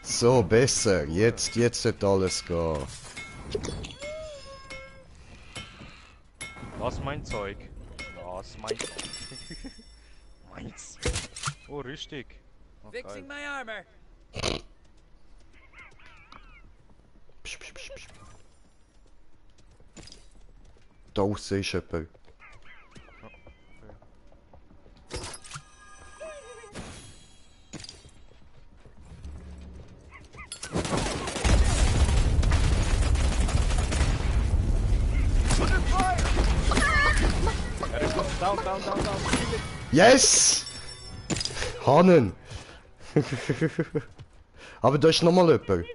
So, besser. Jetzt wird alles gehen. Was mein Zeug? Was mein Zeug? Meins. Oh, richtig. Oh, Fixing geil. my armor. Psch, psch, psch, psch. Da aussen ist jemand. Er ist down. Yes! Hannen! Aber da ist nochmal jemand.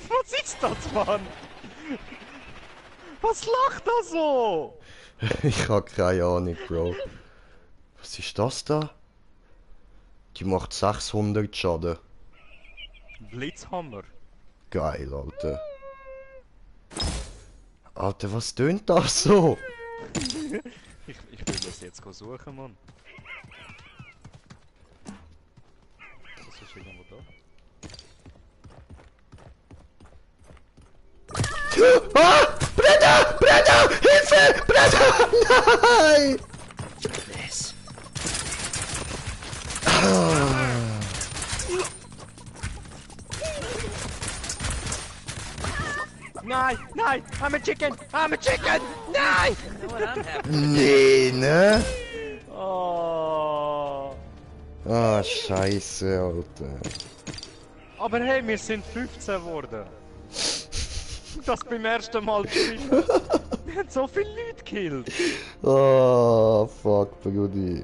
Was ist das, Mann? Was lacht da so? Ich hab keine Ahnung, Bro. Was ist das da? Die macht 600 Schaden. Blitzhammer. Geil, Alter. Alter, was tönt das so? Ich will das jetzt suchen, Mann. Das ist irgendwo da. Ah! Brenda! Brenda! Hilfe! Brenda! Nein! This. Nein! I'm a chicken! Nein! You know what I'm happy. Nee, ne? Oh. Ah, scheiße, Alter. Aber hey, wir sind 15 geworden. Das beim ersten Mal gespielt. Wir haben so viele Leute gekillt. Oh, fuck, Brudi.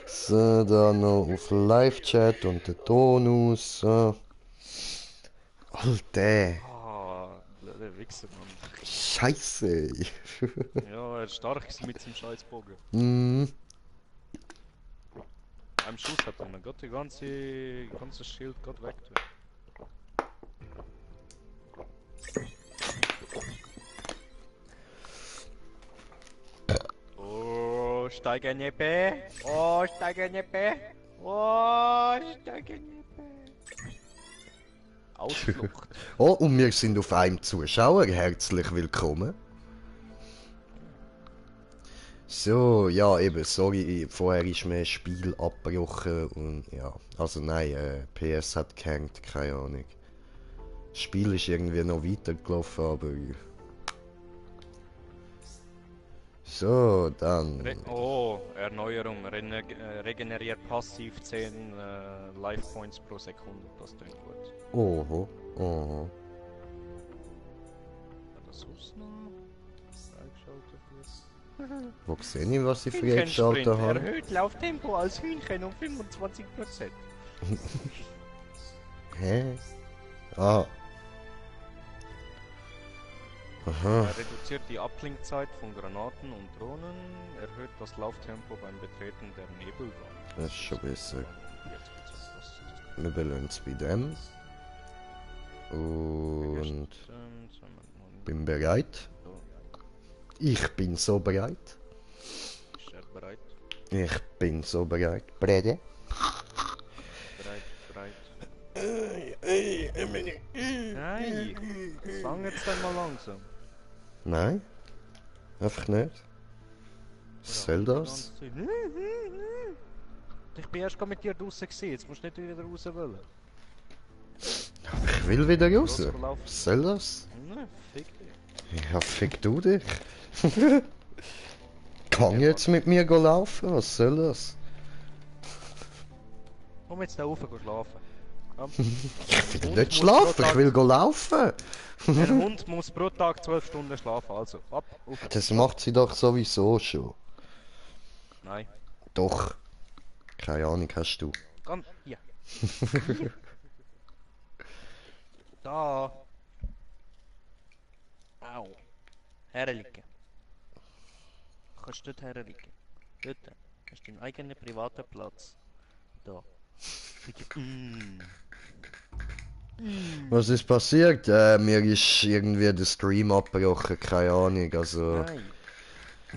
So, da noch auf Live-Chat und den Tonus. So. Alter. Ah, der Wichser, Mann. Scheiße. Ja, er ist stark mit seinem Scheißbogen. Mhm. Am Schuss hat er gerade die ganze Schild gerade weg. Oh, steige Neppe! Oh, steige Neppe! Oh, steige Neppe! Ausflucht. Oh, und wir sind auf einem Zuschauer. Herzlich willkommen. So, ja, eben, sorry, vorher ist mir ein Spiel abgebrochen und ja, also nein, PS hat gehängt, keine Ahnung. Das Spiel ist irgendwie noch weitergelaufen, aber... So, dann... Erneuerung. Regeneriert passiv 10 Life Points pro Sekunde. Das klingt gut. Oho, oho. Hat das sonst noch freigeschaltet ist? Wo sehe ich, was ich Hühnchensprint freigeschaltet habe? erhöht Lauftempo als Hühnchen um 25%. Hä? Ah. Aha. Reduziert die Abklingzeit von Granaten und Drohnen, erhöht das Lauftempo beim Betreten der Nebelwand. Das ist schon besser. Jetzt geht's los. Wir belohnen es bei dem. Und... bin bereit. Ich bin so bereit. Ist er bereit? Ich bin so bereit. Brede? Bereit. Nein! Fang jetzt einmal langsam. Nein? Einfach nicht. Was soll das? Ich bin erst mit dir draußen gewesen, jetzt musst du nicht wieder raus wollen. Ich will wieder raus. Losgelaufen. Was soll das? Nein, fick dich. Ja, fick du dich. Kann jetzt mit mir go laufen? Was soll das? Komm jetzt da rauf, geh schlafen. Komm. Ich will Hund nicht muss schlafen, pro ich Tag- will go laufen. Ein Hund muss pro Tag 12 Stunden schlafen, also ab, auf. Das macht sie doch sowieso schon. Nein, Doch. Keine Ahnung, hast du. komm, hier. Da. Au. Herliegen. Kannst du dort herliegen? Dort. Hast du deinen eigenen privaten Platz. Da. Mm. Was ist passiert? Mir ist irgendwie der Stream abgebrochen, keine Ahnung, also Nein.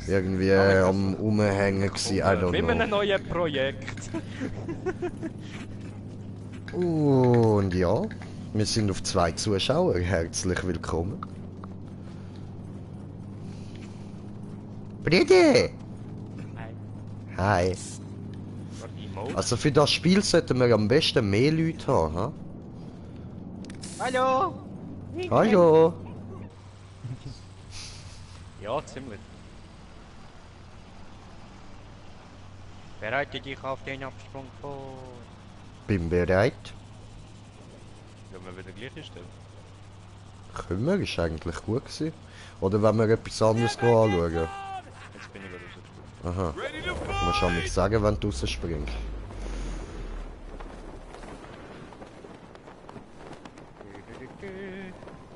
irgendwie am Umhängen gsi, I don't Mit einem know. neuen Projekt. Und ja, wir sind auf 2 Zuschauer, herzlich willkommen. Brede! Hi. Emote? Also für das Spiel sollten wir am besten mehr Leute haben, ha? Hallo! Hallo! Ja, ziemlich. Bereite dich auf den Absprung vor. Bin bereit. Sollen wir wieder gleiche stellen? Können wir, ist eigentlich gut gewesen. Oder wenn wir etwas anderes anschauen. Jetzt bin ich wieder rausgesprungen. Aha. Du musst auch nichts sagen, wenn du rausspringst.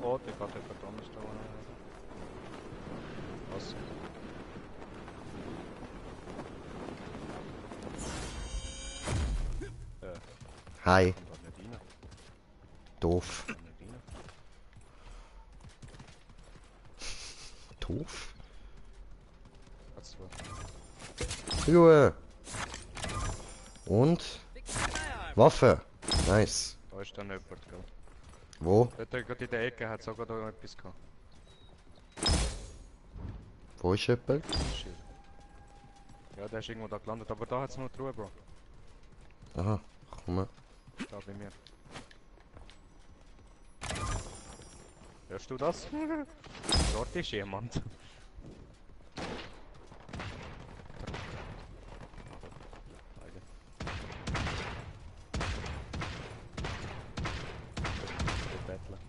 Oh, der geht einfach anders da. Was? Hi. Kommt da nicht rein. Doof. Kommt nicht rein. Doof? Hat's zwar. Ruhe. Und? Waffe. Nice. Da ist dann jemand, gell? Wo? Dort gerade in der Ecke hat sogar da etwas gehabt. Wo ist jemand? Ein Schild. Ja, der ist irgendwo da gelandet, aber da hat's noch die Ruhe, Bro. Aha. Komm mal. Da bei mir. Hörst du das? Dort ist jemand. Beide. Der Bettler.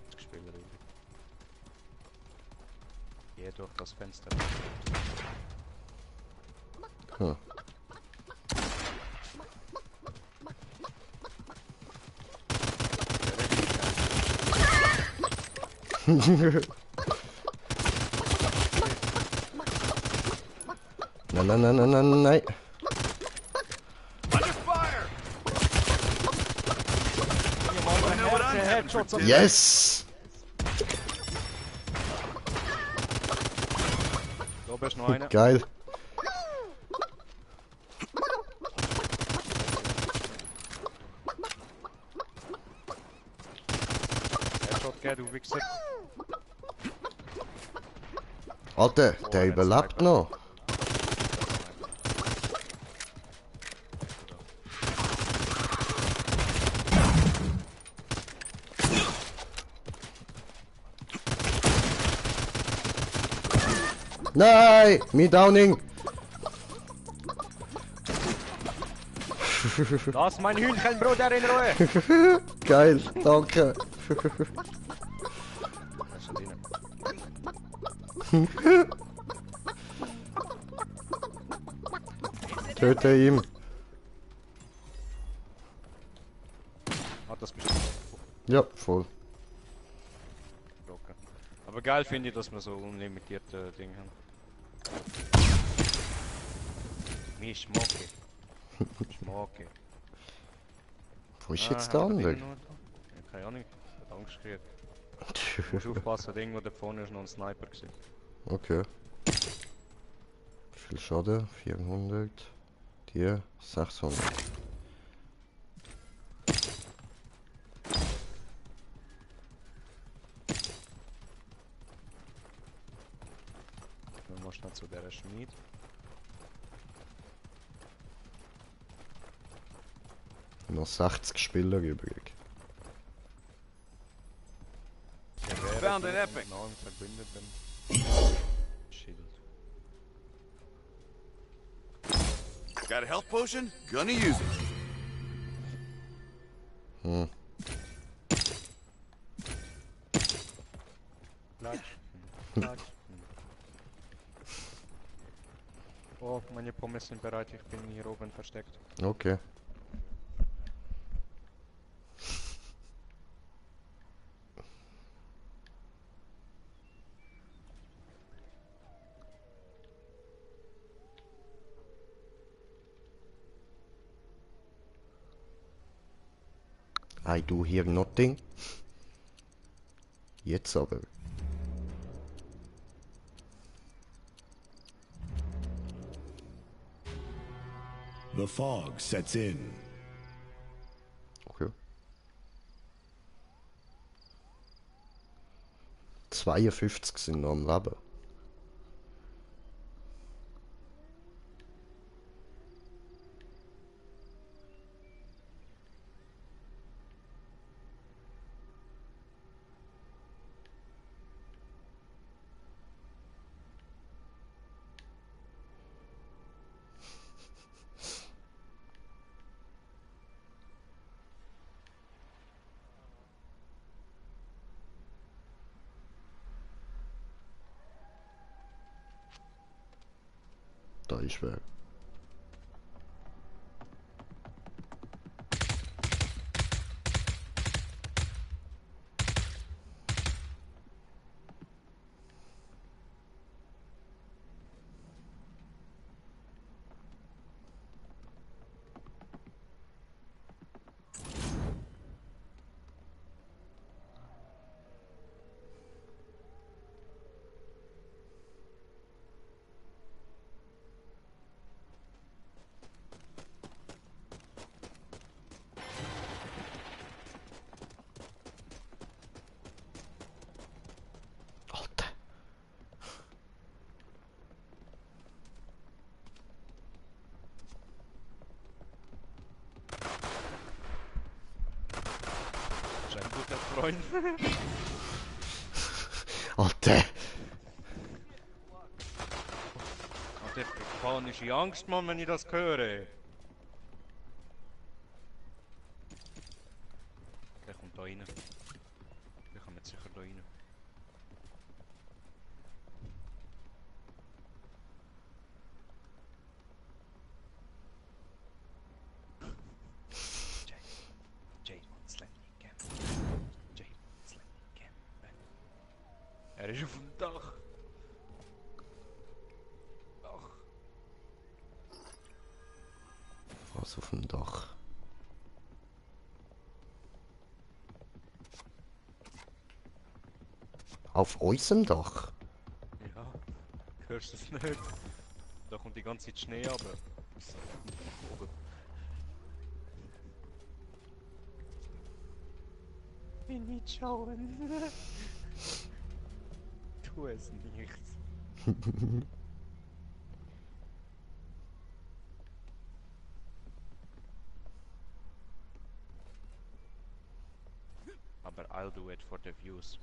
Jetzt gespielt er irgendwie. Geh durch das Fenster. Hm. Nein, nein, nein, nein, nein, nein. Yes! Da bist noch einer. Geil. Headshot gegeben, du Wichser. Alter, der überlebt noch. Nein! Me Downing! Lass mein Hühnchenbruder in Ruhe! Geil, danke. Da ist er drin. Töte ihn. Ah, das bist du. Ja, voll. Okay. Aber geil finde ich, dass wir so unlimitierte Dinge haben. Mir schmocke. Schmocke. Wo ist jetzt haben der wir da andere? drinnen noch da? Ja, keine Ahnung. Ich hab Angst gekriegt. Du musst aufpassen, da irgendwo da vorne ist noch ein Sniper gewesen. Okay. Viel Schaden? 400. Dir 600. Dann musst du noch zu der Schmied. Noch 60 Spieler übrig. Found an epic. Genau, im Verbündeten. Schild. Got a health potion? Gonna use it. Hm. Klatsch. Klatsch. Oh, meine Pommes sind bereit, ich bin hier oben versteckt. Okay. I do hear nothing. Jetzt aber. The fog sets in. Okay. 52 sind noch am Leben. Da ist wer. Alter. Das ist ein guter Freund. Alter. Und ich krieg panische Angst, Mann, wenn ich das höre. Der kommt da rein. Der kommt jetzt sicher da rein. Jay wants let me again. Jay wants let me again. Er ist auf dem Dach. Dach. Was auf dem Dach? Auf unserem Dach? Ja, hörst du es nicht? Da kommt die ganze Zeit Schnee runter. Oben. Bin nicht schauen. Tu es nicht. Aber I'll do it for the views.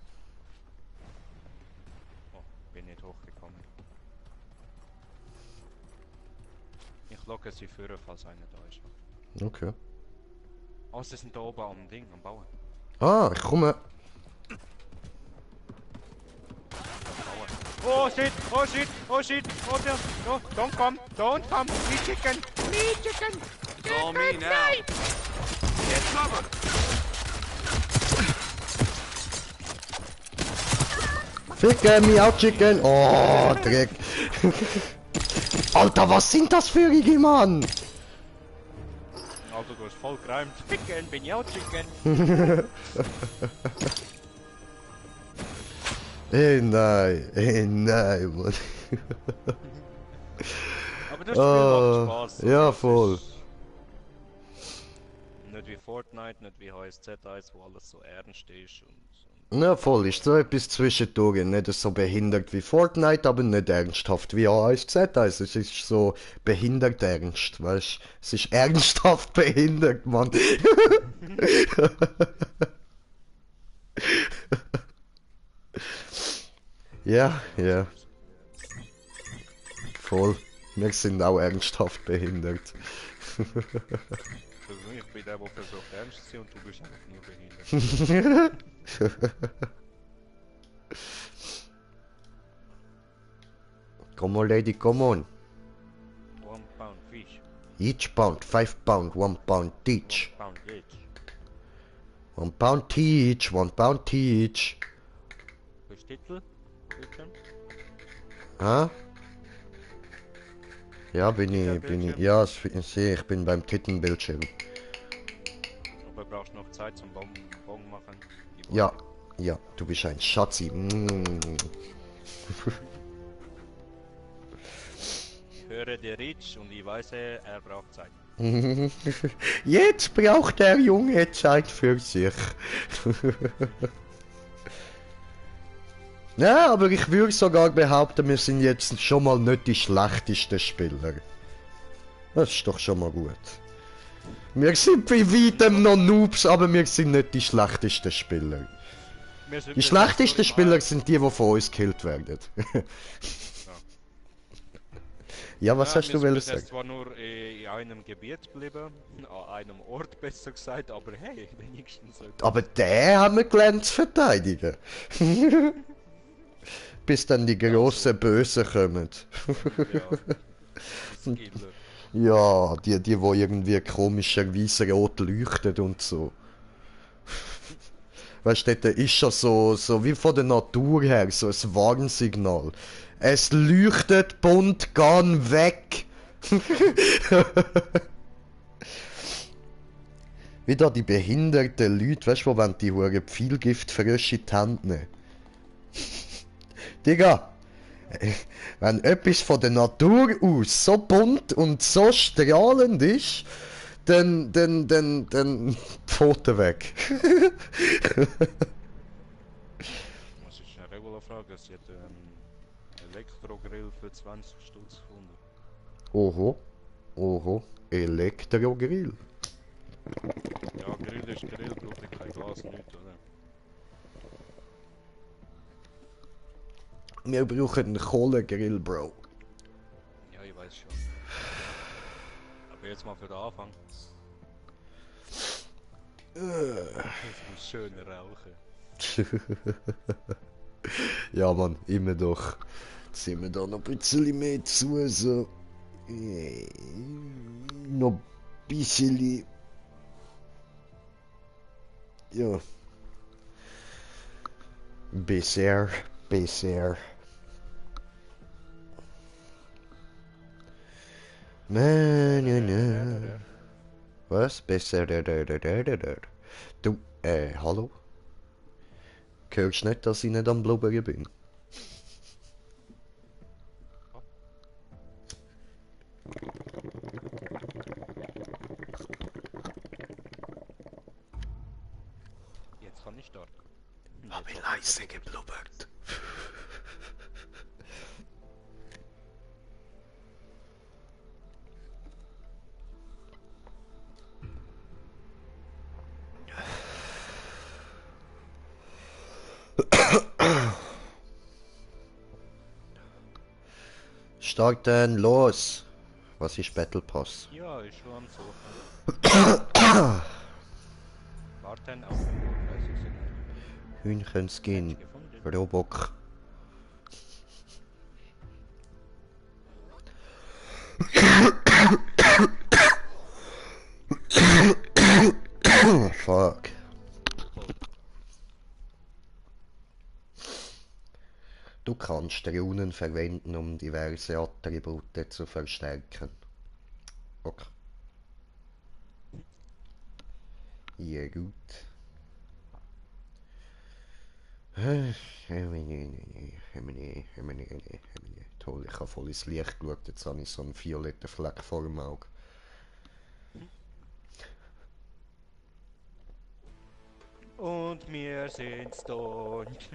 Oh, bin nicht hochgekommen. Ich locke sie führen, falls einer da ist. Okay. Oh, sie sind da oben am Ding, am Bauen. Ah, ich komme. Oh shit, oh shit, oh shit, oh der, no, don't come, me chicken, It's all me now. Get cover. Ficken, Miau Chicken. Oh, Dreck. Alter, was sind das für Rigi, Mann? Alter, du hast voll gereimt. Ficken, bin ich auch chicken. Nein, Mann. Aber das Spiel macht Spaß. Also ja, es voll. ist Nicht wie Fortnite, nicht wie HSZ1, wo alles so ernst ist und Ja, voll, ist so etwas zwischendurch. Nicht so behindert wie Fortnite, aber nicht ernsthaft wie ASZ. Also es ist so behindert ernst, weißt du? Es ist ernsthaft behindert, Mann. Ja, ja. Voll. Wir sind auch ernsthaft behindert. also ich bin der, der versucht ernst zu sein und du bist einfach nur behindert. Come on, lady, come on. 1 pound fish, Each pound, 5 pound, 1 pound each. 1 pound each. 1 pound each, 1 pound each. Bist du Titel? Bildschirm? Ha? Ja, bin ich, ja, ich sehe, ich bin beim Titelbildschirm. Aber brauchst noch Zeit zum Bon machen. Ja, ja, du bist ein Schatzi. Ich höre dir Rich und ich weiß, er braucht Zeit. Jetzt braucht der Junge Zeit für sich. Ja, aber ich würde sogar behaupten, wir sind jetzt schon mal nicht die schlechtesten Spieler. Das ist doch schon mal gut. Wir sind bei weitem noch Noobs, aber wir sind nicht die schlechtesten Spieler. Die schlechtesten Spieler sind die von uns gekillt werden. Ja, was hast du sagen? sagen? Wir zwar nur in einem Gebiet geblieben, an einem Ort besser gesagt, aber hey, wenigstens so. Aber den haben wir gelernt zu verteidigen. Bis dann die grossen Bösen kommen. Ja, die wo irgendwie komischerweise rot leuchtet und so. Weißt du, dort ist schon so wie von der Natur her, so ein Warnsignal. Es leuchtet bunt, geh weg! Wie da die behinderten Leute, weißt du, wenn die hure Pfeilgiftfrösche in die Hand nehmen. Digga! Wenn etwas von der Natur aus so bunt und so strahlend ist, dann Pfoten weg. Das ist eine Regularfrage, sie hat einen Elektrogrill für 20 Stutz gefunden. Oho, Elektrogrill. Ja, Grill ist Grill, braucht kein Gas, nichts, oder? Wir brauchen einen Kohlegrill, Bro. Ja, ich weiß schon. Aber jetzt mal für den Anfang. Ich muss schön rauchen. Ja, Mann, immer doch. Jetzt sind wir da noch ein bisschen mehr zu, so. Noch ein bisschen. Ja. Bisher. Na. Was? Besser. Du, hallo? Hörst du nicht, dass ich nicht am Blubbern bin? Jetzt kann ich starten. Hab ich leise geblubbert. Starten, los! Was ist Battle Pass? Ja, ist schon am Suchen. Warten auf 30 Sekunden. Hühnchenskin, Robock. Fuck. Du kannst Runen verwenden, um diverse Attribute zu verstärken. Okay. Ja, gut. Toll, ich habe voll ins Licht geschaut, jetzt habe ich so einen violetten Fleck vor dem Auge. Und wir sind stoned.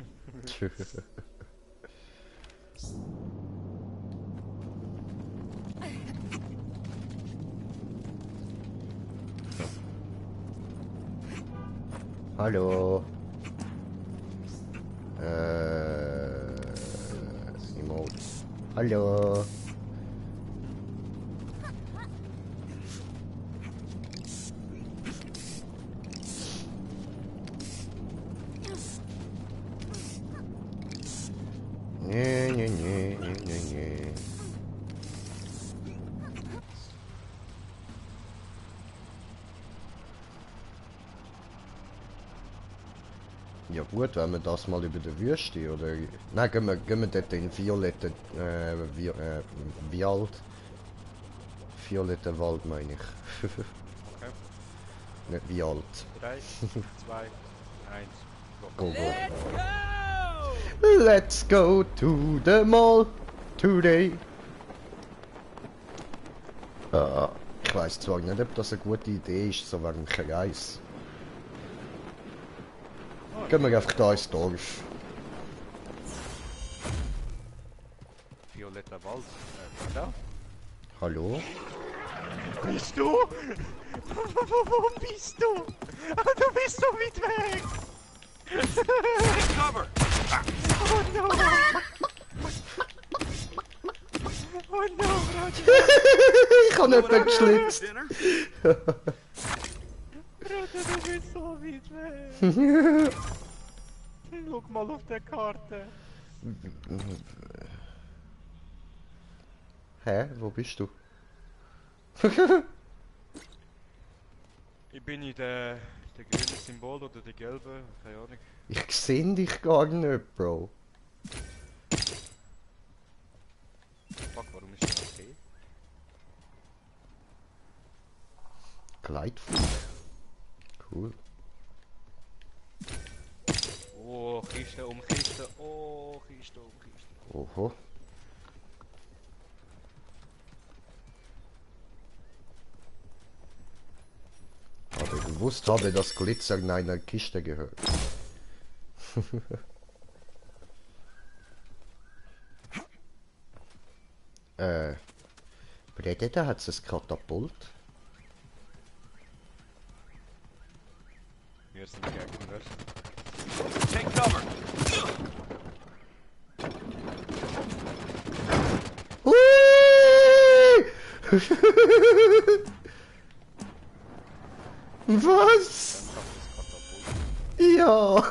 Hallo. Emote. Hallo. Nee. Ja gut, wenn wir das mal über die Wüste oder... Nein, gehen wir dort in violetten... Wald. Violetten Wald meine ich. Okay. Nicht wie alt. 3, 2, 1, Go, go. Let's go to the mall today. Ich weiß zwar nicht, ob das eine gute Idee ist, so wegen dem Kreis. Gehen wir einfach da ins Dorf. Violetter Wald. Da? Hallo? Bist du? Wo bist du? Du bist so weit weg! Cover! Oh no! Oh no, Roger! Ich habe nicht geschlitzt. Dinner? Roger, du bist so weit weg! Schau mal auf der Karte. Hä? Wo bist du? Ich bin in der grüne Symbol oder der gelbe, keine Ahnung. Ich seh dich gar nicht, Bro. Fuck, warum ist das okay? Gleitflug. Cool. Oh, Kiste um Kiste. Oh, Kiste um Kiste. Oho. Aber ich gewusst habe, dass Glitzer in einer Kiste gehört. Predator hat ein Katapult. Wir sind Gegner. Take cover! Was? Ja.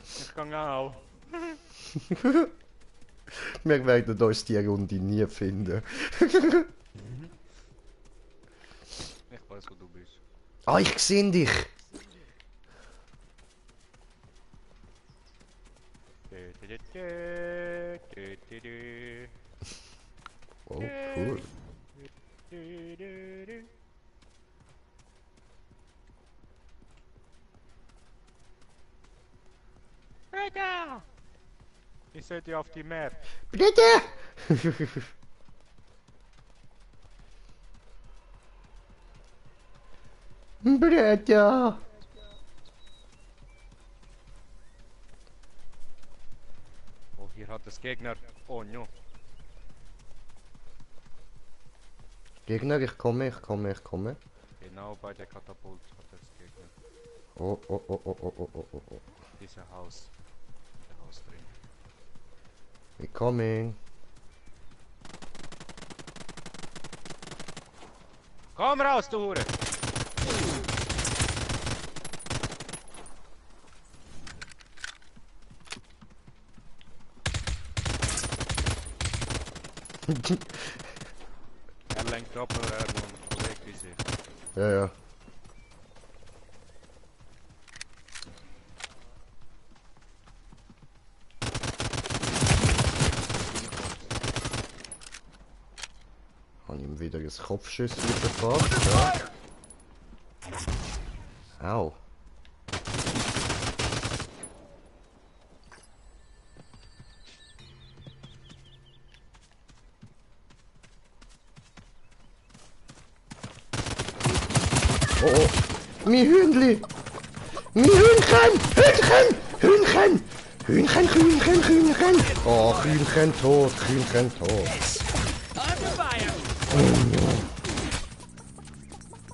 Ich kann auch. Wir werden uns die Runde nie finden. Ich weiß, wo du bist. Ah, ich sehe dich. Oh, cool. Alter! Ich seh dich auf die Map. Bitte! Bitte! Oh, hier hat das Gegner. Oh no. Gegner, ich komme. Genau bei der Katapult hat das Gegner. Oh. Dieser Haus. Der Haus drin. We coming. Komm raus, du Hure! Er lenkt ab, aber er hat noch einen Kollegen gesehen. Ja. Habe ihm wieder das Kopfschüssel verpasst. Ja. Au. Oh. Mein Hühnli! Mein Hühnchen! Hühnchen! Oh, Hühnchen tot.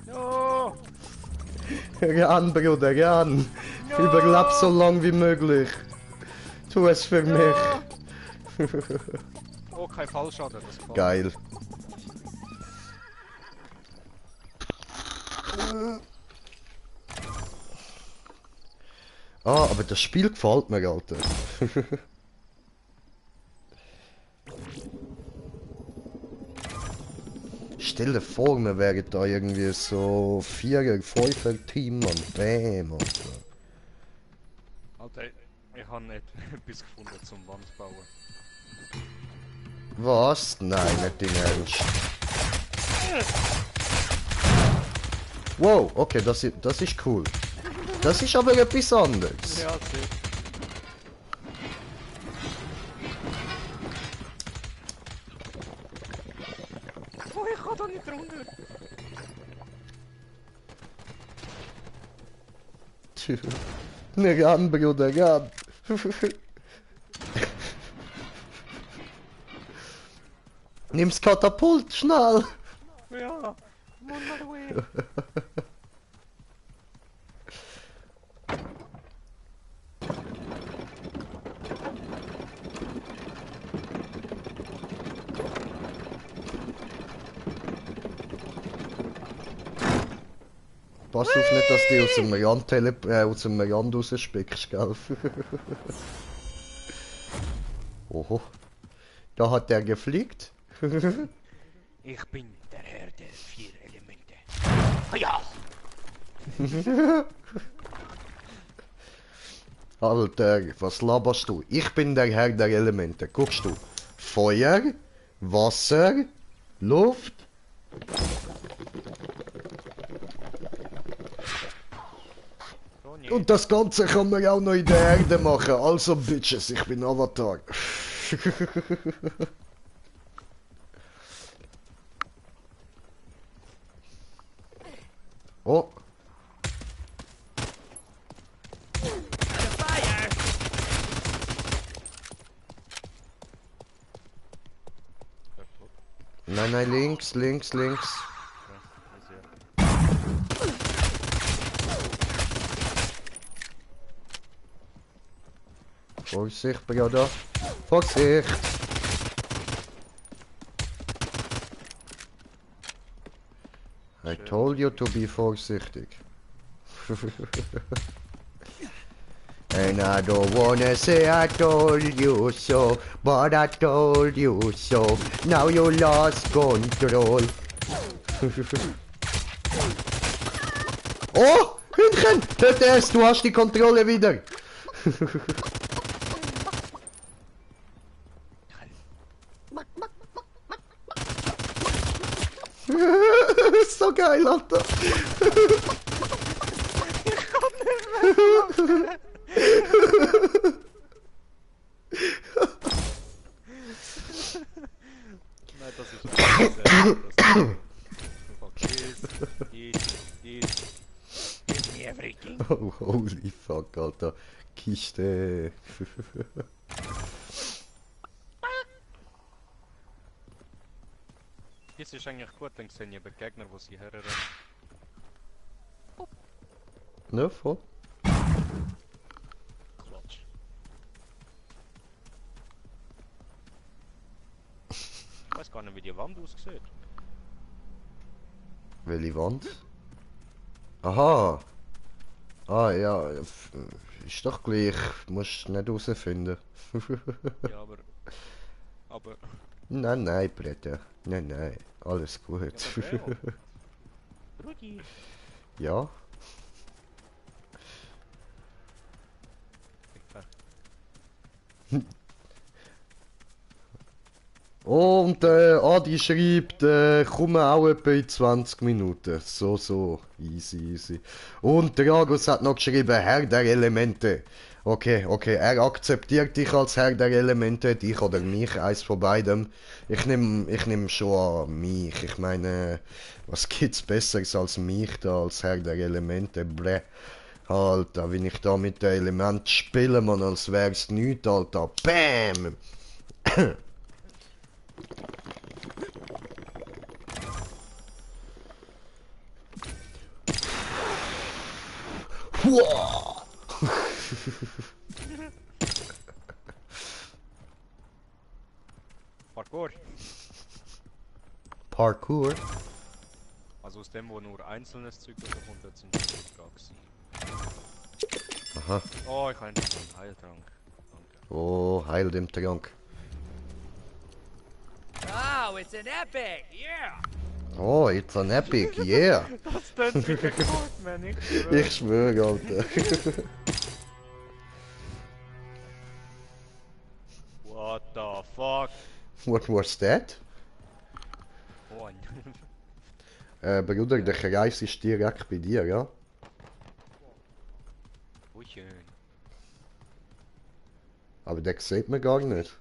No! Ran, Bruder, ran! No. Überleib so lang wie möglich. Tu es für mich. Oh, kein Fallschaden, das gefällt. Geil. Ah, aber das Spiel gefällt mir, Alter. Stell dir vor, wir wären da irgendwie so 4er, 5er Team und bam, Alter. Alter, ich habe nicht etwas gefunden zum Wand bauen. Was? Nein, nicht im Ernst. Wow, okay, das ist cool. Das ist aber etwas anderes. Ja, sicher. Oh, ich kann da nicht runter. Ran, Bruder, ran. Nimm's Katapult, schnell. Ja, I'm on my way. Pass auf nicht, dass du aus dem Rand rausspickst, gell? Oho. Da hat der gefliegt. Ich bin der Herr der 4 Elemente. Ja! Alter, was laberst du? Ich bin der Herr der Elemente. Guckst du? Feuer, Wasser, Luft. Und das Ganze kann man auch noch in der Erde machen. Also Bitches, ich bin Avatar. Oh. Nein, nein, links, links, links. Vorsicht, Bruder. Vorsicht! I told you to be vorsichtig. And I don't wanna say I told you so, but I told you so. Now you lost control. Oh! Hündchen! Hört es, du hast die Kontrolle wieder! So geil, Alter! Nein, das ist einfach Give me everything. Oh, holy fuck, Alter. Kiste. Das ist eigentlich gut, dann sehen die Gegner, die sie herrennen. Ne, voll. Klatsch. Ich weiß gar nicht, wie die Wand aussieht. Welche Wand? Aha! Ah ja, ist doch gleich. Musst nicht herausfinden. Ja, aber... Nein, nein, Bretter. Nein, nein. Alles gut. Ja, Rudi! Ja? Und Adi schreibt, komme auch etwa in 20 Minuten. So, easy, easy. Und der Argus hat noch geschrieben, Herr der Elemente. Okay, er akzeptiert dich als Herr der Elemente, dich oder mich, eins von beidem. Ich nehm schon an mich. Ich meine, was gibt's Besseres als mich da, als Herr der Elemente? Bleh. Alter, wenn ich da mit den Elementen spiele, man, als wär's nichts, Alter. Bam! Parkour! Parkour? Also aus dem, wo nur einzelnes Zeug rauskommt, jetzt sind die Trucks. Aha. Oh, ich habe einfach einen Heiltrank. Danke. Oh, heil dem Trank. Oh, it's an epic! Yeah! Oh, it's an epic, yeah! Das tönt wie der Code, ich schwöre. Ich schwöre, Alter. What the fuck? What was that? Oh, ein Bruder, der Kreis ist direkt bei dir, ja? Ui, Aber den sieht man gar nicht.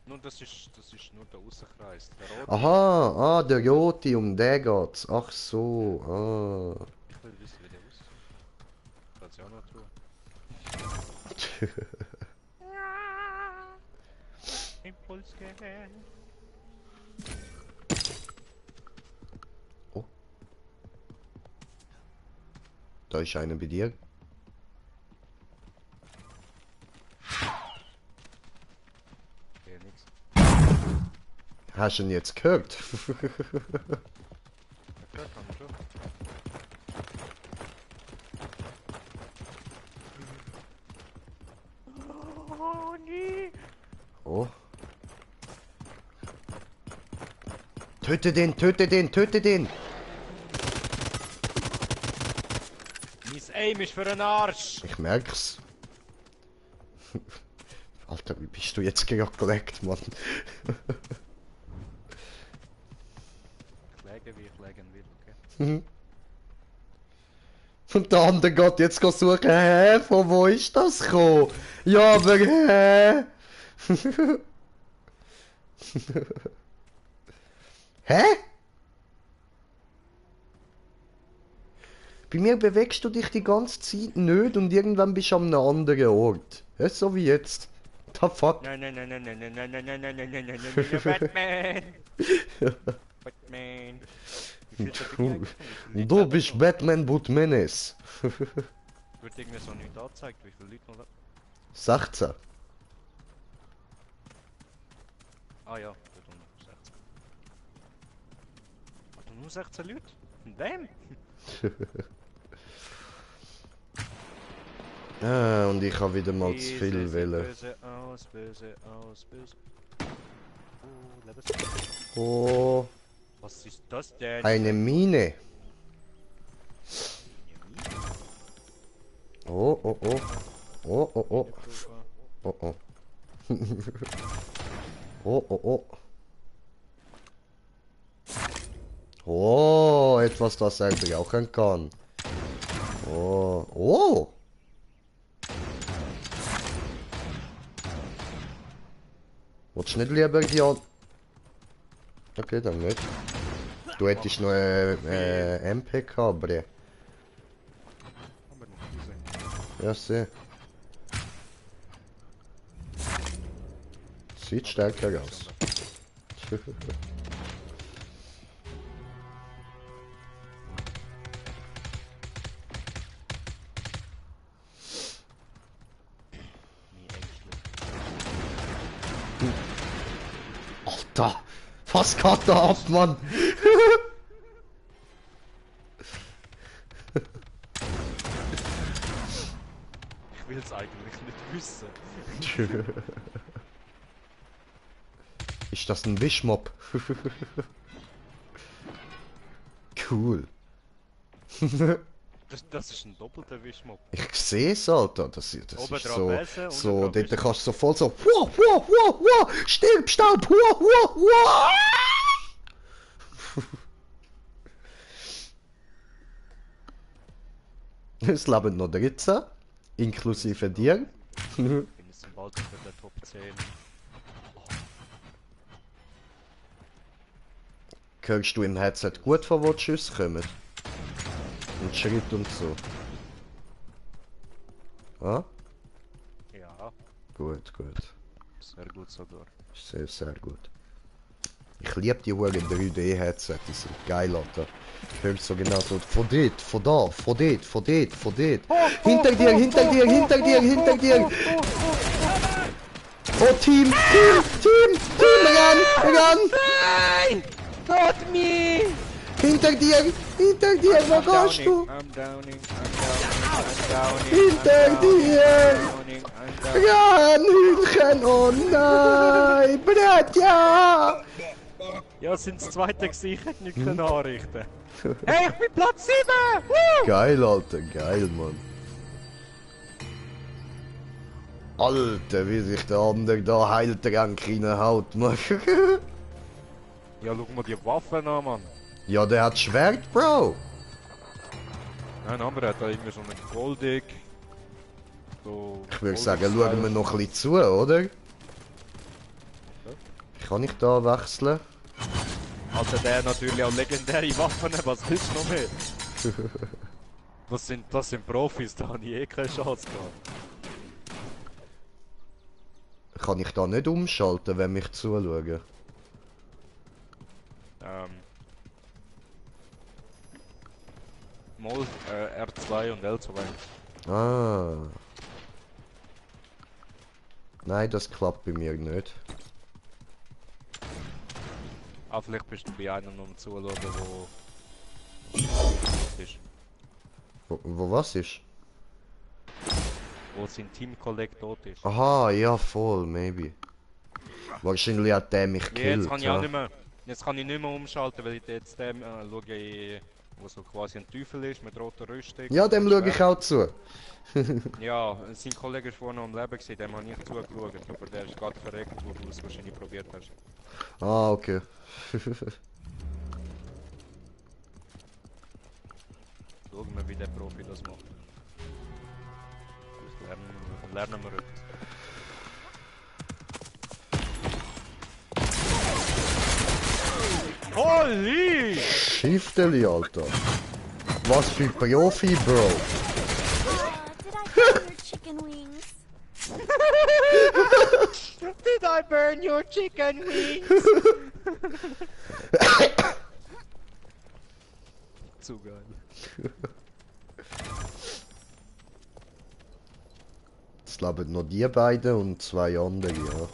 nur das ist nur der Aussenkreis. Der rote. Aha, ah, der Rote, um den geht's. Ach so, ah. Ich will wissen, wie der aussieht. Kannst du auch noch tun. Impulsgewehr. Oh. Da ist einer bei dir. Okay, nix. Hast du ihn jetzt gehört? Okay, kann man schon. Oh, nee. Oh. Töte den, töte den, töte den! Mein Aim ist für den Arsch. Ich merk's. Alter, wie bist du jetzt gerade geleckt, Mann? Ich lege, wie ich legen will, okay? Und der andere geht jetzt suchen, hä? Von wo ist das gekommen? Ja, aber hä? Hä? Bei mir bewegst du dich die ganze Zeit nicht und irgendwann bist du an einem anderen Ort. Ja, so wie jetzt. The fuck? Nein, nein, nein, nein, nein, nein, nein, nein, nein, nein, nein, nein, nein, nein, Batman! Batman! Wie viel hat er Und du bist Batman but Menace. Wird irgendwie so nicht angezeigt, wie viele Leute noch da... 16. Ah ja, wird nur 16. Hat er nur 16 Leute? Von wem? Ah, und ich habe wieder mal zu viel Böse, wählen. Böse aus, böse aus, böse... Oh, Lebens... Oh, Was ist das denn? eine Mine. Oh, oh, oh. Oh, oh, oh. Oh, oh. Oh, oh, oh. Oh, etwas, das er brauchen kann. Oh, oh. Wolltest du nicht lieber die an... Okay, dann nicht. Du hättest noch MPK, Bre. Aber nicht gesehen. Ja, sehr. Sieht stärker aus. Nie ängstlich. Alter! Was geht da ab, Mann? Ich will es eigentlich nicht wissen. Ist das ein Wischmob? Cool. Das ist ein doppelter Wischmob. Ich seh's, Alter. Das Oben ist dran so... Besen, unten So, dran dort Wischmob. kannst du so voll so... Wow, wow, wow, wow! Stirb, Staub! Wow, wow, wow! Es leben noch 13. Inklusive dir. Ich bin jetzt bald unter der Top 10. Hörst du im Headset gut, von wo die Schüsse kommen? Und Schritt und so. Ah? Ja, Gut, gut. sehr gut sogar. Sehr, sehr gut. Ich liebe die Huren 3D-Headset, die sind geil, Alter. Ich höre so genau so, von dort, von da, von dort, von dort, von dort. Hinter dir, hinter dir, hinter dir, hinter dir! Oh, Team, ran, ran! Nein! Not me! Hinter dir, wo gehst du? I'm downing, I'm downing, Hinter dir! I'm downing. Ran, Hühnchen, oh nein, Bratja! Ja, sind das zweite Gesicht, hätte nicht können anrichten. Hey, ich bin Platz 7! Woo! Geil, Alter, geil, Mann. Alter, wie sich der andere da Heiltrank reinhaut, Mann. Ja, schau mal die Waffen an, Mann. Ja, der hat Schwert, Bro. Nein, ein anderer hat da irgendwie so einen Goldig. So Ich würde sagen, schauen wir noch ein bisschen zu, oder? Kann ich da wechseln? Also der natürlich auch legendäre Waffen, was willst du noch mehr? Das sind Profis, da habe ich eh keine Chance gehabt. Kann ich da nicht umschalten, wenn mich zuschauen? Mal R2 und L2. Ah. Nein, das klappt bei mir nicht. Ah, vielleicht bist du bei einem am Zuschauen, wo... ist. Wo was ist? Wo sein Teamkollege tot ist. Aha, ja, voll, maybe. Wahrscheinlich hat der mich Ja, gekillt. jetzt kann ich auch nicht mehr. Jetzt kann ich nicht mehr umschalten, weil ich jetzt dem schaue, wo so quasi ein Teufel ist mit roter Rüstung. Ja, dem schaue ich auch zu. Ja, sein Kollege ist vorhin noch am Leben gewesen, dem habe ich zugeschaut, aber der ist gerade verreckt, wo du es wahrscheinlich probiert hast. Ah, okay. Schauen wir, wie der Profi das macht. Lernen wir etwas. Holy! Schifteli, Alter. Was für Profi, Bro. Did I burn your chicken wings? Did I burn your chicken wings? Zu geil. Es leben noch die beiden und zwei andere, ja.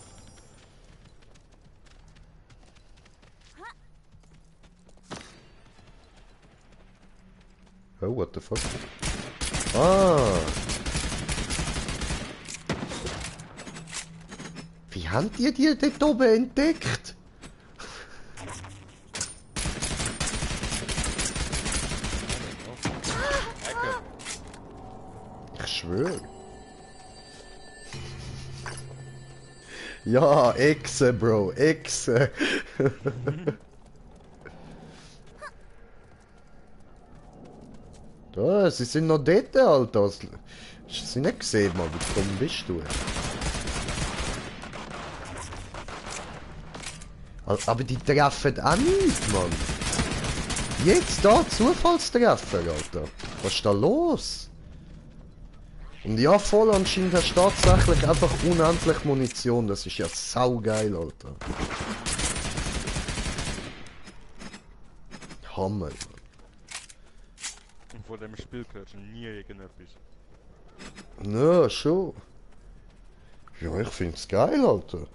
Oh, what the fuck? Ah! Wie haben die dort oben entdeckt? Ich schwöre. Ja, Echse, Bro, Echse. Da, sie sind noch dort, Alter. Hast du sie nicht gesehen, Mann? Wie dumm bist du? Aber die treffen auch nicht, Mann. Jetzt da, Zufallstreffer, Alter. Was ist da los? Und ja, voll anscheinend hast du tatsächlich einfach unendlich Munition. Das ist ja saugeil, Alter. Hammer. Und vor dem Spiel gehört schon nie irgendetwas. Ja, schon. Ja, ich find's geil, Alter.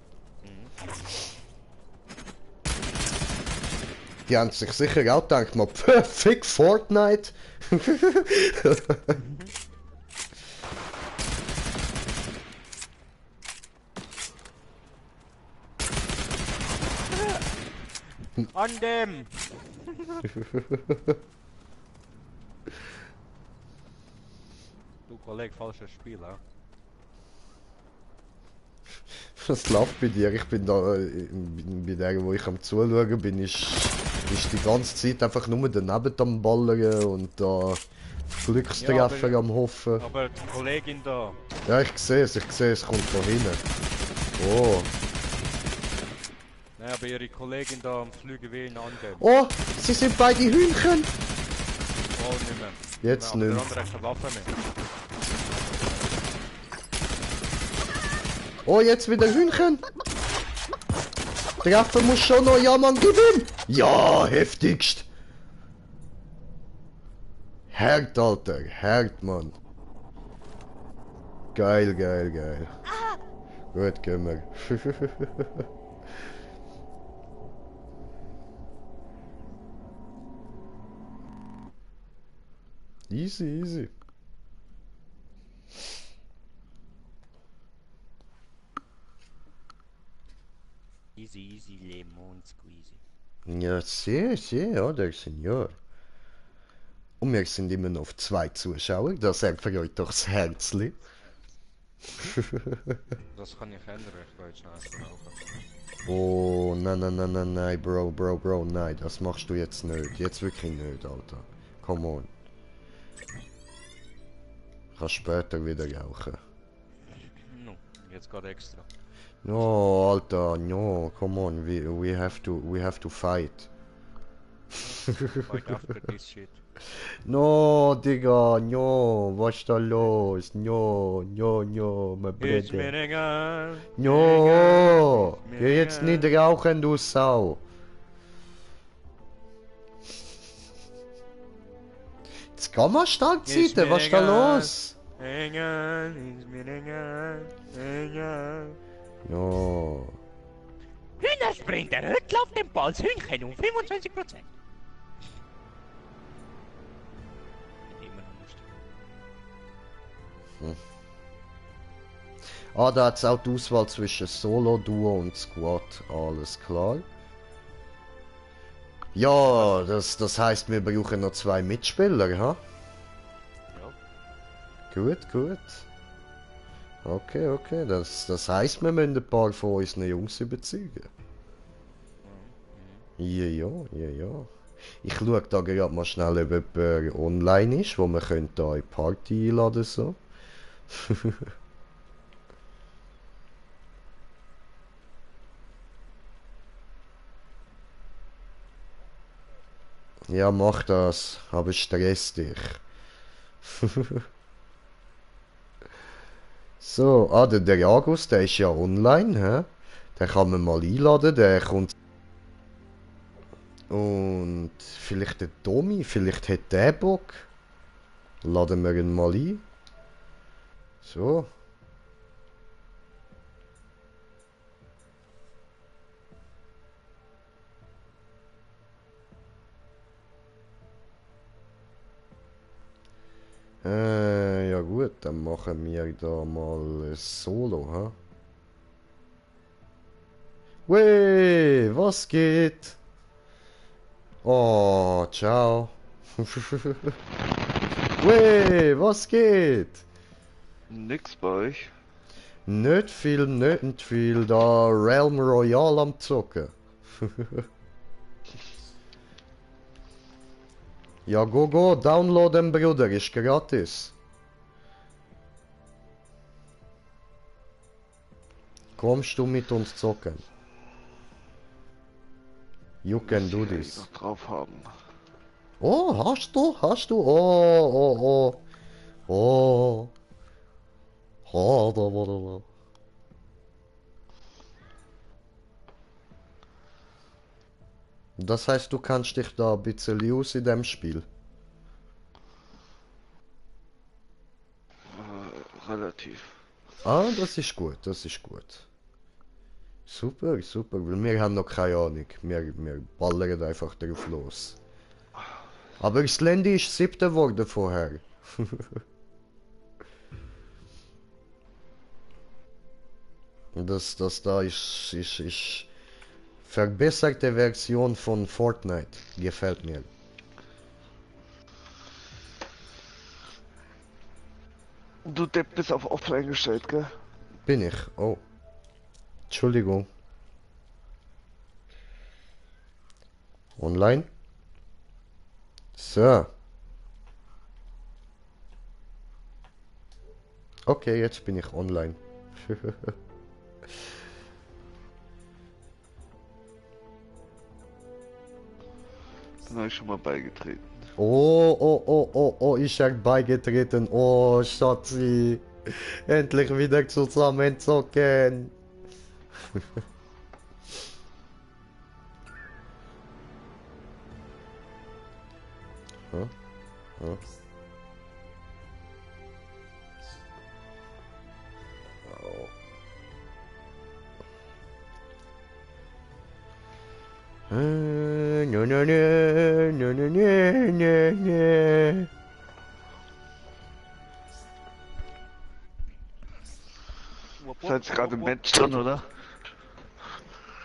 Die haben sich sicher auch gedacht, mal fick Fortnite. An dem! Du Kollege, falsches Spiel, ja? Was läuft bei dir? Ich bin da, bei der, wo ich am Zuschauen bin, ist die ganze Zeit einfach nur daneben am Ballern und da Glückstreffer Ja, am Hoffen. Aber die Kollegin da, Ja, ich sehe es, kommt von hinten. Oh. nein, aber ihre Kollegin da am Flügen wie in Andem. Oh, sie sind beide Hühnchen! Oh, nicht mehr. Jetzt Aber nicht der mehr. andere hat keine Waffe mehr. Oh, jetzt wieder Hühnchen! Treffen muss schon noch, ja Mann, gib ihm! Ja, heftigst! Hart, Alter, hart, Mann. Geil, geil, geil. Gut, gehen wir. Easy, easy. Easy, easy, lemon squeezy. Ja, sehr, sehr, oder, Senior. Und wir sind immer noch auf 2 Zuschauer, das erfreut doch das Herzli. Das kann ich ändern, ich gehe jetzt schnell rauchen. Oh, nein, Bro, nein, das machst du jetzt nicht. Jetzt wirklich nicht, Alter. Come on. Kannst später wieder rauchen. No, jetzt gerade extra. No, Alter, no, come on, we have to fight. Fight after this shit. No, Digga, no, was ist da los? No, my It's brother. mir egal. No, Ist mir geh jetzt egal. nicht rauchen, du Sau. Jetzt kann man stark Ist ziehen, mir was ist da egal. los? Egal, ist mir egal. Egal. No. Hühnersprinter, heute läuft den Ball das Hühnchen um 25%. Immer noch lustig. Ah, da hat es auch die Auswahl zwischen Solo, Duo und Squad. Alles klar. Ja, das heisst, wir brauchen noch 2 Mitspieler, ha? Ja. Gut. Okay, das heisst, wir müssen ein paar von unseren Jungs überzeugen. Ja. Ich schaue da gerade mal schnell, ob jemand online ist, wo man könnte da in die Party einladen so. Ja, mach das, aber stress dich. So, der August, der ist ja online, hä? Den kann man mal einladen, der kommt. Und vielleicht der Tommy, vielleicht hat der Bock. Laden wir ihn mal ein. So. Ja gut, dann machen wir da mal ein Solo, ha? Wey, was geht? Oh, ciao. Wey, was geht? Nix bei euch. Nicht viel, da Realm Royale am zocken. Ja, go, downloaden, Bruder, ist gratis. Kommst du mit uns zocken? You can do Müsste ich this. noch drauf haben. Oh, hast du? Oh. Da. Das heißt, du kannst dich da ein bisschen aus in dem Spiel. Relativ. Ah, das ist gut. Super, weil wir haben noch keine Ahnung. Wir ballern einfach drauf los. Aber das Landy ist 7. geworden vorher. Das da ist verbesserte Version von Fortnite. Gefällt mir. Du Depp bist auf Offline gestellt, gell? Bin ich? Oh. Entschuldigung. Online? So. Okay, jetzt bin ich online. Dann habe ich schon mal beigetreten. Oh, ich hab beigetreten. Oh, Schatzi. Endlich wieder zusammen zocken. Huh? Huh? Oh. No. Seid ihr gerade im Match drin, oder?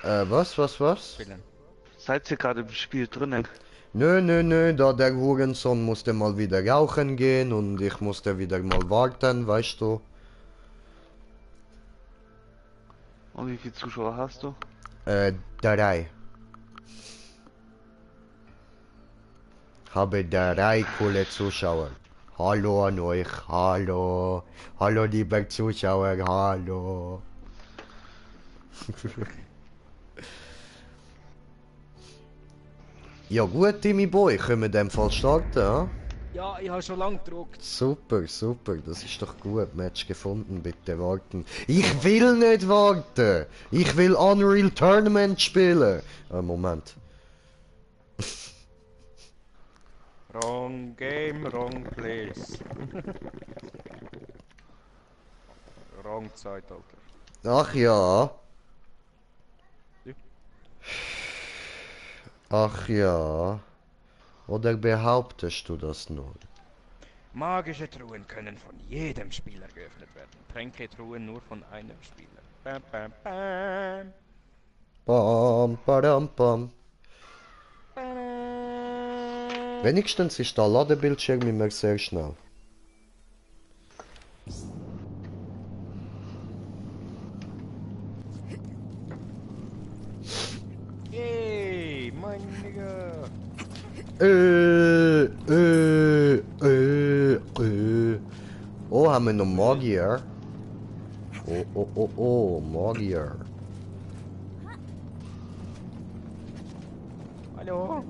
Was? Spielen. Seid ihr gerade im Spiel drinnen? Nö, da der Hurensohn musste mal wieder rauchen gehen und ich musste wieder mal warten, weißt du. Und wie viele Zuschauer hast du? 3. Habe 3 coole Zuschauer. Hallo an euch, hallo. Hallo liebe Zuschauer, hallo. Ja gut, Timmy Boy, können wir in dem Fall starten, ja? Ja, ich habe schon lange gedruckt. Super, super, das ist doch gut. Match gefunden, bitte warten. Ich will nicht warten! Ich will Unreal Tournament spielen! Moment. Wrong game, wrong place. Wrong Zeitalter. Ach ja. Ach ja. Oder behauptest du das nur? Magische Truhen können von jedem Spieler geöffnet werden. Tränke-Truhen nur von einem Spieler. Bam, bam, bam. Bam, badam, bam. Wenigstens ist der Ladebildschirm immer sehr schnell. Yay, mein Nigga. Oh, haben wir noch Magier? Oh, Magier. Hallo?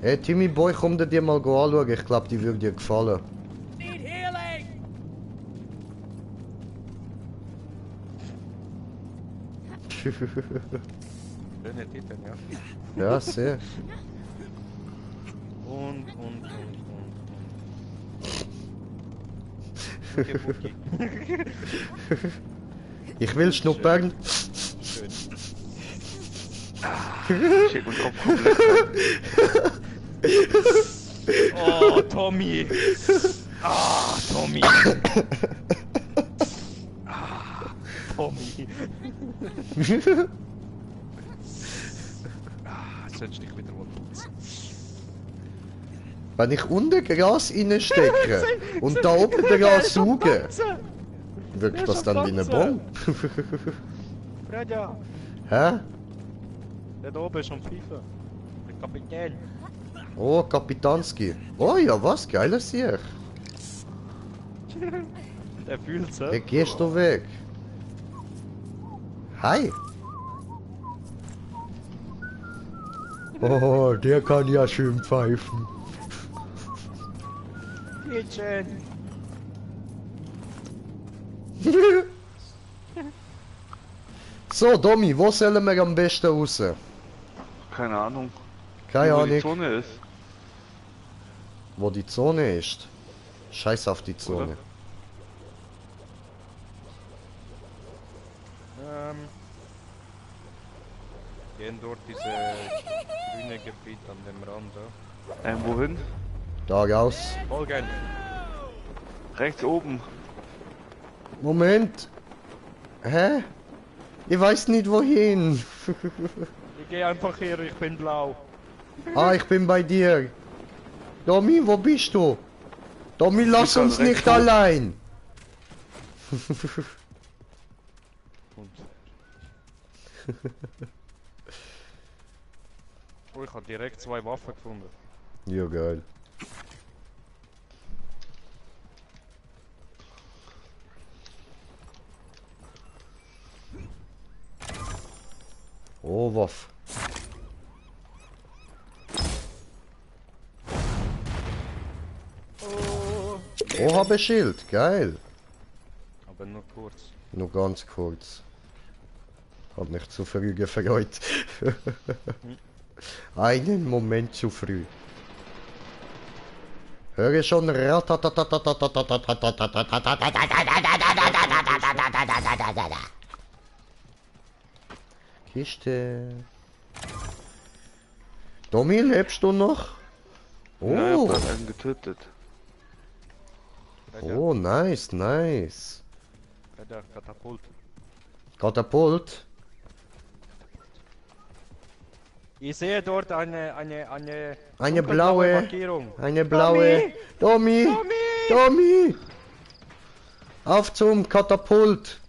Hey, Timmy Boy, komm dir mal anschauen. Ich glaube, die würde dir gefallen. Need healing! Schöne Titel, ja. Ja, sehr. Und. Buki, Buki. Ich will schnuppern. Schön. Schick und Kopf komplett rein. Oh, Tommy. Ah, Tommy. Ah, Tommy. Ah, sollst dich wieder mal putzen. Wenn ich unten Gras reinstecke und da oben Gras sauge, wirkt das dann wie eine Bombe? Fredja, Hä? der da oben ist schon FIFA. Der Kapitän. Oh, Kapitanski. Oh ja, was? Geiles hier. Der fühlt's, Hey, gehst du weg? Hi. Oh, der kann ja schön pfeifen. Mädchen. So, Domi, wo sollen wir am besten raus? Keine Ahnung. Keine Wo die Ahnung, Zone ist. wo die Zone ist. Scheiß auf die Zone. Gehen dort diese grüne Gebiet an dem Rand, ja. Wohin? Da raus. Folgen. Rechts oben. Moment. Hä? Ich weiß nicht wohin. Ich geh einfach hier, ich bin blau. Ah, ich bin bei dir. Domi, wo bist du? Domi, lass kann uns rechts nicht hoch. allein. Und. Oh, ich habe direkt 2 Waffen gefunden. Ja, geil. Oh, Waff. Oh, habe Schild. Geil. Aber nur kurz. Nur ganz kurz. Hat mich zu früh gefreut. Einen Moment zu früh. Höre schon. Kiste. Domi, lebst du noch? Ja, ich Oh, hab einen getötet. oh, nice, nice. Der Katapult. Katapult. Ich sehe dort eine Eine dunkelblaue blaue. Markierung. Eine blaue. Domi! Domi! Auf zum Katapult!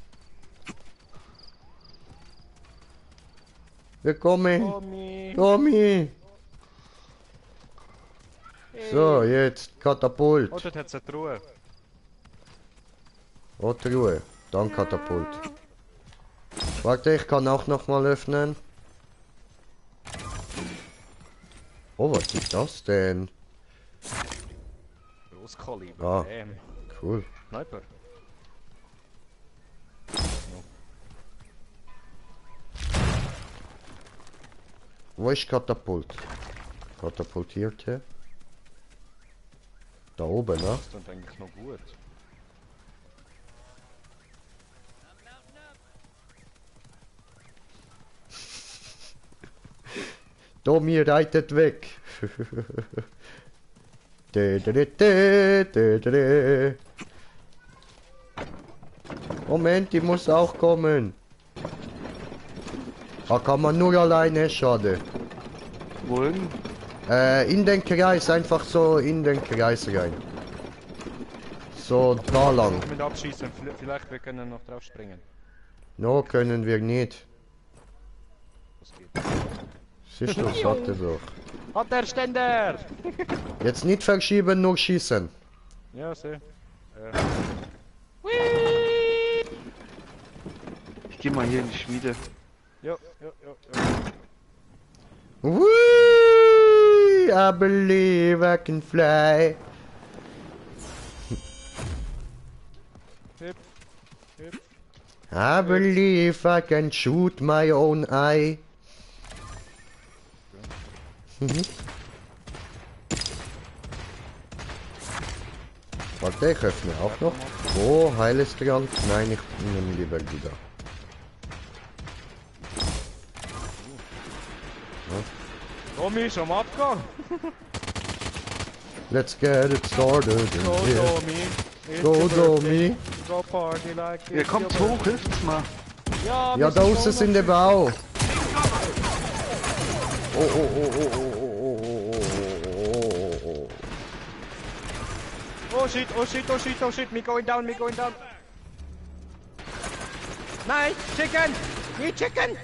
Wir kommen. Tommy. Tommy. So, jetzt Katapult. Oh, dort hat es eine Truhe. Oh, Ruhe. Dann Katapult. Warte, ich kann auch noch mal öffnen. Oh, was ist das denn? Großkaliber. Ah. Damn. Cool. Sniper. Wo ist Katapult? Katapultierte? Da oben, ne? Das klingt eigentlich noch gut. Tommy reitet weg. Dä, dä, dä, dä, dä, dä, dä. Moment, die muss auch kommen. Da kann man nur alleine, schade. Wohin? In den Kreis, einfach so in den Kreis rein. So, da lang. Mit abschießen, vielleicht wir können noch drauf springen. No, können wir nicht. Das geht. Siehst du, sagte doch. Hat der Ständer! Jetzt nicht verschieben, nur schießen. Ja, seh. Ich geh mal hier in die Schmiede. Jo. Whee! I believe I can fly. Hip. Hip. I believe I can shoot my own eye. Warte, ich öffne auch noch. Oh, Heilestrank. Nein, ich nehme lieber wieder. Tommy ist am Abgang. Let's get it started. Go in here. Tommy. It's Go your birthday. Tommy. Go party like Ihr it's kommt your hoch, hilft's mal. birthday. Ja, Ja, wir da sind außen schon sind noch der Bau. Oh, oh, oh, oh, oh, oh, oh, oh, oh. Oh shit, oh shit, oh shit, oh shit, me going down, me going down. Nein, chicken! Me chicken!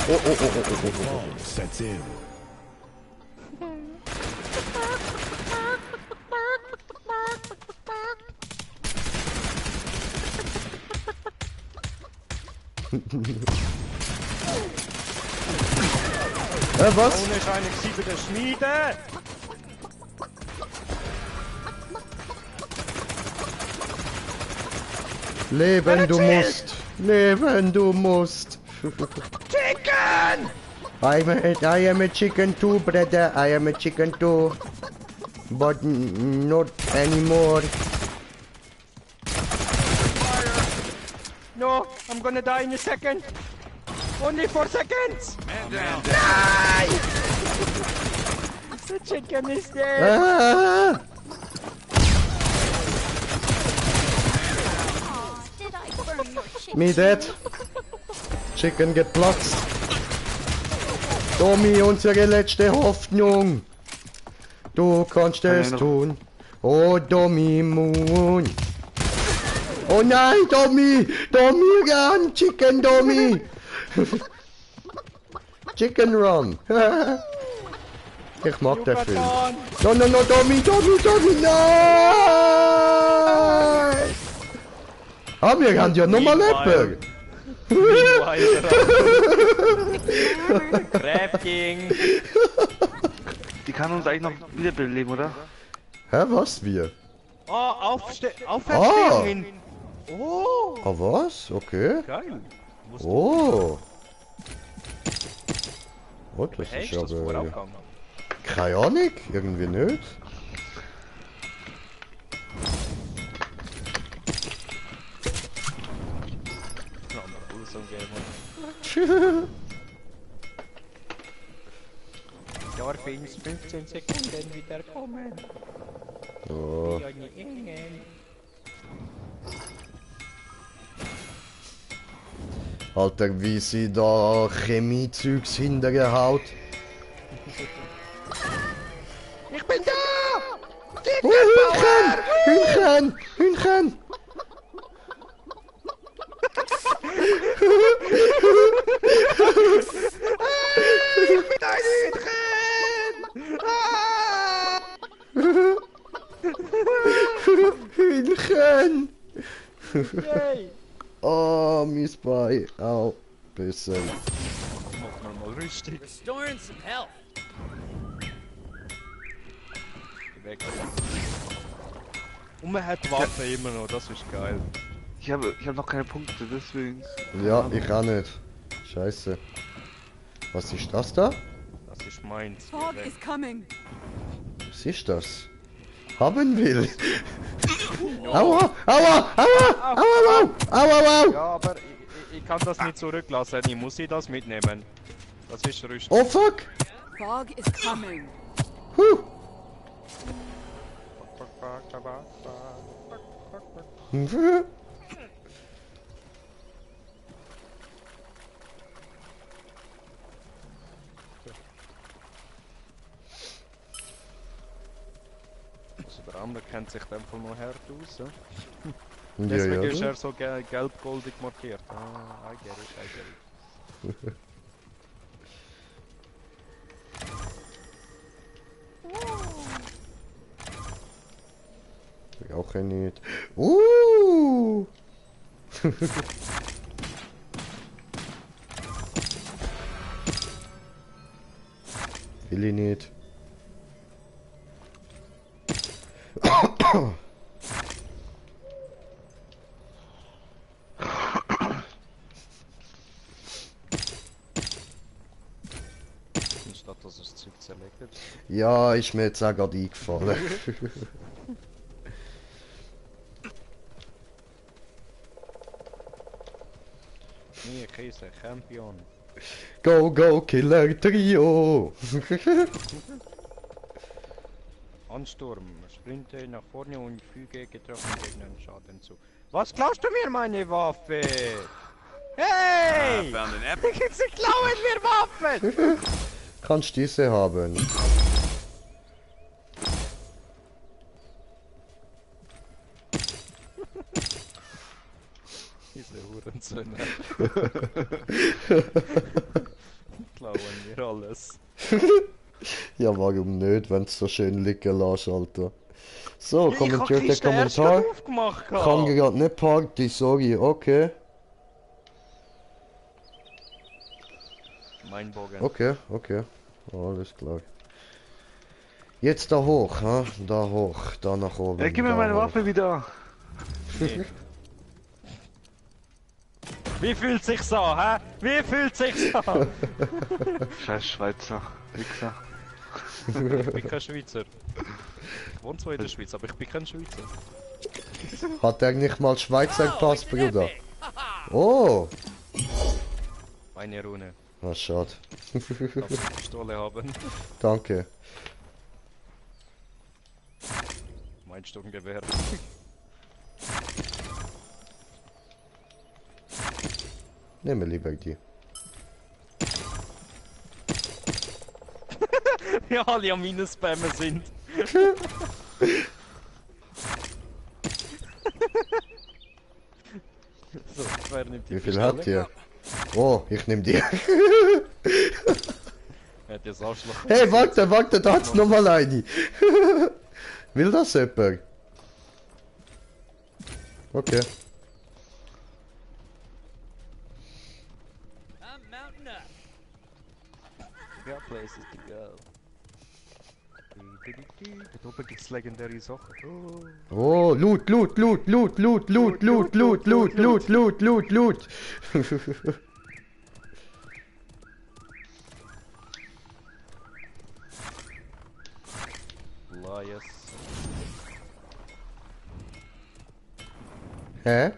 Oh, oh, oh, oh, oh, oh, oh. Fog sets in. Was? Ohne Scheine, ich der Schmiede! Leben, du musst. Leben, du musst. Chicken! I am a chicken too, brother. I am a chicken too. But not anymore. No, I'm gonna die in a second. Only 4 seconds. Man down. The chicken is dead. Ah! Did I burn your chicken? Me dead. Chicken geplatzt. Tommy, unsere letzte Hoffnung. Du kannst es tun. Oh, Tommy Moon. Oh nein, Tommy! Tommy, run! Chicken, Tommy! Chicken Run! Ich mag den Film. No, no, no, Tommy, Tommy, Tommy, nein! Ah, wir haben ja nochmal jemanden! Crafting. Die kann uns eigentlich noch wiederbeleben, oder? Hä, was, wir? Oh, Auferstehung. Oh, Ah, was? Okay. geil. Oh. Oh, das ist Echt, das aber... voraufgegangen. Keine Ahnung, irgendwie nicht. Jarfings 15 Sekunden wiederkommen. So. Ja, nie Engel. Alter, wie sie da Chemiezeugs hintergehaut. Ich bin da! Oh, Hühnchen! Hühnchen! Hühnchen! Hühnchen! Yay! Oh, mein Bein. Au. Bisschen. Machen wir mal richtig. Restoring some health. Weg. Und man hat Waffen immer noch, das ist geil. Ich hab noch keine Punkte, deswegen. Ja, ich auch nicht. Scheiße. Was ist das da? Das ist meins. Fog Weg. is coming. Was ist das? Haben will. Aua! Aua! Aua! Aua! Aua! Aua! Ja, aber ich kann das nicht zurücklassen, ich muss das mitnehmen. Das ist Rüstung. Oh fuck! Fog is coming. Huh. Also der andere kennt sich in dem Fall noch hart aus. Ja? Ja, Deswegen ja. ist er so gelb-goldig markiert. Ah, I get it. Ich auch nicht. Will ich nicht. Anstatt dass er das Zeug zerlegt. Ja, ist mir jetzt auch gerade eingefallen. Nee, Käse, Champion. Go, go, Killer Trio! Ansturm, sprinte nach vorne und füge getroffenen Gegnern Schaden zu. Was klaust du mir meine Waffe? Hey! Found an epic. Sie klauen mir Waffen! Kannst diese haben. Diese Hurensöhne. Klauen mir alles. Ja, warum nicht, wenn es so schön liegen lässt, Alter. So, Ich kommentiert der erst Kommentar. aufgemacht. Kann gerade nicht Party, sorry, okay. Mein Bogen. Okay, okay. Alles klar. Jetzt da hoch, ha? Da hoch, da nach oben. Ja, gib mir da meine hoch. Waffe wieder. Nee. Wie fühlt sich's an, hä? Wie fühlt sich's an? Scheiß Schweizer. Wichser. Ich bin kein Schweizer. Ich wohne zwar in der Schweiz, aber ich bin kein Schweizer. Hat er nicht mal Schweizer Pass, Bruder? Oh! Eine Rune. Ah, schade. Darf ich Pistole haben? Danke. Mein Sturmgewehr. Nehme lieber die. Ja, alle am Minus-Spammen sind. So, wer nimmt die Wie viel Pistole? hat ihr? Oh, ich nehme die. Er hat jetzt Arschloch. Hey, warte, warte, da hat's noch mal eine. Will das jemand? Okay. I'm mounting up. Ja, places to go. Da oben gibt's legendäre Sachen. Oh. Oh, Loot, Loot, Loot, Loot, Loot, Loot, Loot, Loot, Loot, Loot, Loot, Loot, Loot. Lias. Hä?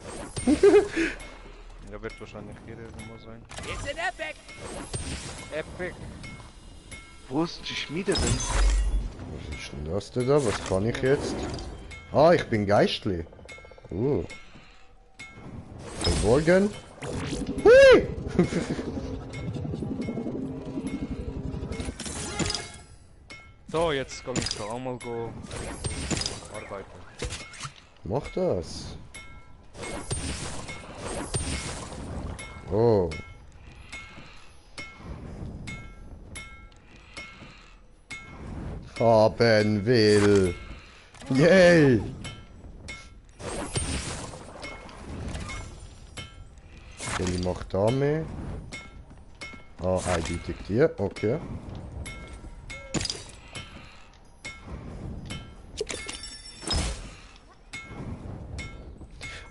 Ja, wird wahrscheinlich hier irgendwo sein. It's an epic. Epic. Wo ist die Schmiede denn? Was ist denn das denn da? Was kann ich jetzt? Ah, ich bin Geistli. Verborgen. Hui! So, jetzt kann ich da auch mal go arbeiten. Mach das. Oh. Haben will. Yay! Welche macht da mehr? Ah, eindeutig die. Okay.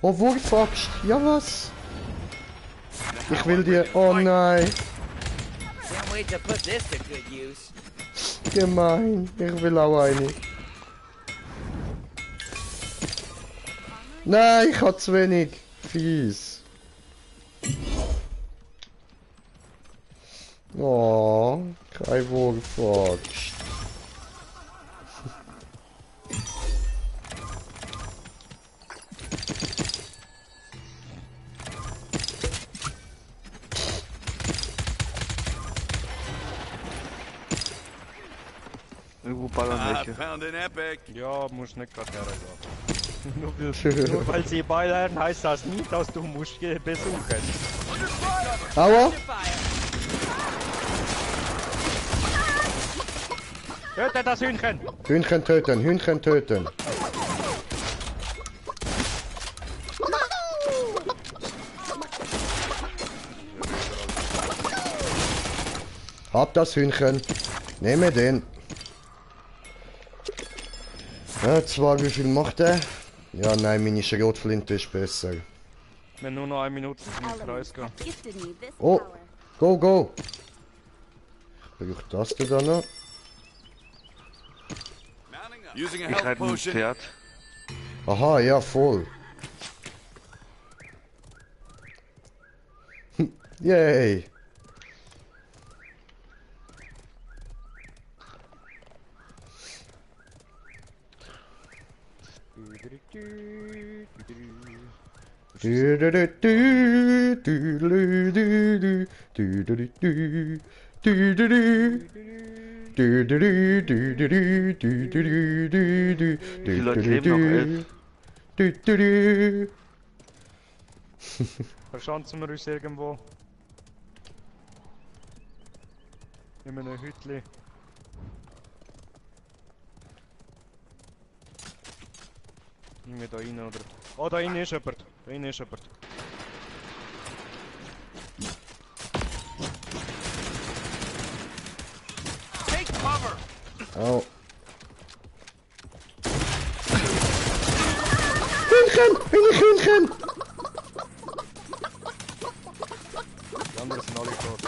Oh, Wurfaxt! Ja, was? Ich will dir... Oh nein! Can't wait to put this to good use. Gemein. Ich will auch eine. Nein, ich hab zu wenig. Fies. Oh, kein Wurfaxt. Irgendwo ballern I welche. found an epic. Ja, musst nicht gerade hergehen. nur weil sie ballern, heißt das nicht, dass du musst besuchen. Aua! Töte das Hühnchen! Hühnchen töten, Hühnchen töten. Hab das Hühnchen. Nehme den. Ja, zwar, wie viel macht er? Ja, nein, meine Schrotflinte ist besser. Wenn nur noch 1 Minute in den Kreis gehen. Gifted me this Oh, power. go, go. Ich brauche das da noch. Mounting up. Using a Ich health reite ein potion. Pferd. Aha, ja, voll. Yay. Wie viele Leute leben noch? 11? Verschanzen wir uns irgendwo. In einem Hütli. Irgendwie da rein, oder? Oh, da rein ist jemand. Da rein ist jemand. Take cover. Oh. Hühnchen! Hühnchen! Die anderen sind alle tot.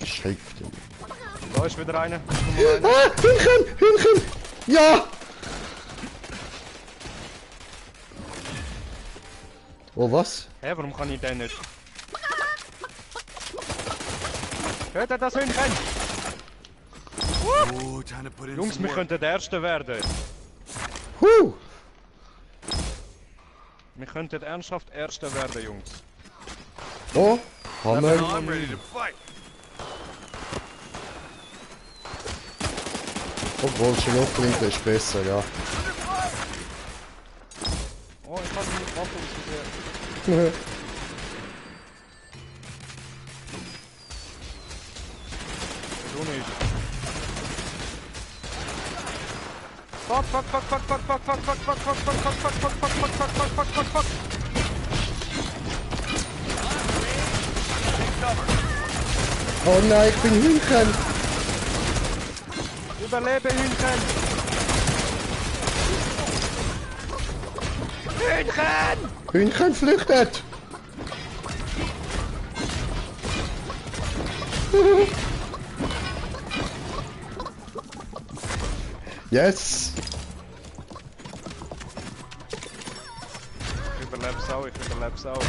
Scheiße. Da ist wieder einer. Ah, Hühnchen! Hühnchen! Ja! Oh, was? Hä, warum kann ich den nicht? Tötet das Hühnchen! Oh, time to put in Jungs, some wir work. könnten der Erste werden. Huh! Wir könnten ernsthaft Erste werden, Jungs. Oh, Hammer. I'm ready to fight. Obwohl, Schrotflinte ist besser, ja. Oh, ich kann die Waffe ausgesehen. Du nicht. Fuck, fuck, fuck, fuck, fuck, fuck, fuck, fuck, fuck, fuck, fuck, fuck, fuck, fuck, fuck, fuck, fuck, fuck, fuck, fuck. Oh nein, ich bin Hühnchen! Überlebe, Hühnchen! Hühnchen! Hühnchen flüchtet! Yes! Ich überleb's auch, ich überleb's auch.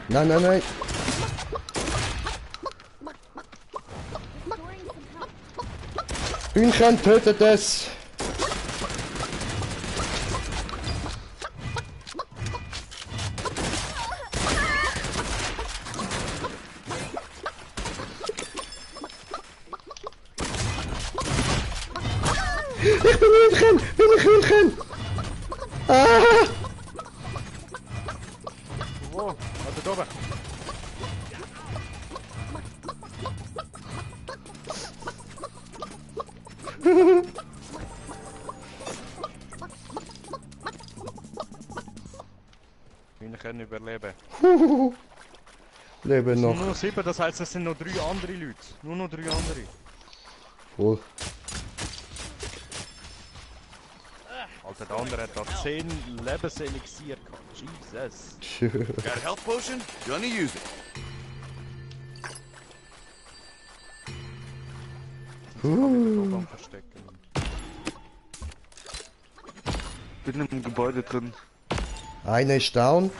Nein, nein, nein! Hühnchen tötet es! Ich bin Hühnchen! Bin ich Hühnchen? Ah! Wo? Also da oben. Wir können überleben. Leben Es sind noch. nur 7, das heisst, es sind noch 3 andere Leute. Nur noch 3 andere. Voll. Alter, der andere hat da 10 Lebenselixier gehabt. Jesus. Got a health potion? Gonna use it. Oben am Verstecken. Bin im Gebäude drin. Einer ist down.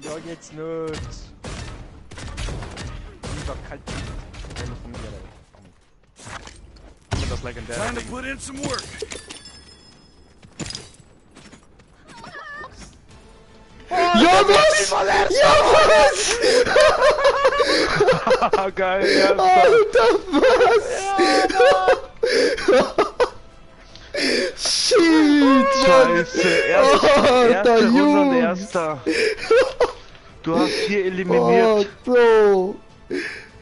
Ja, jetzt nicht. Ich hab kein Telefonieren. Das legendäre Time to Ding. put in some work. Ja, was? Ja, was? Geil, ja. Alter, was? Shit, Mann. Scheiße, Alter, erste Runde und Jungs. erster. Du hast 4 eliminiert. Oh, Bro.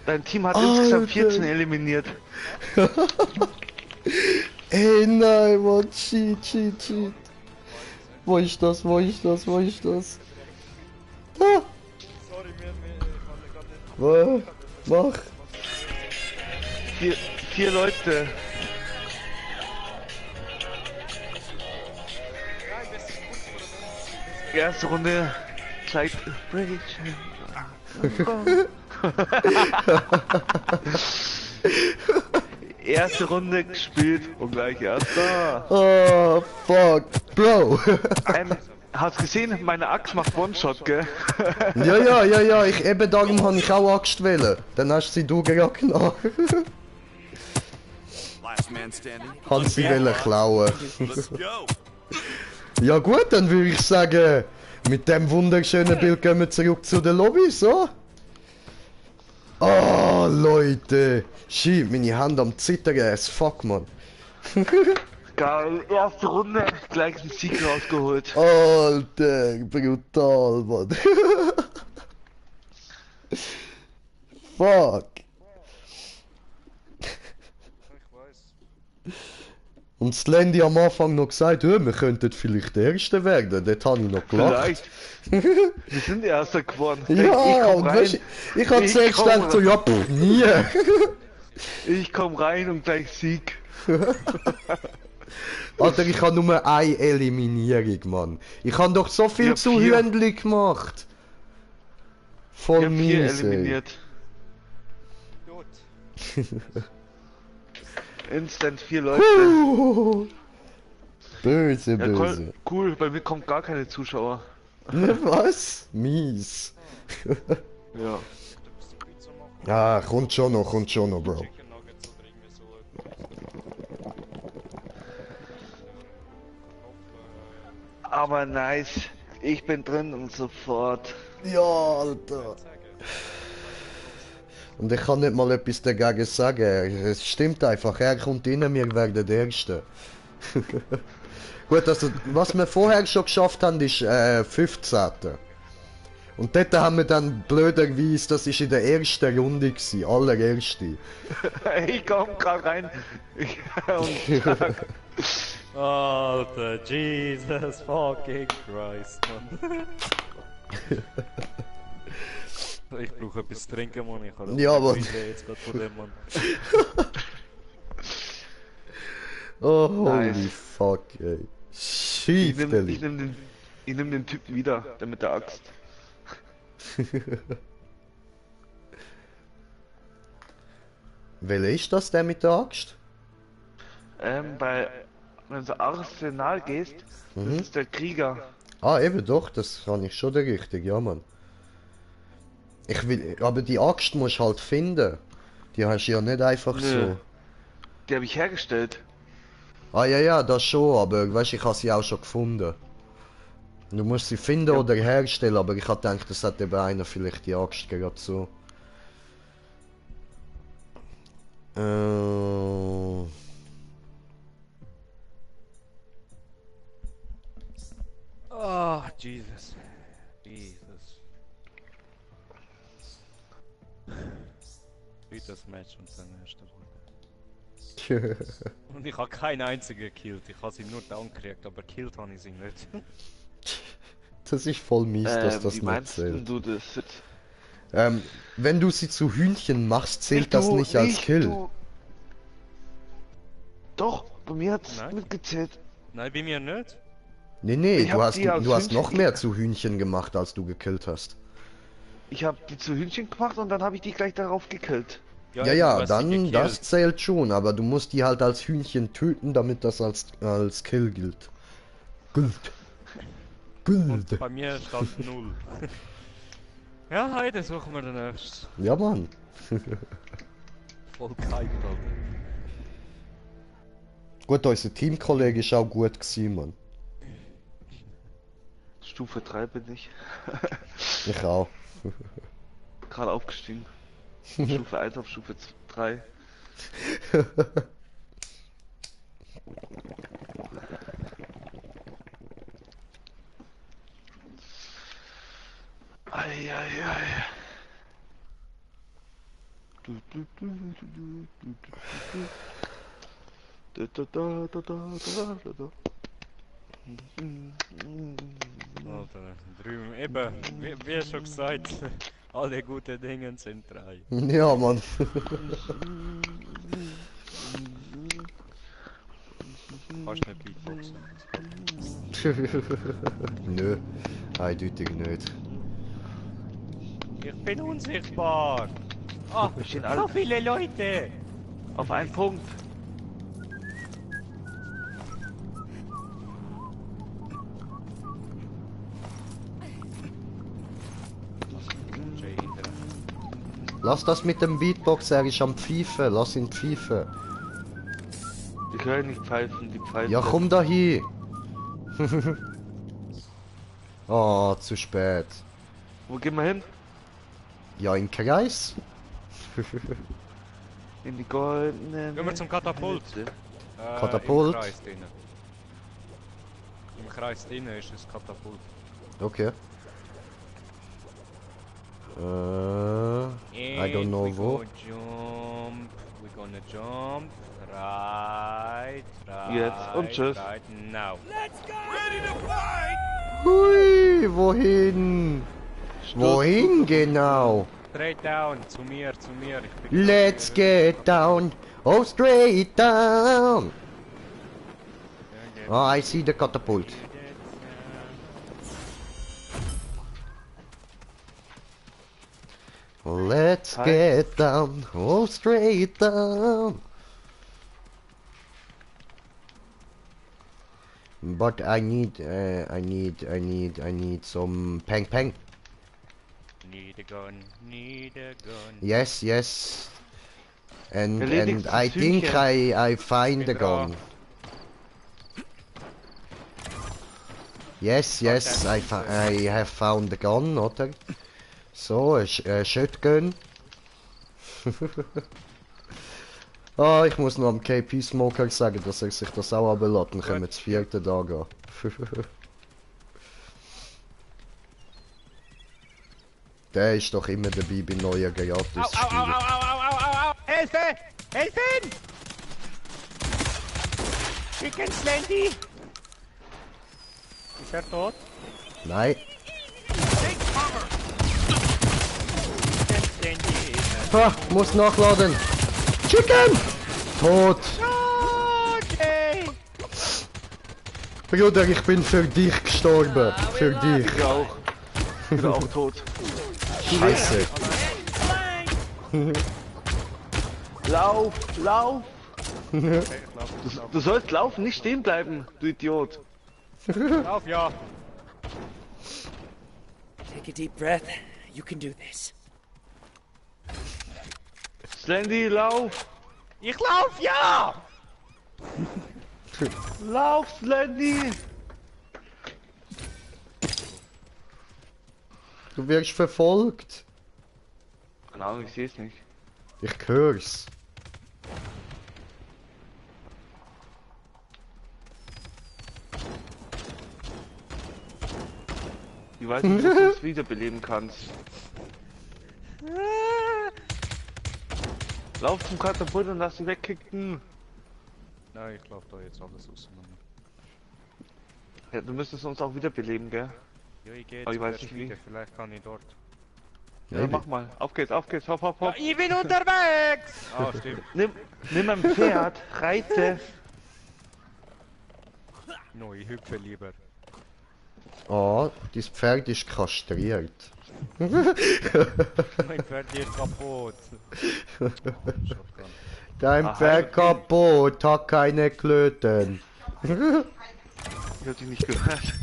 Dein Team hat Alter. insgesamt 14 eliminiert. Ey, nein, Mann. Cheat. Wo ist das? Da. Sorry, wir Mach. 4 Leute. Erste Runde. Zeit. Erste Runde gespielt und gleich erster. Oh, fuck. Bro. Hast gesehen, meine Axt macht One-Shot, gell? Ja. Eben darum habe ich auch Axt wählen. Dann hast du sie du gerackt nach. Last man standing. Kann sie wollen klauen. Let's go. Ja gut, dann würde ich sagen, mit dem wunderschönen Bild gehen wir zurück zu der Lobby, so? Oh, Leute. Shit, meine Hand am Zittern, as fuck, man. Geil, erste Runde, gleich einen Sieg rausgeholt. Alter, brutal, man. Fuck. Und Slendy am Anfang noch gesagt, wir könnten vielleicht der Erste werden. Dort habe ich noch gelacht. Vielleicht. Wir sind Erster geworden. Ja, komm und rein. weißt, ich hab Ich zuerst komm gedacht, so, ja, nie. Ich komm rein und gleich Sieg. Alter, ich habe nur eine Eliminierung, Mann. Ich habe doch so viel Ich hab zu 4. Hündli gemacht. Ich Voll hab 4 mies, ey. eliminiert. Gut. Instant 4 Leute. Böse, Ja, böse. cool, bei mir kommen gar keine Zuschauer. Was? Mies. Ja. Ah, kommt schon noch, Bro. Chicken Nuggets oder irgendwie so. Aber nice. Ich bin drin und sofort. Ja, Alter. Und ich kann nicht mal etwas dagegen sagen. Es stimmt einfach, er kommt rein, wir werden der Erste. Gut, also was wir vorher schon geschafft haben, ist 15. Und dort haben wir dann blöderweise, das ist in der ersten Runde gewesen, allererste. Ich komm grad rein. Und sag, Alter, Jesus fucking Christ, Mann. Ich brauche etwas zu trinken, Mann. Ich habe Ja, Mann. jetzt gerade von dem, Mann. Oh, holy Nice. fuck, ey. ich Schief, nehm den Typen wieder, der mit der Axt. Welcher ist das, der mit der Axt? Wenn du Arsenal gehst, das ist der Krieger. Ah, eben doch, das kann ich schon der richtig, ja, Mann. Ich will, aber die Axt musst du halt finden. Die hast du ja nicht einfach Nö. so. Die habe ich hergestellt. Ah ja, ja, das schon, aber weißt, ich habe sie auch schon gefunden. Du musst sie finden oder herstellen, aber ich habe gedacht, das hat eben einer vielleicht die Axt gerade so. Oh, Jesus. Jesus. Wie das Match und dann erste Runde. Und ich habe keinen einzigen gekillt. Ich habe sie nur down gekriegt, aber gekillt habe ich sie nicht. Das ist voll mies, dass das Wie nicht meinst zählt. du das jetzt? Wenn du sie zu Hühnchen machst, zählt das nicht als Kill. Du. Doch, bei mir hat's Nein. mitgezählt. Nein, bei mir nicht. Nee, Ich hab du die als hast noch Hühnchen- mehr zu Hühnchen gemacht, als du gekillt hast. Ich habe die zu Hühnchen gemacht und dann habe ich die gleich darauf gekillt. Ja, eben, ja, du hast sie dann gekillt. das zählt schon, aber du musst die halt als Hühnchen töten, damit das als Kill gilt. Gilt. Und bei mir stand 0. Ja, heute suchen wir den nächsten. Ja, Mann. Voll gehypt, Alter. Gut, unser Teamkollege ist auch gut gewesen, Mann. Stufe 3 bin ich. Ich auch. Gerade aufgestiegen. Von Stufe 1 auf Stufe 3. Eieiei. Alter, drüben, eben, wie schon gesagt, alle guten Dinge sind 3. Ja, Mann. Kannst nicht Beatboxen. Nö, eindeutig nicht. Ich bin unsichtbar! Ah, Wir stehen so alle viele Leute! auf einen Punkt. Jay hinterher. Lass das mit dem Beatbox, er ist am Pfeifen, lass ihn pfeifen. Die können nicht pfeifen, die pfeifen. Ja, komm da hin. Oh, zu spät. Wo gehen wir hin? Ja, im Kreis? In die goldenen. Gehen wir zum Katapult. Mitte. Katapult? Im Kreis drinnen. Im Kreis drinnen ist das Katapult. Okay. I don't know we wo. go jump. We're gonna jump. Right. Jetzt und tschüss. Right now. Hui, wohin? Wohin genau? Straight down. Zu mir, zu mir. Ich bin Let's get down. Oh, straight down. Oh, I see the catapult. Let's Hi. get down. Oh, straight down. But I need some pang pang. Need a gun. Need a gun. Yes, yes. And Erledigt I das think Hühnchen. I find the Bin dran. gun. Yes, yes, I have found the gun, oder? So, a shotgun. Ah, ich muss noch am KP Smoker sagen, dass er sich das auch ablässt. Dann können wir das vierte da gehen. Der ist doch immer dabei bei neuen Gratis-Spielen. Au! Hilfe! Helfen! Chicken Slendy! Ist er tot? Nein. Slendy ist Ha, muss nachladen. Chicken! Tot. Okay! Bruder, ich bin für dich gestorben. Für dich. Ich auch. Ich bin auch tot. Scheiße. Lauf, lauf! er. Du sollst laufen, nicht stehen bleiben, du Idiot. Lauf, ja! Take a deep breath. You can do this. Slendy, lauf! Ich lauf, ja! Lauf, Slendy! Du wirst verfolgt. Keine Ahnung, ich seh's nicht. Ich hör's. Ich weiß nicht, ob du es wiederbeleben kannst. Lauf zum Katapult und lass sie wegkicken. Nein, ich lauf da jetzt alles auseinander. Ja, du müsstest uns auch wiederbeleben, gell? Ja, ich geh Aber ich jetzt weiß nicht wie. wieder, vielleicht kann ich dort. Ja, mach mal. Auf geht's, hopp, hopp, hopp. Ich bin unterwegs! Ah, stimmt. Nimm ein Pferd, reite. No, ich hüpfe lieber. Ah, dein Pferd ist kastriert. Mein Pferd geht kaputt. Shotgun. Dein Ah, Pferd Heilung. kaputt, hat keine Klöten. Ich hab dich nicht gehört.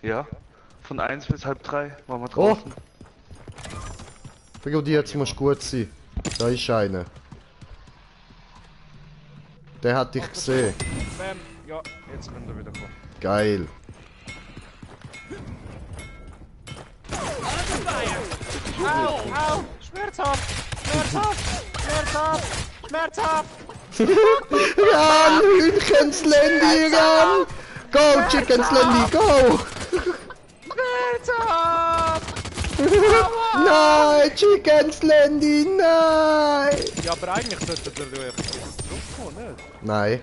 Ja, von 1 bis halb 3 waren wir draußen. Brudi, jetzt musst du gut sein. Da ist einer. Der hat dich gesehen. Bam! Ja, jetzt könnt ihr wieder kommen. Geil. Au! Au! Schmerzhaft! Schmerzhaft! Schmerzhaft! Schmerzhaft! Ran, Hühnchen Slendy, ran! Go, Chicken Slendy, go! Schmerzhaft! Nein, Chicken Slendy, nein! Ja, aber eigentlich sollte der durch jetzt zurückkommen, nicht? Nein.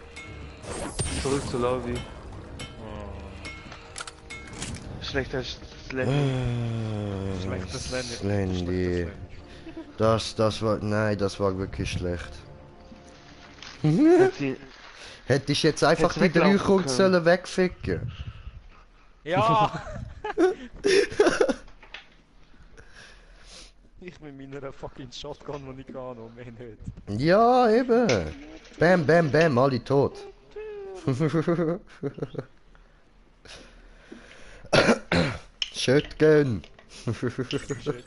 Zurück zu Lausi. Schlechter Slendy. Schlechtes Slendy. Slendy. Das war, nein, das war wirklich schlecht. Hätte ich jetzt einfach Hättest die drei weglaufen kurz können. sollen wegficken. Ja! Ich mit meiner fucking Shotgun, die ich kann und mehr nicht. Ja, eben. Bam, bam, bam, alle tot. Shotgun. Warte mal,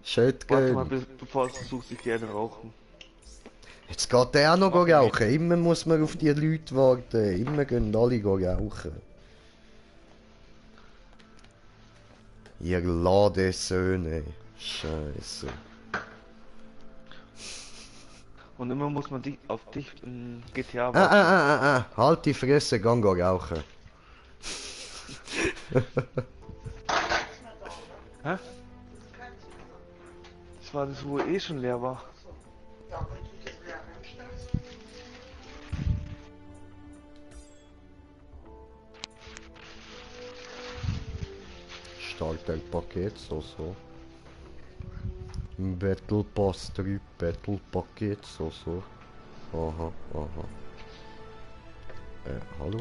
Shotgun. bevor du suchst, ich gerne rauchen. Jetzt geht der auch noch rauchen. Immer muss man auf die Leute warten. Immer gehen alle rauchen. Ihr Ladesöhne. Scheiße. Und immer muss man auf dich in GTA Ah, warten. Halt die Fresse, gang rauchen. Hä? Das war das, wo eh schon leer war. Starterpaket, so. Battle Pass 3 Battle Paket, so. Aha. Hallo?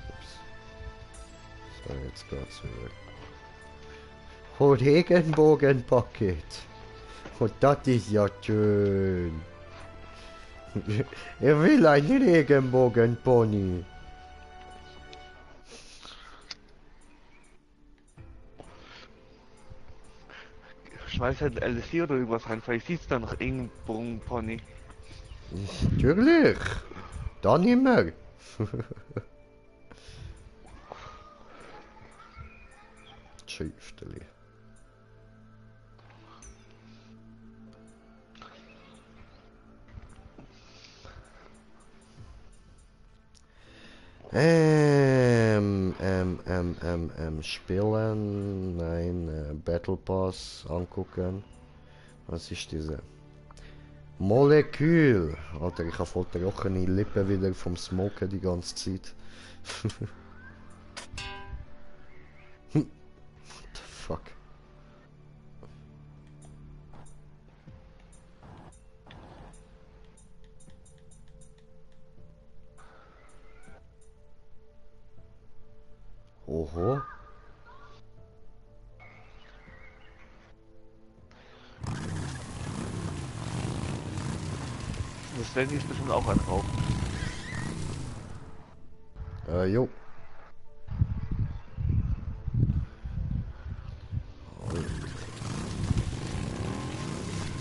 Ups. So, jetzt geht's wieder. Oh, Regenbogenpaket. Oh, das ist ja schön. Er will einen Regenbogenpony. Schmeiß halt LSD oder irgendwas rein, vielleicht siehst du da noch irgendeinen Pony. Natürlich. Da nicht mehr. Schäfteli. Spielen, nein, Battle Pass angucken. Was ist diese? Molekül! Alter, ich habe voll trockene Lippen wieder vom Smoken die ganze Zeit. What the fuck? Oho. Das werden die bestimmt auch anrauchen. Jo.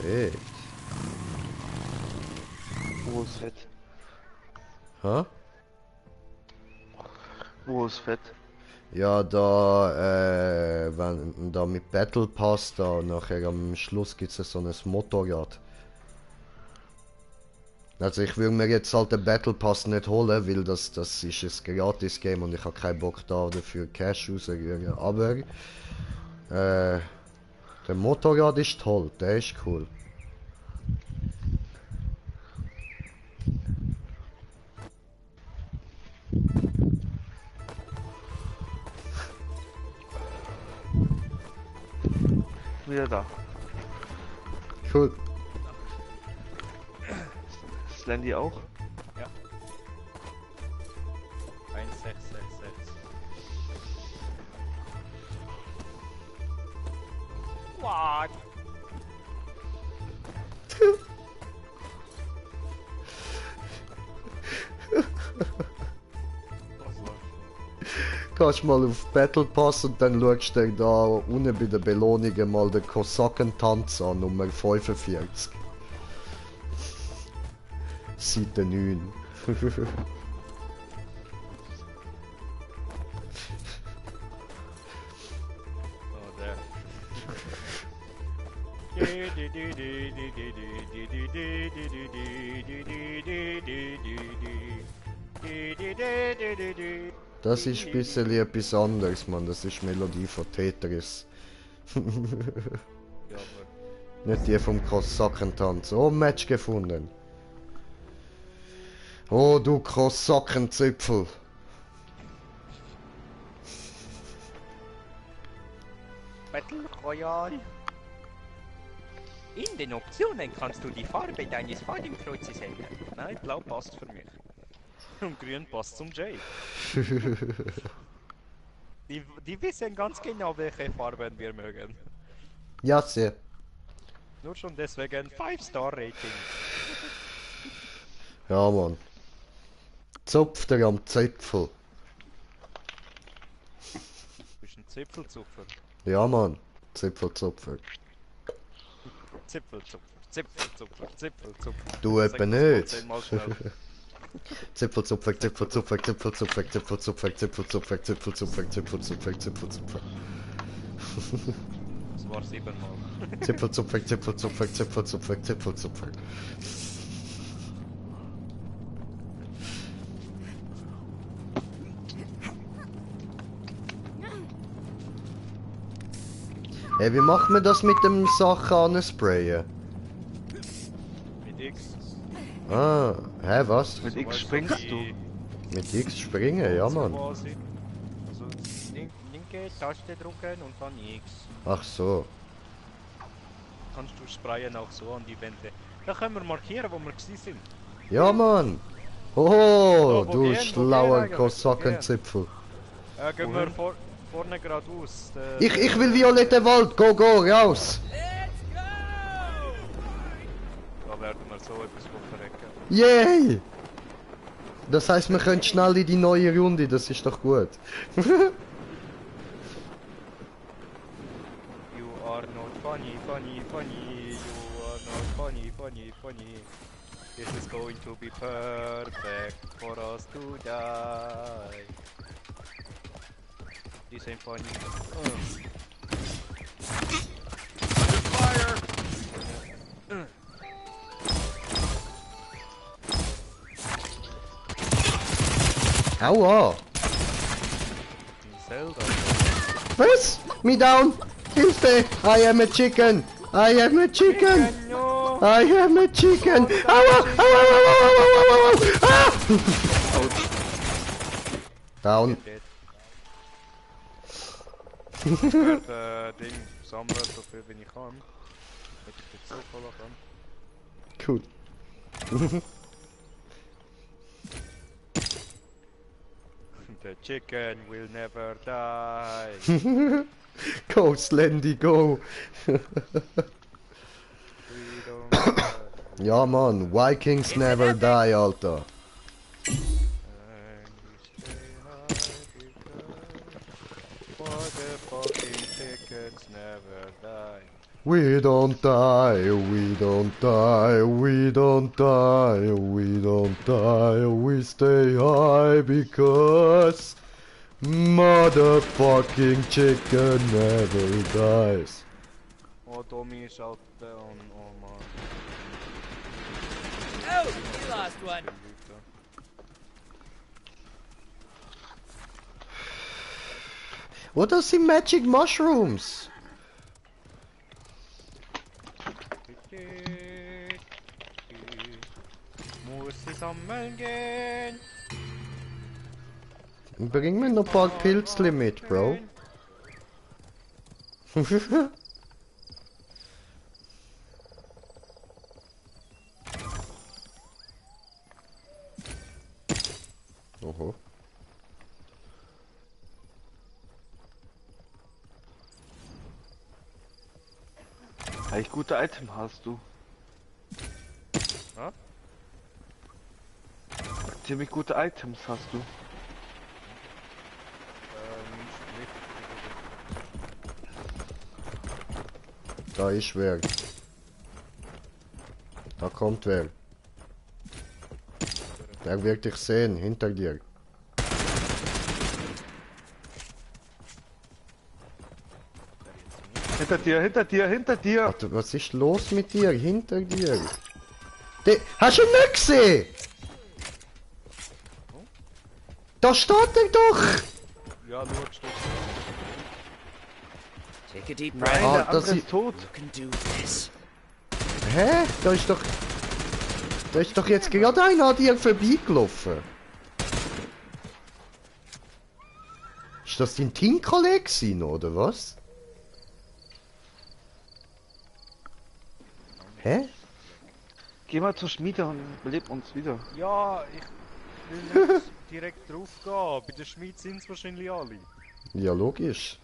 Echt? fett? Hä? Wo ist fett? Ja, da, wenn da mit Battle Pass da nachher am Schluss gibt es so ein Motorrad. Also ich will mir jetzt halt den Battle Pass nicht holen, weil das ist ein gratis Game und ich habe keinen Bock da dafür Cash rauszugeben. Aber der Motorrad ist toll, der ist cool. Wieder da. Cool. Slendy auch? 1666. What? Gehst mal auf Battle Pass und dann schaust du dir da unten bei den Belohnungen mal den Kosakentanz an, Nummer 45. Seite 9. Oh, der. Das ist ein bisschen etwas anderes, Mann. Das ist Melodie von Tetris. Ja, aber Nicht die vom Kosakentanz. Oh, Match gefunden. Oh, du Kosakenzipfel. Battle Royale. In den Optionen kannst du die Farbe deines Fadenkreuzes ändern. nein, blau passt für mich. Und grün passt zum Jay. Die wissen ganz genau, welche Farben wir mögen. Ja, sehr. Nur schon deswegen 5-Star-Rating. Ja, Mann. Zupft er am Zipfel. Du bist ein Zipfelzupfer. Ja, Mann. Zipfelzupfer. Zipfelzupfer, Zipfelzupfer, Zipfelzupfer. Du Sag etwa das mal nicht. 10-mal schnell. Zipfelzupfer, Zipfelzupfer, Zipfelzupfer, Zipfelzupfer, Zipfelzupfer, Zipfelzupfer, Zipfelzupfer, Zipfelzupfer. Das war 7-mal. Zipfelzupfer, Zipfelzupfer, Zipfelzupfer, Zipfelzupfer. Hey, wie machen wir das mit dem Sachen ansprayen? Mit X. Ah, hä, was? Mit So X weißt springst du. wie- Mit X springen, ja, so Mann. quasi. Also linke Taste drücken und dann X. Ach so. Kannst du sprayen auch so an die Wände. Da können wir markieren, wo wir gewesen sind. Ja, Mann. Oh, So, wo du gehen, wo schlauer gehen eigentlich? Kosakenzipfel. Gehen wir vorne geradeaus. Ich will violetten Wald, go, raus! Da werden wir so etwas verrecken. Yay! Das heißt, wir können schnell in die neue Runde, das ist doch gut. You are not funny, funny, funny. You are not funny, funny, funny. This is going to be perfect for us to die. This ain't funny. Fire! Aua! Zelda. Was? Me down! Hilfe! I am a chicken! I am a chicken! No! I am a chicken! Aua! Aua! Aua! Ah! Down. Dead. Ich werde Ding sammeln, so viel wie ich kann. Damit ich den Zug holen kann. Cool. The chicken will never die. Go, Slendy, go! We don't die. Ja, Mann, Vikings never die, Alter. And we stay high because for the fucking chickens never die. We don't die, we don't die, we don't die, we don't die, we stay high because motherfucking chicken never dies. Oh, Tommy ist halt on. Oh man. Oh, you lost one. What are the magic mushrooms? Muss sie sammeln gehen. Bring mir noch ein paar Pilzli mit, Bro. Oho. Eigentlich gute Item hast du. Ja? Ziemlich gute Items hast du. Da ist wer. Da kommt wer. Der wird dich sehen, hinter dir. Hinter dir, hinter dir, hinter dir! Warte, was ist los mit dir? Hinter dir. Hast du ihn nicht gesehen? Da steht er doch! Ja, schaust du. Take a deep Nein, breath. Ah, der das andere ist- ist tot. You can do this. Hä? Da ist doch... Da ist doch jetzt gerade einer an dir vorbeigelaufen. Ist das dein Teamkollege gewesen, oder was? Hä? Geh mal zur Schmiede und beleb uns wieder. Ja, ich will nicht direkt drauf gehen. Bei der Schmied sind es wahrscheinlich alle. Ja, logisch.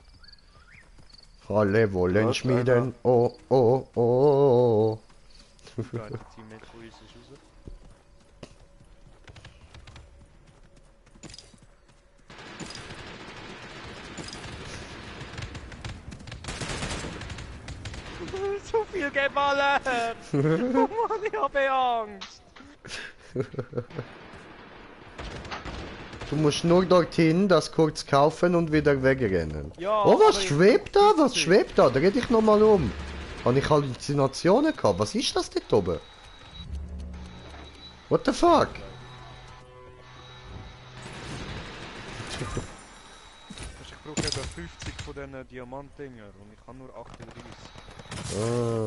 Alle wollen Was, schmieden. Oh, oh, oh. Geil, der Teammate von uns ist raus. So viel geballert! Oh Mann, ich habe Angst! Du musst nur dorthin, das kurz kaufen und wieder wegrennen. Ja, Oh, was aber ich- schwebt da? Was schwebt da? Dreh dich nochmal um. Habe ich Halluzinationen gehabt? Was ist das dort oben? What the fuck? Ich brauche etwa 50 von diesen Diamantdinger und ich habe nur 38. Ah.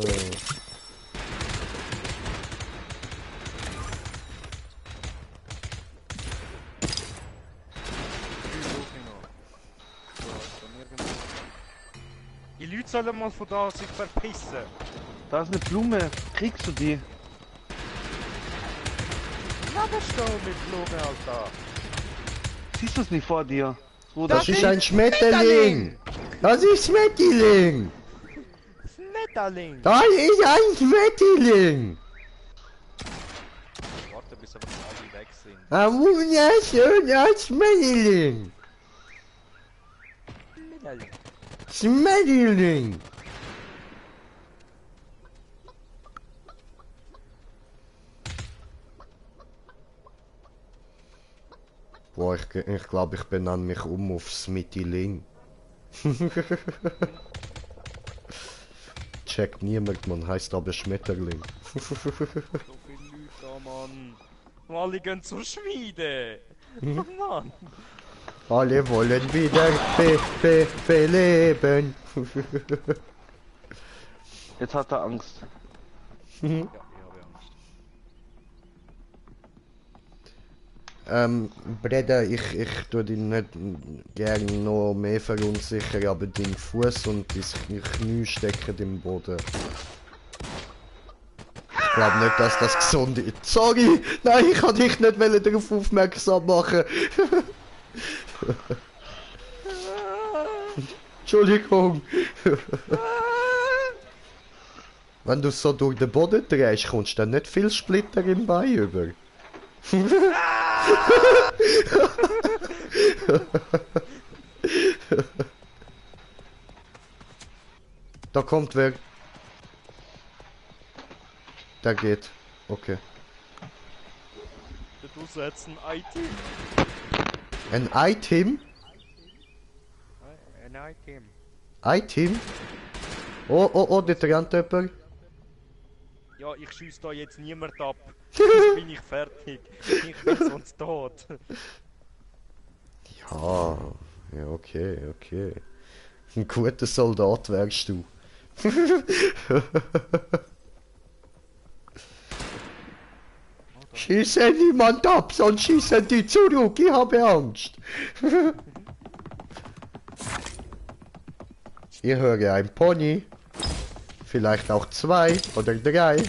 Wie brauche ich noch? So, ist da nirgendwo. Die Leute sollen mal von da sich verpissen. Da ist eine Blume. Kriegst du die? Laberst du mit Blume, Alter? Siehst du es nicht vor dir? Wo Das ist ein Schmetterling! Das ist Schmetterling! Schmetterling! Das ist ein Schmetterling! Warte, bis aber alle weg sind. Ein wunderschöner Schmetterling! Schmetterling. Schmetterling! Boah, ich glaube, ich benenne mich um auf Smittyling. Checkt niemand, man heißt aber Schmetterling. So viele Leute da, Mann. Und alle gehen zur Schmiede. Oh Mann. Alle wollen wieder beleben. Jetzt hat er Angst. Ja, ich habe Angst. Breda, ich tu dich nicht gern noch mehr verunsichern, aber dein Fuß und dein Knie stecken im Boden. Ich glaube nicht, dass das gesund ist. Sorry! Nein, ich kann dich nicht darauf aufmerksam machen. Entschuldigung. Wenn du so durch den Boden drehst, kommst du dann nicht viel Splitter im Bein über. Da kommt wer. Der geht. Okay. Du setzt ein Item. Ein Item? Ein Item. Item? Oh, dort rennt jemand. Ja, ich schieß da jetzt niemand ab. Jetzt bin ich fertig. Ich bin sonst tot. Ja, okay. Ein guter Soldat wärst du. Schieße niemand ab, sonst schießen die zurück. Ich habe Angst. Ich höre ein Pony. Vielleicht auch 2 oder 3.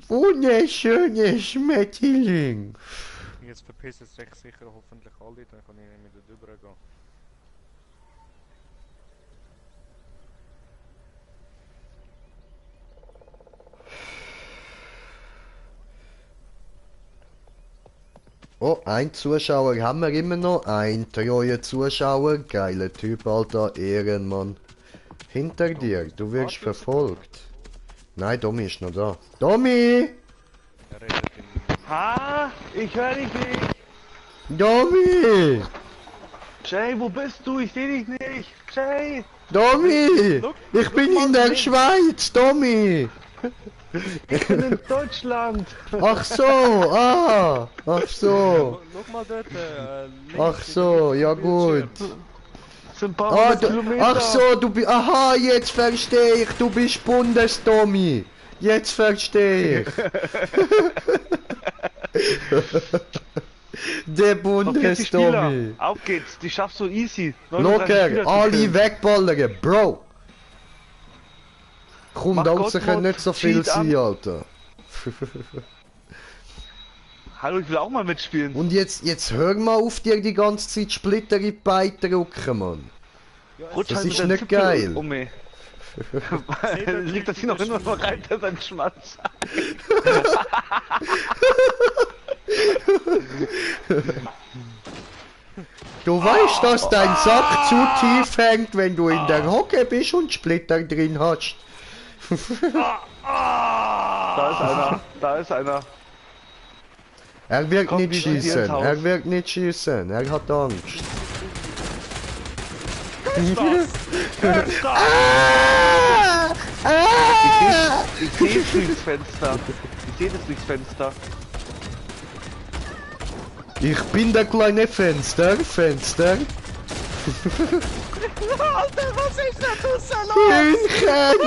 Wunderschönes Mädchen. Jetzt verpissen sich sicher hoffentlich alle, dann kann ich nicht mehr drüber gehen. Oh, ein Zuschauer haben wir immer noch. Ein treuer Zuschauer. Geiler Typ, Alter. Ehrenmann. Hinter dir. Du wirst verfolgt. Nein, Domi ist noch da. Domi! Er redet in... Ha? Ich höre dich nicht. Domi! Jay, wo bist du? Ich sehe dich nicht. Jay! Domi! Ich bin in der Schweiz, Domi! Ich bin in Deutschland. Ach so, ach so. Schau mal dort, Ach so, ja gut. Sind ein paar hundert Kilometer. Ach so, du bist. Aha, jetzt verstehe ich. Du bist Bundesdomi. Jetzt verstehe ich. Der Bundesdomi. Auf geht's, die schaffst du easy. 39 Locker, Spieler zu alle killen. wegballern, Bro. Komm, Mach da können nicht so viel Cheat an. sein, Alter. Hallo, ich will auch mal mitspielen. Und jetzt hör mal auf, dir die ganze Zeit Splitter in die Beine drücken, Mann. Rutsch das halt ist mit nicht Zipfel geil. Um mich. Liegt das hier noch immer noch rein, das ein Schmatz. Du weißt, dass dein Sack zu tief hängt, wenn du in der Hocke bist und Splitter drin hast. Da ist einer. Er wird Komm, nicht wir sind hier schießen, ins Haus. er wird nicht schießen, er hat Angst. Ich sehe es durchs Fenster. Ich sehe das durchs Fenster. Ich bin der kleine Fenster. Alter, was ist da draussen los? Hühnchen!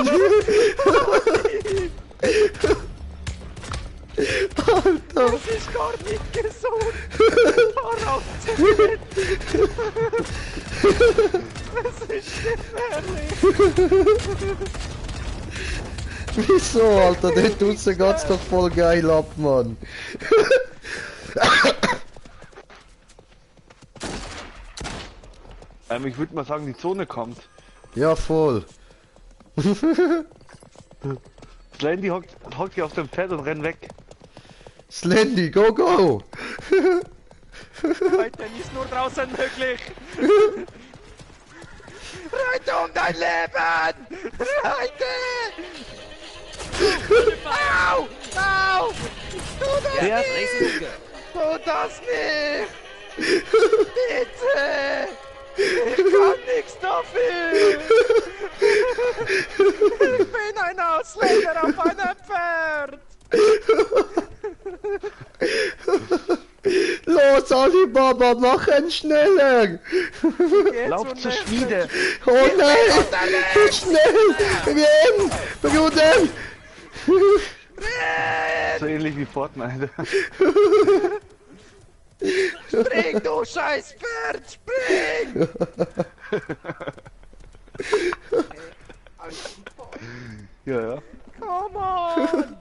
Alter! Das ist gar nicht gesund! Hör auf zu Das ist gefährlich! Wieso, Alter? Der draussen geht's doch voll geil ab, Mann. Ich würde mal sagen, die Zone kommt. Ja, voll. Slendy hockt hier auf dem Pferd und rennt weg. Slendy, go, go! Reiten ist nur draußen möglich! Reite um dein Leben! Reite! Au! Au! Tu das nicht! Tu das nicht! Bitte! Ich kann nichts dafür! Ich bin ein Ausländer auf einem Pferd! Los, Alibaba, machen schneller! Lauf zur Schmiede! Oh nein! Schnell! Renn! Bruder! So ähnlich wie Fortnite. Spring, du scheiß Pferd! Spring! Ja. Come on!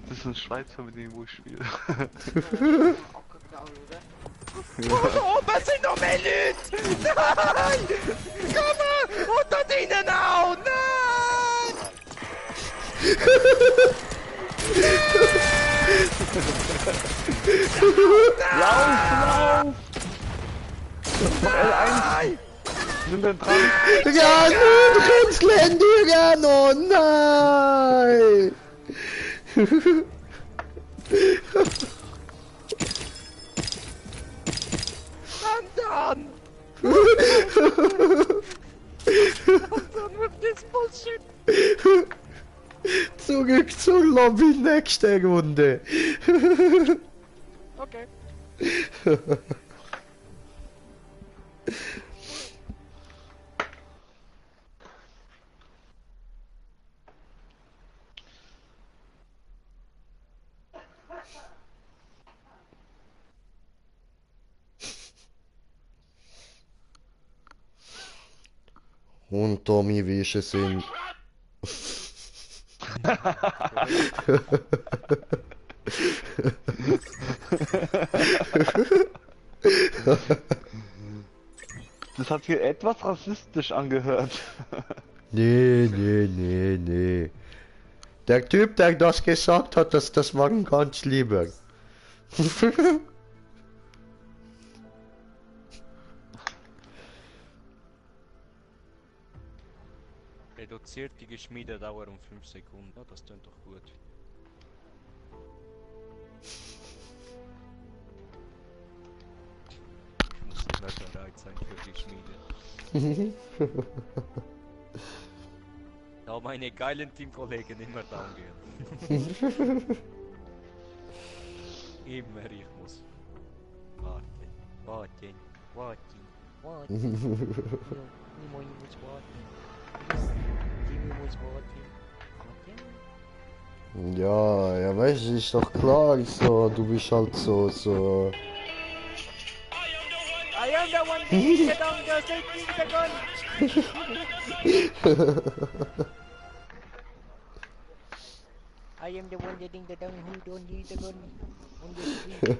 Das ist ein Schweizer, mit dem ich spiele. Und oben sind noch mehr Leute! Nein! Komm mal! Und da drinnen auch! Nein! Lauf! Mach L1! Sind wir dran? Ja, du kannst Ländigen, oh nein! Done! Zurück zur Lobby, nächste Runde. Okay. Und Tommy, wie ist es in... Das hat sich etwas rassistisch angehört. Nee. Der Typ, der das gesagt hat, das war ein ganz lieber. Reduziert die Geschmiededauer um 5 Sekunden. Ja, das klingt doch gut. Ich muss nicht mehr bereit sein für die Schmiede. Da meine geilen Teamkollegen immer down gehen. Immer ich muss. Warten. Nemo muss warten. Nemo muss warten. Ja, weißt du, ist doch klar, so, du bist halt so. I am the one taking the gun, just taking the gun! I am the one getting the gun who don't need the gun on the street.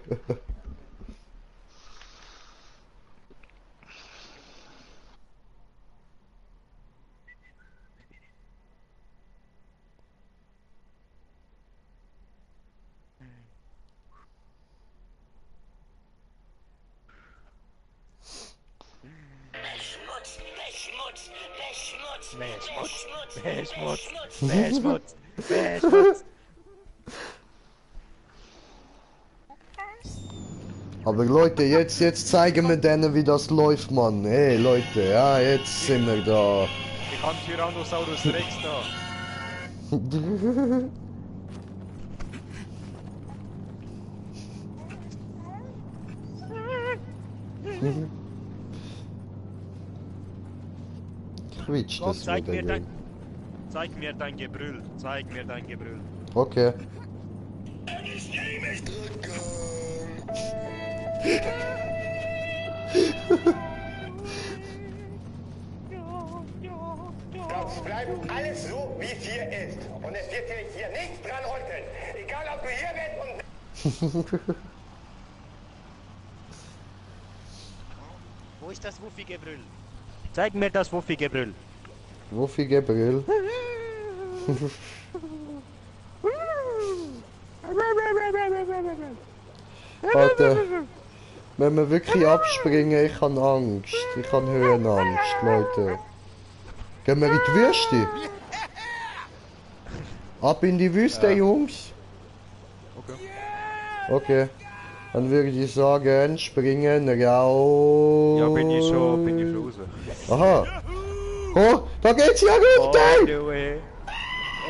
Schmutz. Aber Leute, jetzt zeigen wir denen, wie das läuft, Mann. Hey Leute, ja, jetzt sind wir da. Ich hab Tyrannosaurus Rex da. Quietsch, Komm, das wieder. Zeig mir dein Gebrüll. Okay. Das bleibt alles so, wie es hier ist. Und es wird hier nichts dran rütteln. Egal, ob du hier bist und... Wo ist das Wuffi-Gebrüll? Zeig mir das Wuffi-Gebrüll. Wuffi-Gebrüll. Alter, wenn wir wirklich abspringen, ich habe Angst. Ich habe Höhenangst, Leute. Gehen wir in die Wüste? Ab in die Wüste, Jungs. Okay. Dann würde ich sagen, springen raus. Ja, bin ich schon raus. Aha. Oh, da geht's ja runter!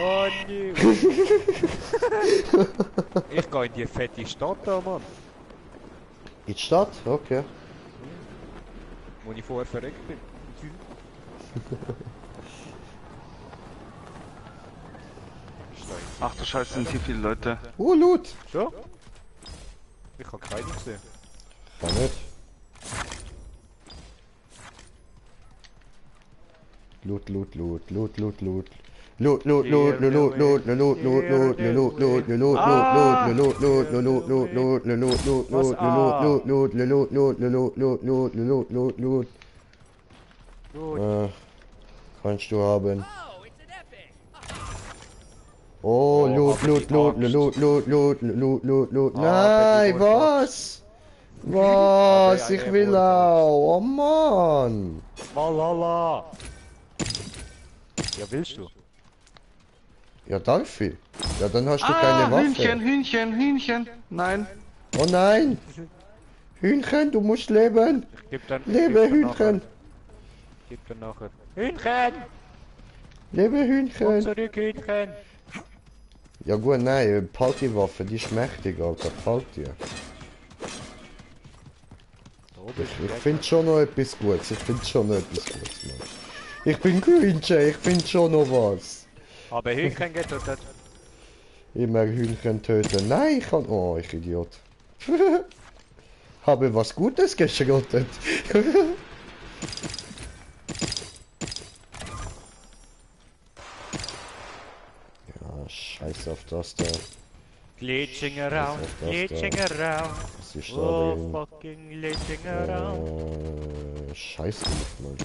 Oh nee. Ich gehe in die fette Stadt da, Mann. In die Stadt? Okay. Wo ich vorher verreckt bin. Ach du Scheiße, sind hier viele Leute. Loot! Schon? Ich habe keinen gesehen. Kann nicht. Loot. Kannst du haben. Oh, Loot, Loot, Loot, Loot, Loot, Loot, Loot, Loot, Loot. Nein, was? Was? Ich will auch. Oh Mann. Malala! Ja, willst du? Ja, darf ich? Ja, dann hast du keine Waffe. Hühnchen. Nein. Oh nein. Hühnchen, du musst leben. Lebe, Hühnchen. Gib dann nachher. Hühnchen! Lebe, Komm Hühnchen. zurück, Hühnchen! Ja gut, nein, Party-Waffe, die ist mächtig, Alter. Gefällt dir. Ich finde schon noch etwas Gutes. Mann. Ich bin Hühnchen, ich finde schon noch was. Aber Hühnchen getötet. Immer Hühnchen töten. Nein, ich kann... Oh, ich Idiot. Habe was Gutes geschrottet. Ja, scheiß auf das da. Glitching around, glitching around. Was ist da Oh, drin? fucking glitching around. Scheiß drauf, Mann.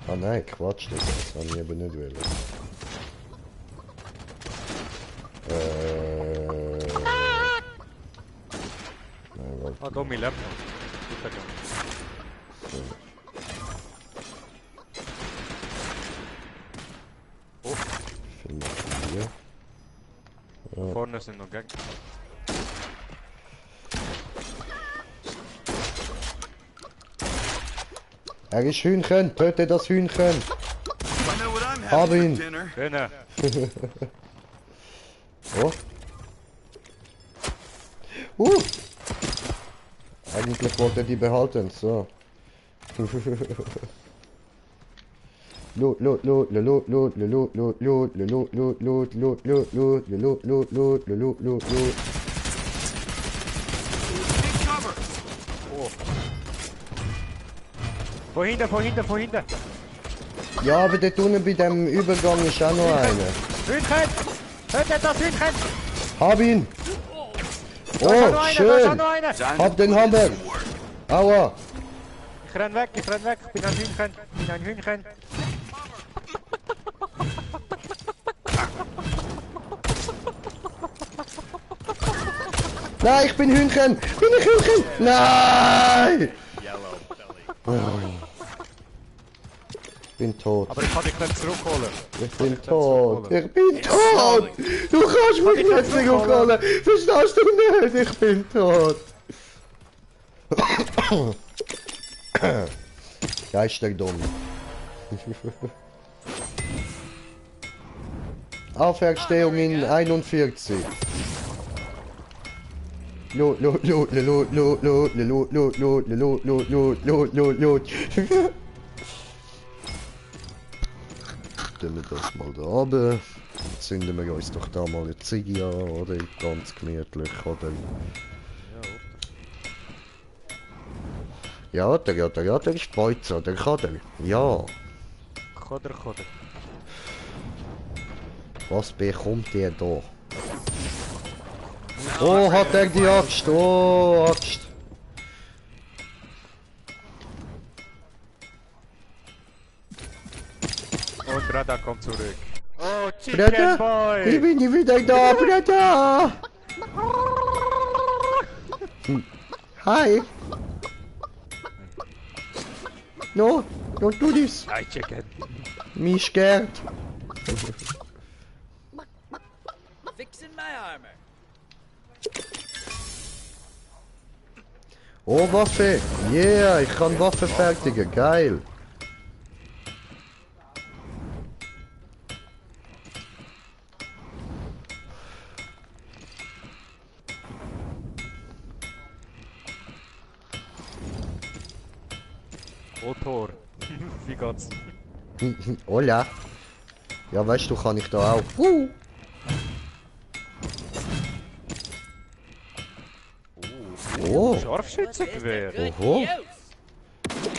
Ah nein, Quatsch, das habe ich eben nicht wollen. Nein, warte. Ah, da, mein Laptop. Guter Gang. Film hier. Vorne sind noch Gang. Er ist Hühnchen, töte das Hühnchen. I know what I'm Hab having ihn. for dinner. Schöne. Oh. Eigentlich wollte er die behalten, so. Loot, loot, loot, loot, loot, loot, loot, loot, loot, loot, loot, loot, loot, loot, loot, loot, loot, loot, loot, loot. Take cover. Vor hinten. Ja, aber dort unten bei dem Übergang ist auch noch einer. Hühnchen! Tötet das Hühnchen! Hab ihn! Da ist Oh, noch einer, da ist schön! noch einer! Time Hab to den put in Hammer! some work. Aua! Ich renn weg, ich bin ein Hühnchen, ich bin ein Hühnchen. Nein, ich bin Hühnchen! Bin ich Hühnchen? Nein! Ich bin tot. Aber ich kann dich nicht zurückholen. Ich bin tot. Ich bin tot! Du kannst mich nicht zurückholen! Verstehst du nicht? Ich bin tot! Geisterdumm. Auferstehung in 41. Loot, loot, loot, loot, loot, loot, loot, loot, loot, loot, loot, loot, loot, loot, loot. Tun wir das mal da runter. Zünden wir uns doch da mal eine Ziege an, oder? Ganz gemütlich, oder? Ja, der Speuzer, der kann der. Ja. Koder. Was bekommt der da? Oh, hat er die Axt? Oh, Axt. Und Radar kommt zurück. Oh, Chicken Bruder, ich Boy! bin wieder da, Bruder. Hi. No, don't do this. Hi, Chicken. Me scared. Fixing my armor. Oh, Waffe. Yeah, ich kann Waffe fertigen. Geil. Motor. Wie geht's? Hola. Ja, weißt du, kann ich da auch. Oh. Scharfschützengewehr. Oho.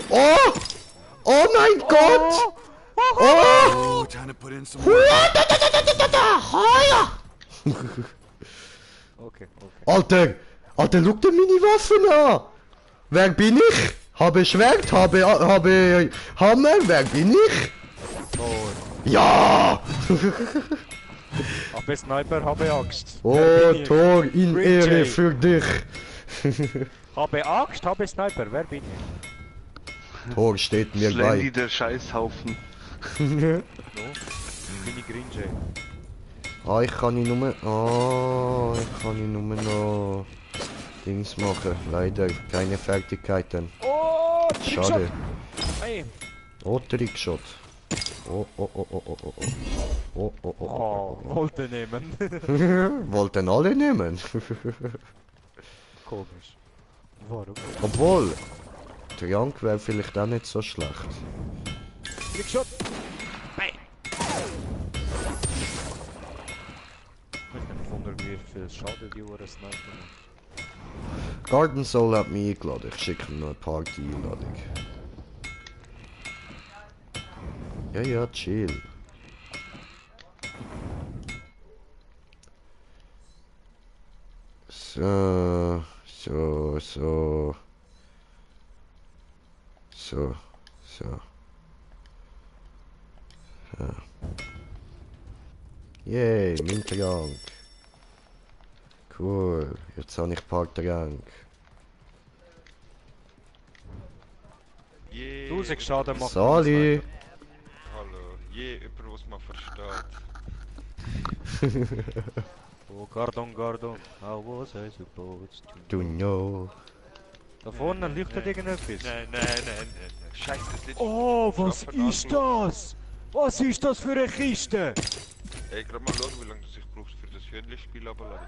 Oh! Oh mein Gott! Oh! Oh, time to put in some work. Okay. Alter! Alter, schau dir meine Waffen an! Wer bin ich? Habe Schwert, habe Hammer, wer bin ich? Ja! Habe Sniper, habe Angst. Oh, Wer bin ich? Tor in Green Ehre Jay. für dich. Habe Angst, habe Sniper. Wer bin ich? Tor steht mir Slendy, bei. der Scheißhaufen. No? Bin ich Green Jay. Ah, ich kann ihn nur... Ah, ich kann ihn nur noch... Dings machen. Leider, keine Fertigkeiten. Oh, Schade. Hey. Oh, Trickshot. Oh, oh, oh, oh, oh, oh, oh. Oh, oh, oh, Oh, oh, wollte nehmen. oh. Wollten alle nehmen. Komisch. Warum? Obwohl, Triank wäre vielleicht auch nicht so schlecht. Trickshot. Hey. Ich bin wundern, wie viel Schaden die Uhr Sniper macht. Garden Soul hat mich eingeladen. Ich schicke ihm noch eine Party-Einladung. Ja, ja, chill. So, so, so. So, so. Ja. Yay, mein Trank. Cool, jetzt habe ich ein paar Trank. Je, 1000 Schaden macht Sali! hallo, je jemand, was man versteht. Oh, Gardon. How was I supposed to? Du know. Da vorne leuchtet irgendetwas. Nein. Scheiße, das letzte Oh, was Schaffen ist angeschaut. das? Was ist das für eine Kiste? Ey, gerade mal schauen, wie lange du sich brauchst für das Hühnli-Spiel abladen.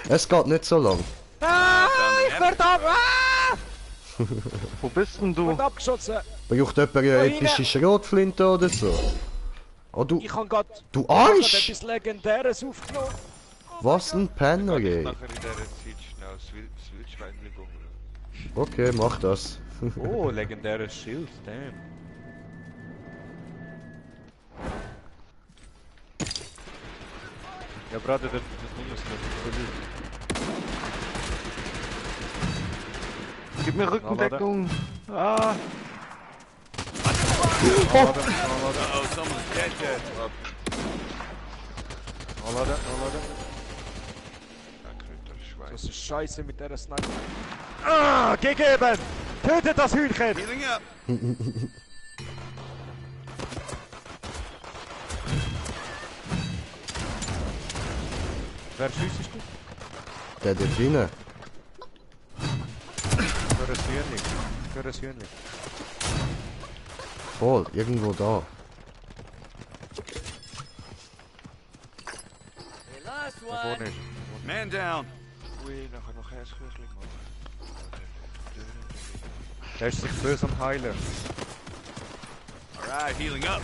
Es geht nicht so lang. Ah, ich werde ab! Ah! Wo bist denn Ich du? werde abgeschossen! Braucht jemand eine epische Schrotflinte oder so? Oh, du... Ich habe gerade Du Arsch! etwas Legendäres aufgenommen. Was ein Penner, Kann ich ey. nachher in dieser Zeit schnell das Wildschweinchen holen? Okay, mach das. Oh, legendäres Schild, damn. Ja, Bruder, das Ding ist nicht. Gib mir Rückendeckung. Ah, Anladen. Oh, someone's dead. Anladen. Ja, Krütterschwein. Das ist scheiße mit der Sniper. Ah, gegeben! Tötet das Hühnchen! Healing up. Wer schiessest du? Der Delfine. Für ein Hühnchen. Voll, irgendwo da. We lost Da vorne one. ist. Man down. Ui, nachher noch ein Küchli machen. Der ist sich böse am Heilen. Alright, healing up.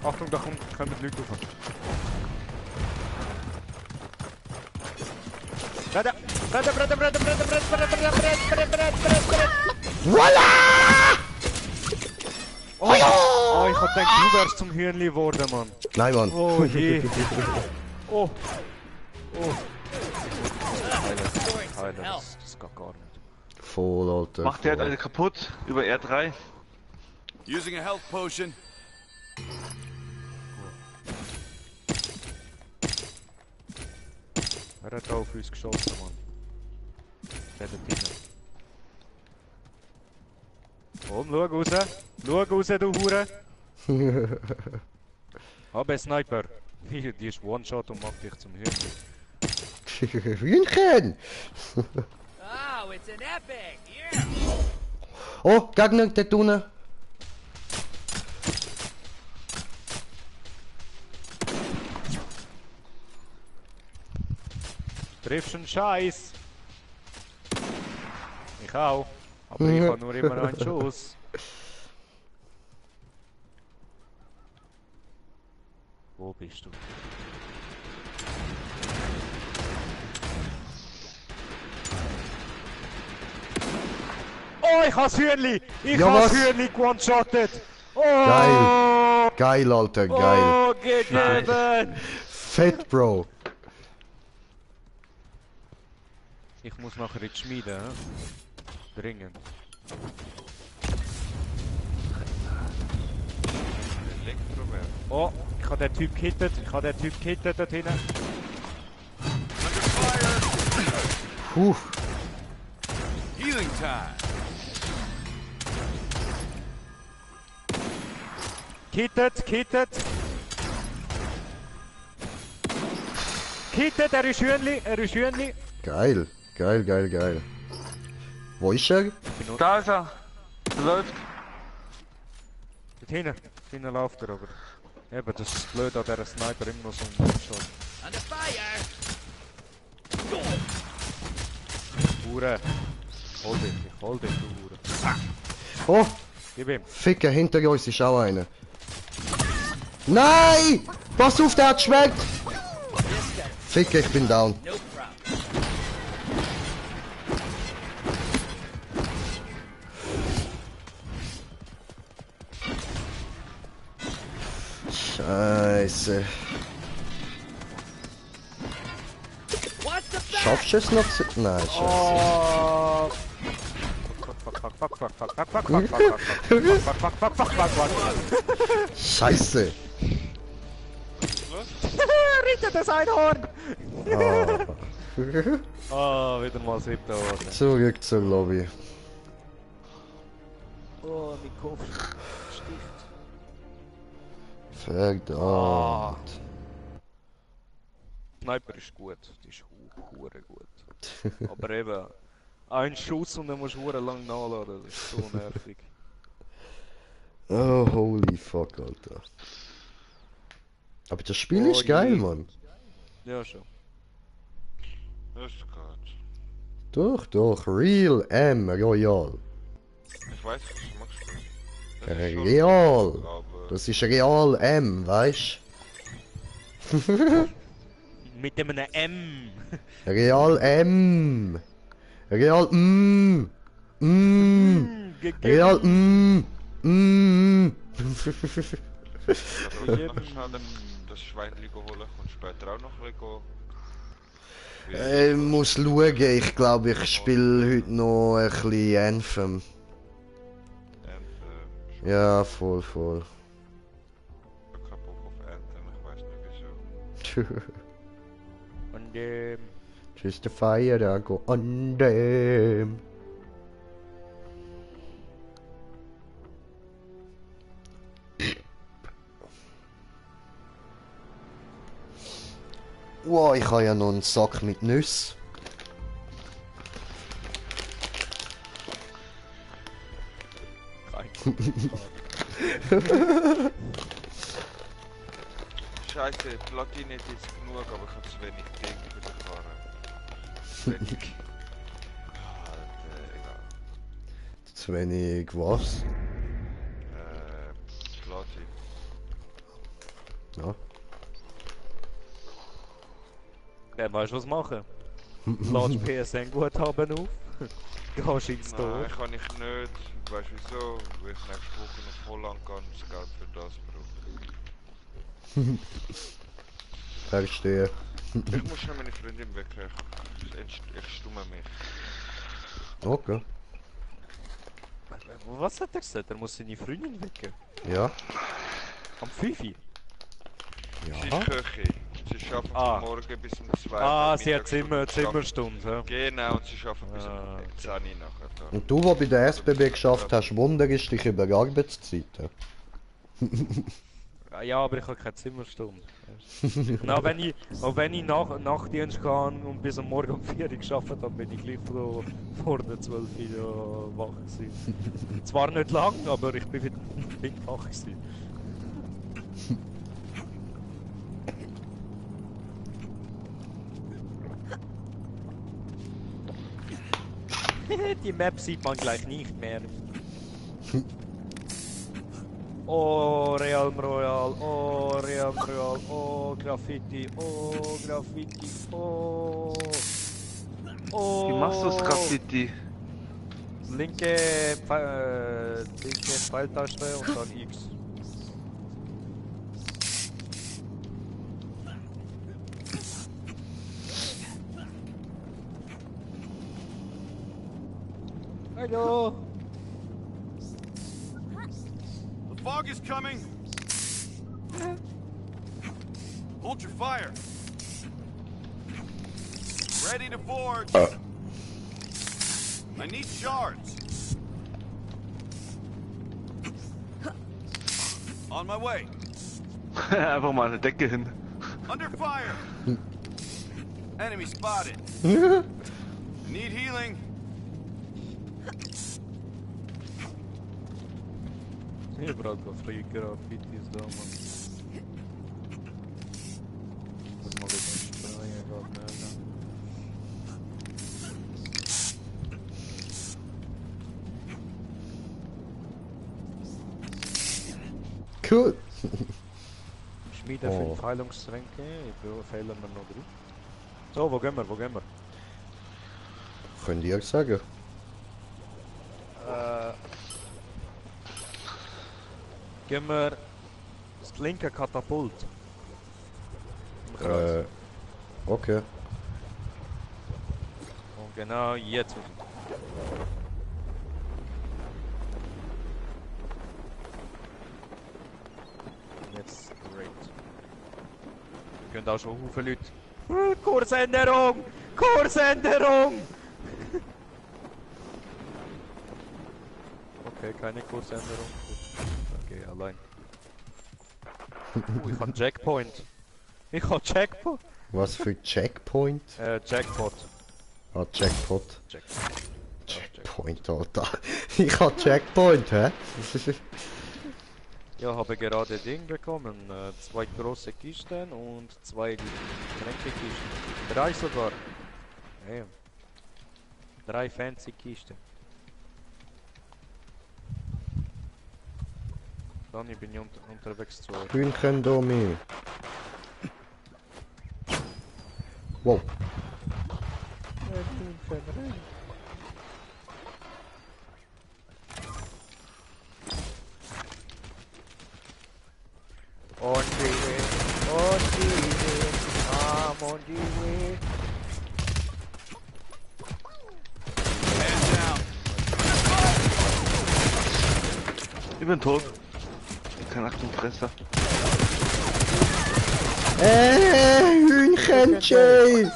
Achtung, da kommen Leute rauf. Oh, oh, ich hab gedacht, du wärst zum Hühnli geworden, Mann. Nein, Mann. Oh je. Oh. Oh. Heilen, das geht gar nicht. Voll, Alter. macht der halt voll. alle kaputt über R3. Using a health potion. Er hat auf uns geschossen, Mann. Der da drinnen. Komm, schau raus. Schau raus, du Hure. Aber Sniper. Die ist One-Shot und macht dich zum Hühnchen. Hühnchen! Oh, it's an epic. Yeah. Oh, Gegner, dort unten. Triffst einen Scheiß. Ich auch. Aber ich habe nur immer einen Schuss. Wo bist du? Oh, ich has Hühnli! Ich Ja, has was? Hühnli one-shotted! Oh! Geil. Geil, Alter, geil. Oh, gegeben! Fett, Bro. Ich muss nachher in die Schmiede, hä? Dringend. Elektrowerk. Oh, ich habe den Typ gehittet. Dort hinten. Puh. Healing time. Gehittet. Gehittet, er ist Hühnli. Geil. Wo ist er? Da ist er. Er läuft. Dort hinten läuft er aber. Eben, das ist blöd an dieser Sniper immer noch so ein Shot. Under fire! Hure. Ich hol dich, du Hure. Oh! Gib ihm. Ficker, hinter uns ist auch einer. Nein! Pass auf, der hat geschmeckt! Ficker, ich bin down. No problem. Scheiße. What's the back? Schaffst du es noch zu... Nein, scheiße. Oh. Scheiße. Ritter das Einhorn! Ah. Oh, wieder mal 7. Orden. Zurück zur Lobby. Oh, mein Kopf sticht. Verdammt. Sniper ist gut, die ist hure gut. Aber eben, ein Schuss und dann musst du hure lang nachladen, das ist so nervig. Oh, holy fuck, Alter. Aber das Spiel ist geil, Mann. Ja, schon. Das geht. Doch, Real M Royal. Ich weiß, was du machst. Das ist schon Real. gut, aber Das ist Real M, weißt Mit einem M. Real M. Real M. Real M. ich will noch schnell das Schweinchen holen und später auch noch ein bisschen. Ich muss schauen, ich glaube, ich spiele heute noch ein bisschen Anthem. Ja, voll. Ich hab keinen Bock auf Anthem, ich weiß nicht wieso. Und Just the fire that go on them. Wow, ich habe ja noch einen Sack mit Nüssen. Scheiße, Platine ist jetzt genug, aber ich habe zu wenig Ding für die Karre. Wenig. Alter, egal. Zu wenig was? Plati. Ja. dann weißt du was machen. Lass PSN Guthaben auf. Gehst ins Store. Nein, kann ich nicht. Weißt du wieso? Weil ich nächste Woche nach Holland gehe und das Geld für das brauche. Verstehe. Ich muss schnell meine Freundin wecken. Ich stumme mich. Okay. Was hat er gesagt? Er muss seine Freundin wecken. Ja. Am 5. Sie ist Ja. Köchin. Sie arbeiten Ah. von morgen bis um 2 Ah, sie hat Zimmerstunde. Ja. Genau, und sie arbeiten bis um Ah, 10 Uhr nachher. Da. Und du, der bei der SBB geschafft hast, wunderst dich über Arbeitszeiten. Ja, aber ich habe keine Zimmerstunde. Na, wenn ich Nachtdienst gehe und bis am Morgen um 4 Uhr gearbeitet habe, bin ich gleich vor der 12 Uhr wach gewesen. Zwar nicht lang, aber ich bin wach gewesen. Die Map sieht man gleich nicht mehr. Oh, Realm Royal, oh, Realm Royal, oh, Graffiti, oh, Graffiti, oh. Oh. Wie machst du das Graffiti? Linke Pfeiltaste und dann X. Hallo! fog is coming. Hold your fire. Ready to forge. I need shards. On my way. Einfach mal eine Decke hin. Under fire. Enemy spotted. Need healing. Hier braucht man Flieger, Fittis da, Mann. Das mal wieder springen, geht nicht. Cool. Schmiede für Heilungstränke, fehlen mir noch 3. So, wo gehen wir, Könnt ihr sagen? Gehen wir das linke Katapult. Okay. Und genau jetzt. Jetzt great. Wir können auch schon Haufen Leute. Kursänderung! Kursänderung! Okay, keine Kursänderung. Okay, allein. Ich hab Jackpoint. Ich hab Jackpoint. Was für Checkpoint? Jackpot. Ah, Jackpot. Checkpoint, Alter. Ich hab Checkpoint, hä? Ja, habe gerade Ding bekommen. 2 große Kisten und 2 Tränkekisten. 3 sogar. Ja. 3 fancy Kisten. Dann bin ich unterwegs zu euch. Hühnchen Domi. Wow. On the way, on the way, I'm on the way. Man down. Ich bin tot. Kein Achtung-Fresser. Hühnchenchen!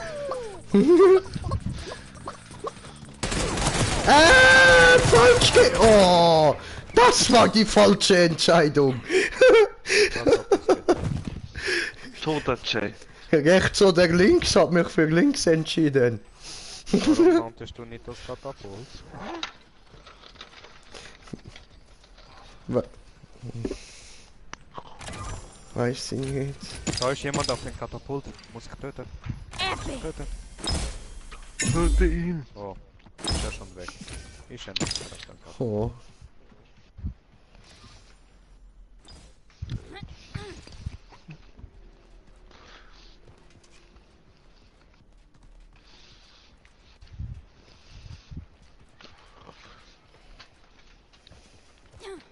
Falsch Oh! Das war die falsche Entscheidung! Toter Jay. Rechts oder links hat mich für links entschieden. Warum nanntest du nicht das Katapult? Weiß ich nicht. Da ist jemand auf dem Katapult. Muss ich töten. Töten. Töte ihn. Oh, ist ja schon weg. Ist ja nicht mehr auf dem Katapult. Oh.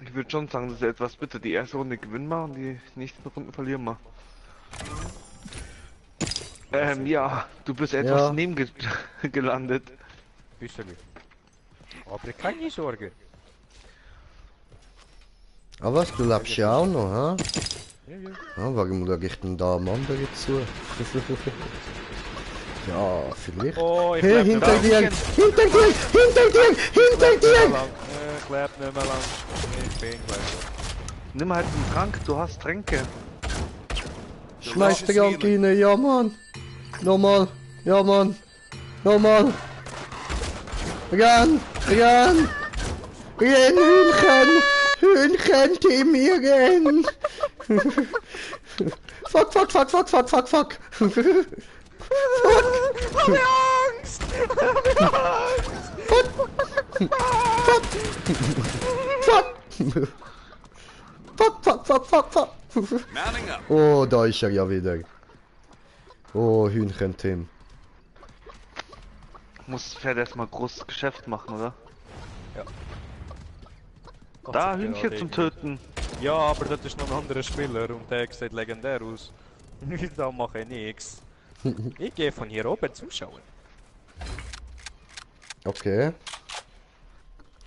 Ich würde schon sagen, dass er etwas bitte die erste Runde gewinnen machen, die nächsten Runden verlieren wir. Ja, du bist etwas gelandet. Bisschen. Aber keine Sorge. Aber was, du lebst ja auch noch, ha? Ja, ja. Ah, warum schaue ich denn da am anderen zu? Ja, vielleicht. Oh, ich Hey, lebe hinter nicht mehr dir! lang. Hinter dir! Hinter dir! Hinter dir! Ich lebe nicht mehr lang. Ich bin gleich. Nimm halt einen Trank, du hast Tränke. Schmeiß die Trank rein, ja Mann! Nochmal! Ja Mann! Nochmal! Renn! Renn! Renn, Hühnchen! Hühnchen, Team, ihr renn! Fuck, fuck, fuck, fuck, fuck, fuck, fuck! Fuck! Hab ich Angst! Hab ich Angst! Fuck! Mounting up. Oh, da ist er ja wieder. Oh, Hühnchen Tim. Muss das Pferd erstmal großes Geschäft machen, oder? Ja. Da, Hühnchen zum Töten. Ja, aber das ist noch ein anderer Spieler und der sieht legendär aus. Da mache ich nix. Ich gehe von hier oben zuschauen. Okay.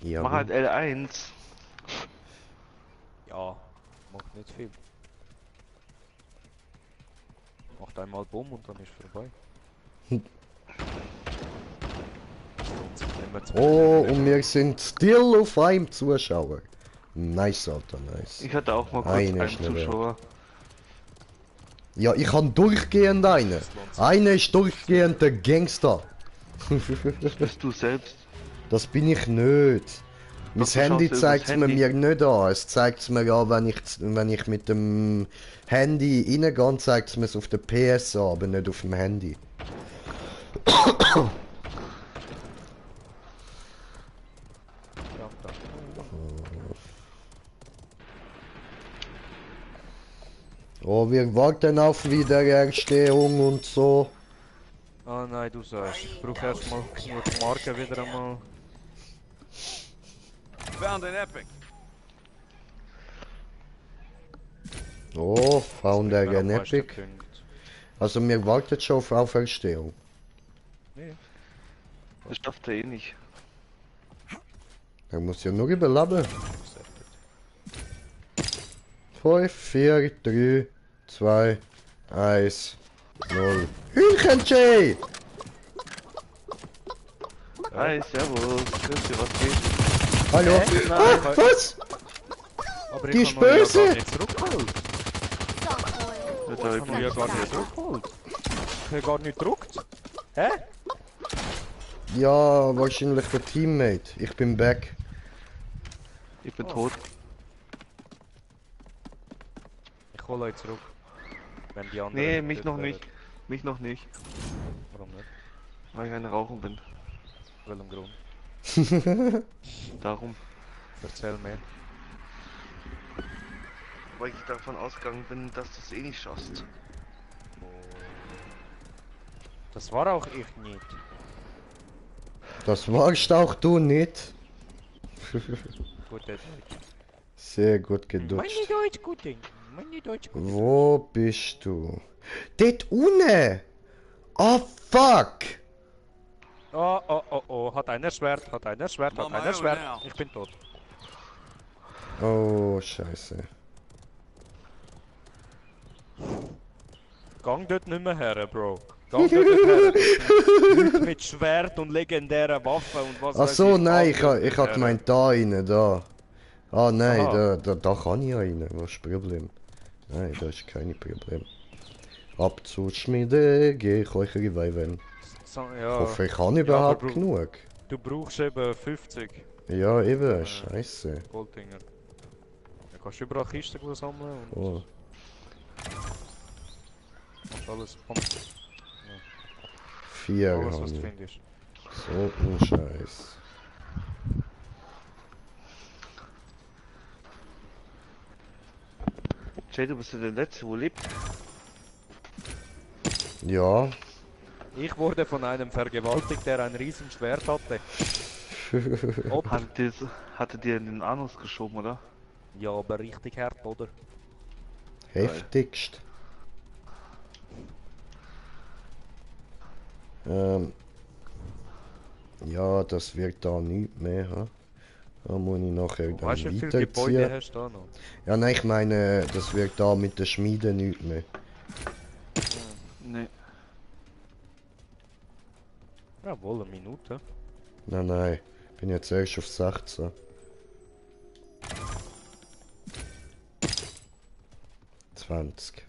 Ja. Mach halt L1. Ja. Macht nicht viel. Macht einmal Bumm und dann ist vorbei. Oh, und wir sind still auf einem Zuschauer. Nice, Alter, nice. Ich hatte auch mal kurz Einer einen ist nicht Zuschauer. Ja, ich habe durchgehend einen. Einer ist durchgehend der Gangster. Das bist du selbst. Das bin ich nicht. Mein Doch, du Handy schaust zeigt es übers mir Handy. nicht an. Es zeigt es mir an, wenn ich mit dem Handy reingehe, zeigt es mir es auf der PS an, aber nicht auf dem Handy. Oh, wir warten auf Wiedererstehung und so. Ah nein, du sagst. Ich brauche erstmal genug Marken wieder einmal. Found an epic. Oh, found Wer am again meisten epic. düngt. Also wir warten schon auf Auferstehung. Nee. Das schafft er eh nicht. Er muss ja nur überleben. Sehr gut. 5, 4, 3, 2, 1, 0. Hühnchen! Hi, servus. Grüß dich, was geht? Hallo? Ah, was? Aber Die ich habe ihn ja Spöse! gar nicht zurückgeholt. Mit Ich habe ihn ja gar nicht zurückgeholt. Ich habe gar nicht gedruckt. Hä? Ja, wahrscheinlich der Teammate. Ich bin back. Ich bin tot. Ich hole euch zurück. Wenn die anderen. Nee, mich dort noch wären. nicht. Mich noch nicht. Warum nicht? Weil ich ein Rauchen bin. Aus welchem Grund? Darum. Erzähl mir. Weil ich davon ausgegangen bin, dass du es eh nicht schaffst. Das war auch ich nicht. Das warst auch du nicht. Gut, Deutsch. Sehr gut Meine gedutscht. Deutsch gut, Ding. Meine Deutsch gut. Wo bist du? Dort unten! Oh fuck! Oh, oh, oh, oh. Hat einer Schwert, hat einer Schwert, hat On my einer own Schwert. now. Ich bin tot. Oh, scheiße. Gang dort nicht mehr her, Bro. Gang dort nicht her. Leute mit Schwert und legendären Waffen und was Ach weiß so, ich, nein, gang dort ich nicht hab her. gemeint da rein, da. Ah nein, Aha. da kann ich ja rein, was ist das Problem? Nein, da ist kein Problem. Ab zur Schmiede, geh ich euch reviven. So, Ich ja, hoffe, ich habe überhaupt aber Bro- genug. du brauchst eben 50 Ja, eben, scheiße. Golddinger. Du kannst überall Kisten sammeln und Oh. machst alles Pump. 4 Alles, habe was du ich. findest. So ein Scheiß. Jay, du bist ja der Letzte, wo lebt. Ja. Ich wurde von einem vergewaltigt, der ein riesen Schwert hatte. Ob? Hatte dir in den Anus geschoben, oder? Ja, aber richtig hart, oder? Heftigst. Ja, das wird da nicht mehr, ha? Da muss ich nachher dann Weißt du, wie viele Gebäude weiterziehen. hast du da noch? Ja, nein, ich meine, das wird da mit der Schmiede nicht mehr. Nee. Ja, wohl eine Minute. Nein, nein, bin jetzt erst auf 16. Zwanzig.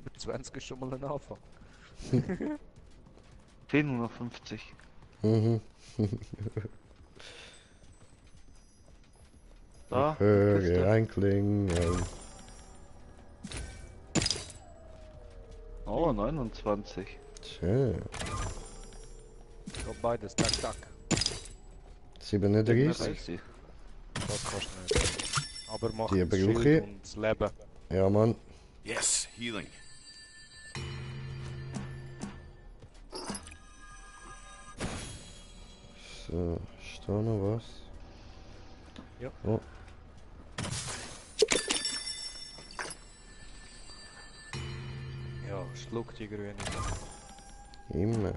Mit 20 ist schon mal ein Anfang. 1050. Mhm. Da, Ich höre Kiste. ein Klingeln. Oh, 29. Tja, Ich hab beides, tak, tak. 37. Das kannst du nicht. Aber mach Die das brauche Schild ich. und das Leben. Ja, Mann. Yes, healing. So, ist da noch was? Ja. Oh. Ja, schluck die grüne. Immer.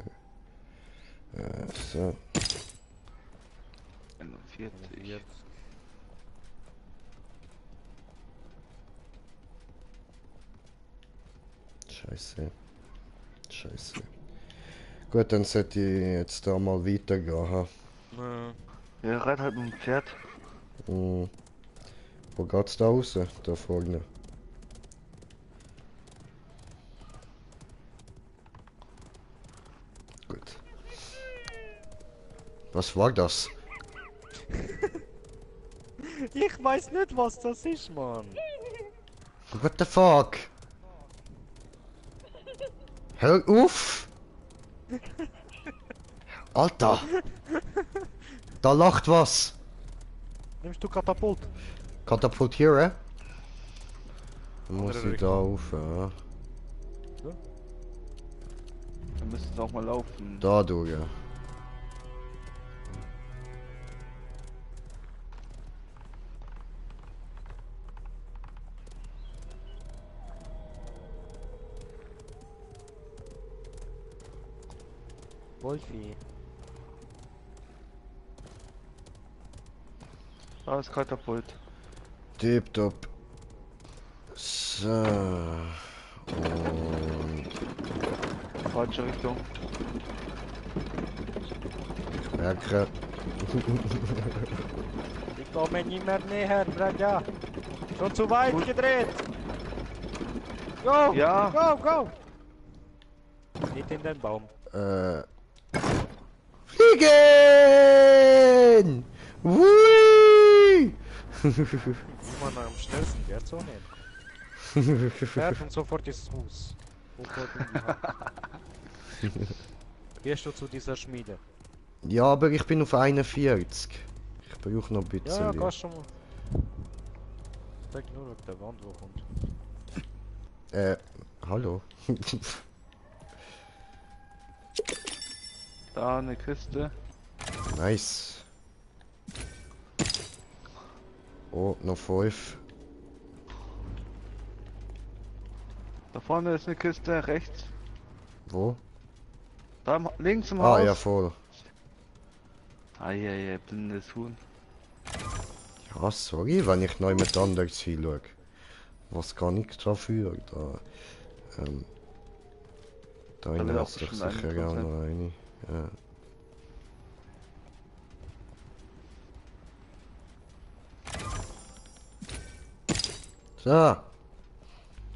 So. 41. Scheiße. Scheiße. Gut, dann sollte ich jetzt da mal weitergehen. Ha? Ja, rein halt mit dem Pferd. Wo geht's da raus? Da vorne. Gut. Was war das? Ich weiß nicht, was das ist, Mann. What the fuck? Hör auf! Alter! Da lacht was! Nimmst du Katapult? Katapultieren? Dann muss Andere ich da rauf, ja. Dann müsste es auch mal laufen. Da durch, ja. Wolfi. Ah, das Katapult. Tipptopp. So. Und Falsche Richtung. merke. Ich komme nicht mehr näher, Braga. Schon zu weit gedreht. Go! Ja. Go, go! Nicht in den Baum. Fliegen! Wui! Man am schnellsten, der so nicht. Fährt und sofort ins Haus. Sofort in die Hand. Gehst du zu dieser Schmiede? Ja, aber ich bin auf 41. Ich brauche noch ein bisschen. Ja, gehst schon mal. Zeig nur auf der Wand, wo kommt. Hallo. Da eine Kiste. Nice. Oh, noch 5. Da vorne ist eine Kiste, rechts. Wo? Da links im Haus. Ah, ja, voll. Eieiei, blindes Huhn. Ja, sorry, wenn ich neu mit anders hinschaue. Was kann ich dafür? Da Da wird auch lässt sich bestimmt sicher eine auch drin noch eine. Ja. So.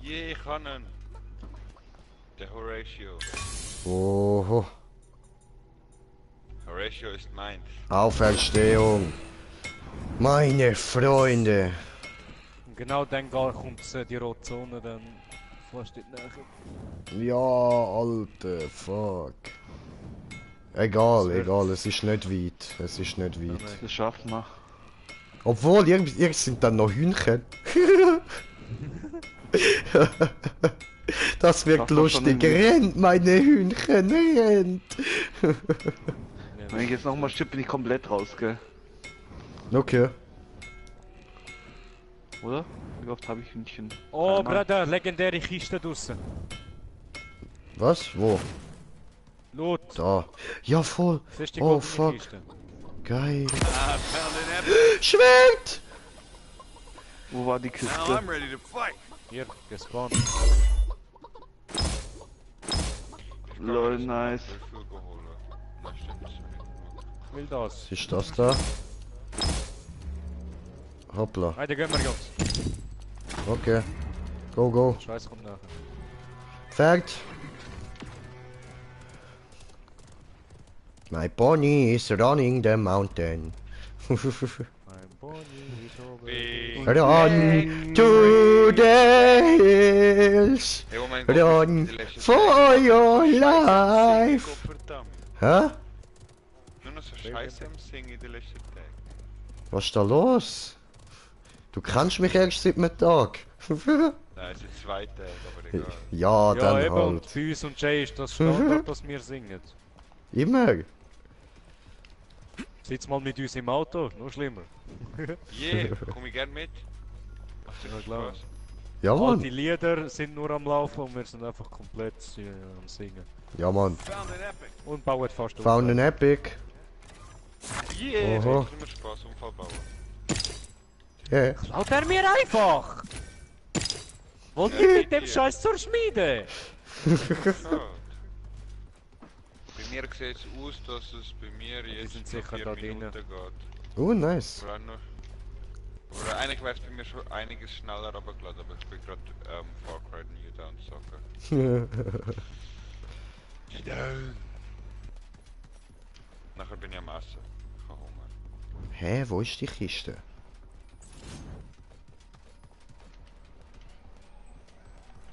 Je, ich kann ihn. Der Horatio. Oho. Horatio ist meins. Auferstehung. Meine Freunde. Und genau dann kommt die rote Zone dann fast nicht näher. Ja, Alter, fuck. Egal, egal, es ist nicht weit. Es ist nicht weit. Das schaffen wir. Obwohl, ihr sind dann noch Hühnchen. Das wird Schaffen wir lustig. schon Rennt, meine Hühnchen, rennt. Wenn ich jetzt nochmal stippe, bin ich komplett raus, gell? Okay. Oder? Wie oft habe ich Hühnchen? Oh, Einmal. Bruder, legendäre Kiste draussen. Was? Wo? Lot. Da. Ja, voll. Siehst du die Oh, goldene fuck. Kiste? Geil. I found an epic. Schwert! Wo war die Now Kiste? I'm ready to fight. Hier, gespawnt. Lol, nice. Würfel geholt. Na, stimmt, das Ich will das. Was ist das da? Hoppla. Heide, gehen wir, Jungs. Okay. Go, go. Scheiß kommt nachher. Pferd. My pony is running the mountain. Mein Pony ist over. Run to the hills. Hey, Moment, Run for your life. Verdammt. Hä? Nur noch so Scheiße am Singen in den letzten Tagen. Was ist da los? Du kennst mich erst seit einem Tag. Nein, es sind 2 Tage, aber egal. Ja, Ja, dann eben, halt. und für uns und Jay ist das Standard, dass wir singen. Immer. Sitz mal mit uns im Auto, noch schlimmer. Je, komm ich gern mit. Macht Ja, sicher klar. Spaß. Ja, All Mann. die Lieder sind nur am Laufen und wir sind einfach komplett am Singen. Ja, Mann. Found an epic. Und bauen fast Found an Epic. Je, Oho. macht immer Spaß, Unfall bauen. Ja. Klaut er mir einfach! Wollt ihr mit dem Scheiß zur Schmiede? Schade. Bei mir sieht es aus, dass es bei mir jetzt sind noch sicher 4 da Minuten drinnen. geht. Oh, nice. Oder eigentlich wäre es bei mir schon einiges schneller runtergeladen, aber ich bin gerade Far Cry New Dawn zocken. Nachher bin ich am Essen. Ich habe Hunger. Hä, wo ist die Kiste?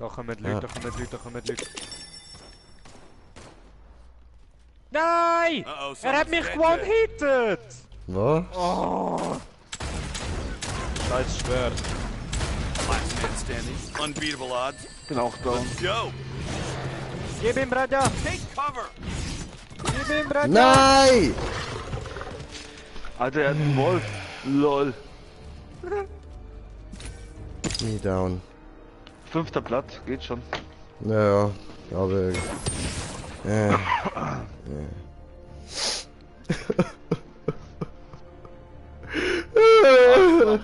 Da kommen Leute, Ja. da kommen Leute, da kommen Leute. Nein! Uh-oh, Er hat someone's mich dead. one-hitted! Was? Oh! Scheiß Schwert. Last man standing. Unbeatable odds. Bin auch down. Let's go. Gib ihm, Bruder! Take cover. Gib ihm, Bruder! Nein! Alter, er hat einen Wolf. LOL. Nie down. 5. Platz, geht schon. Naja, aber... Im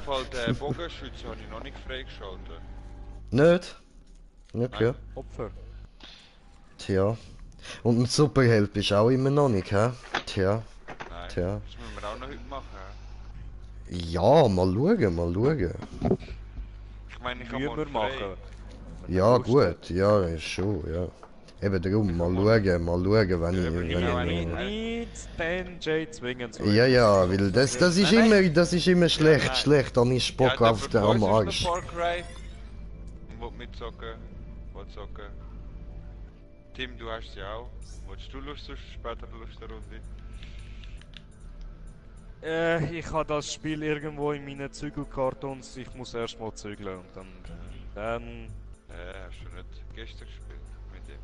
Fall der Bogenschütze habe ich noch nicht freigeschaltet. Nicht? Okay. Opfer. Tja. Und ein Superheld bist auch immer noch nicht, hä? Tja. Nein, Tja. das müssen wir auch noch heute machen. Ja, mal schauen, mal schauen. Ich meine, ich habe Müssen wir morgen frei. machen. Ja, gut, ja, ist schon, ja. Eben darum, mal schauen, wenn ich... Nicht den Jay zwingen zu. Ja, ja, weil das ist immer schlecht, dann ist Bock auf den am Arsch. Far Cry. Will mitzocken. Will zocken. Tim, du hast sie auch. Wolltest du Lust, später Lust eine Runde? Ich habe das Spiel irgendwo in meinen Zügelkartons. Ich muss erst mal zügeln und dann Hast du nicht gestern gespielt mit dem?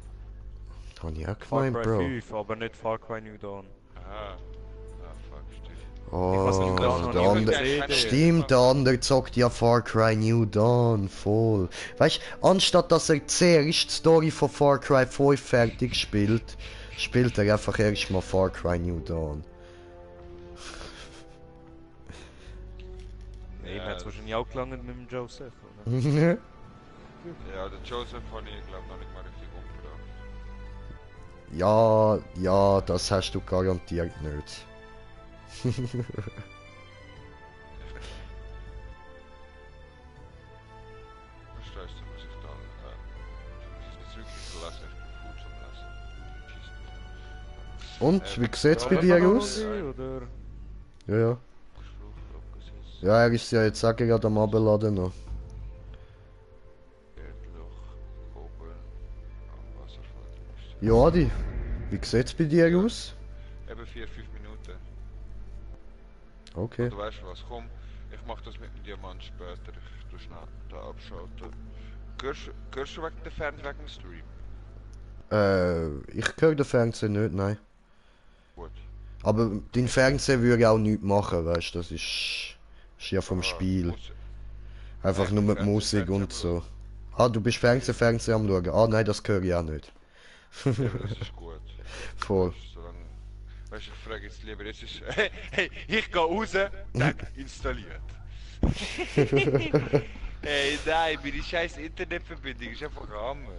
Hab ich auch Far gemeint, Cry Bro. 5, aber nicht Far Cry New Dawn. Ah, fuck, stimmt. Oh, Ich hab's noch der nie andere... gesehen. Stimmt, der andere zockt ja Far Cry New Dawn, voll. Weißt du, anstatt dass er zuerst die Story von Far Cry 5 fertig spielt, spielt er einfach erstmal Far Cry New Dawn. Ihm hat es wahrscheinlich auch gelangt mit dem Joseph, oder? Ja, der Joseph habe ich glaube noch nicht mal richtig umgebracht. Ja, das hast du garantiert nicht. Verstehst du, was ich da... das ist wirklich gelassen, ich bin gut zum Lassen. Und, wie sieht's bei dir aus? Oder? Ja, ja. Ja, er ist ja jetzt auch gerade am Abladen noch. Erdloch, oben, am Wasserfall. Ja, Adi, wie sieht's bei dir aus? Eben 4-5 Minuten. Okay. Du weißt was, komm, ich mach das mit dem Diamant später, ich tu schnell da abschalten. Hörst du wegen der wegen dem Stream? Ich höre den Fernseher nicht, nein. Gut. Aber dein Fernseher würde auch nichts machen, weißt du, das ist ja vom Spiel. Einfach nur mit Musik und so. Ah, du bist Fernseher am schauen. Ah, nein, das höre ich auch nicht. Ja, das ist gut. Voll. Solange, weißt du, ich frage jetzt lieber, jetzt ist... Hey, ich geh raus, zack, installiert. Hey, nein, meine scheiß Internetverbindung ist einfach Hammer.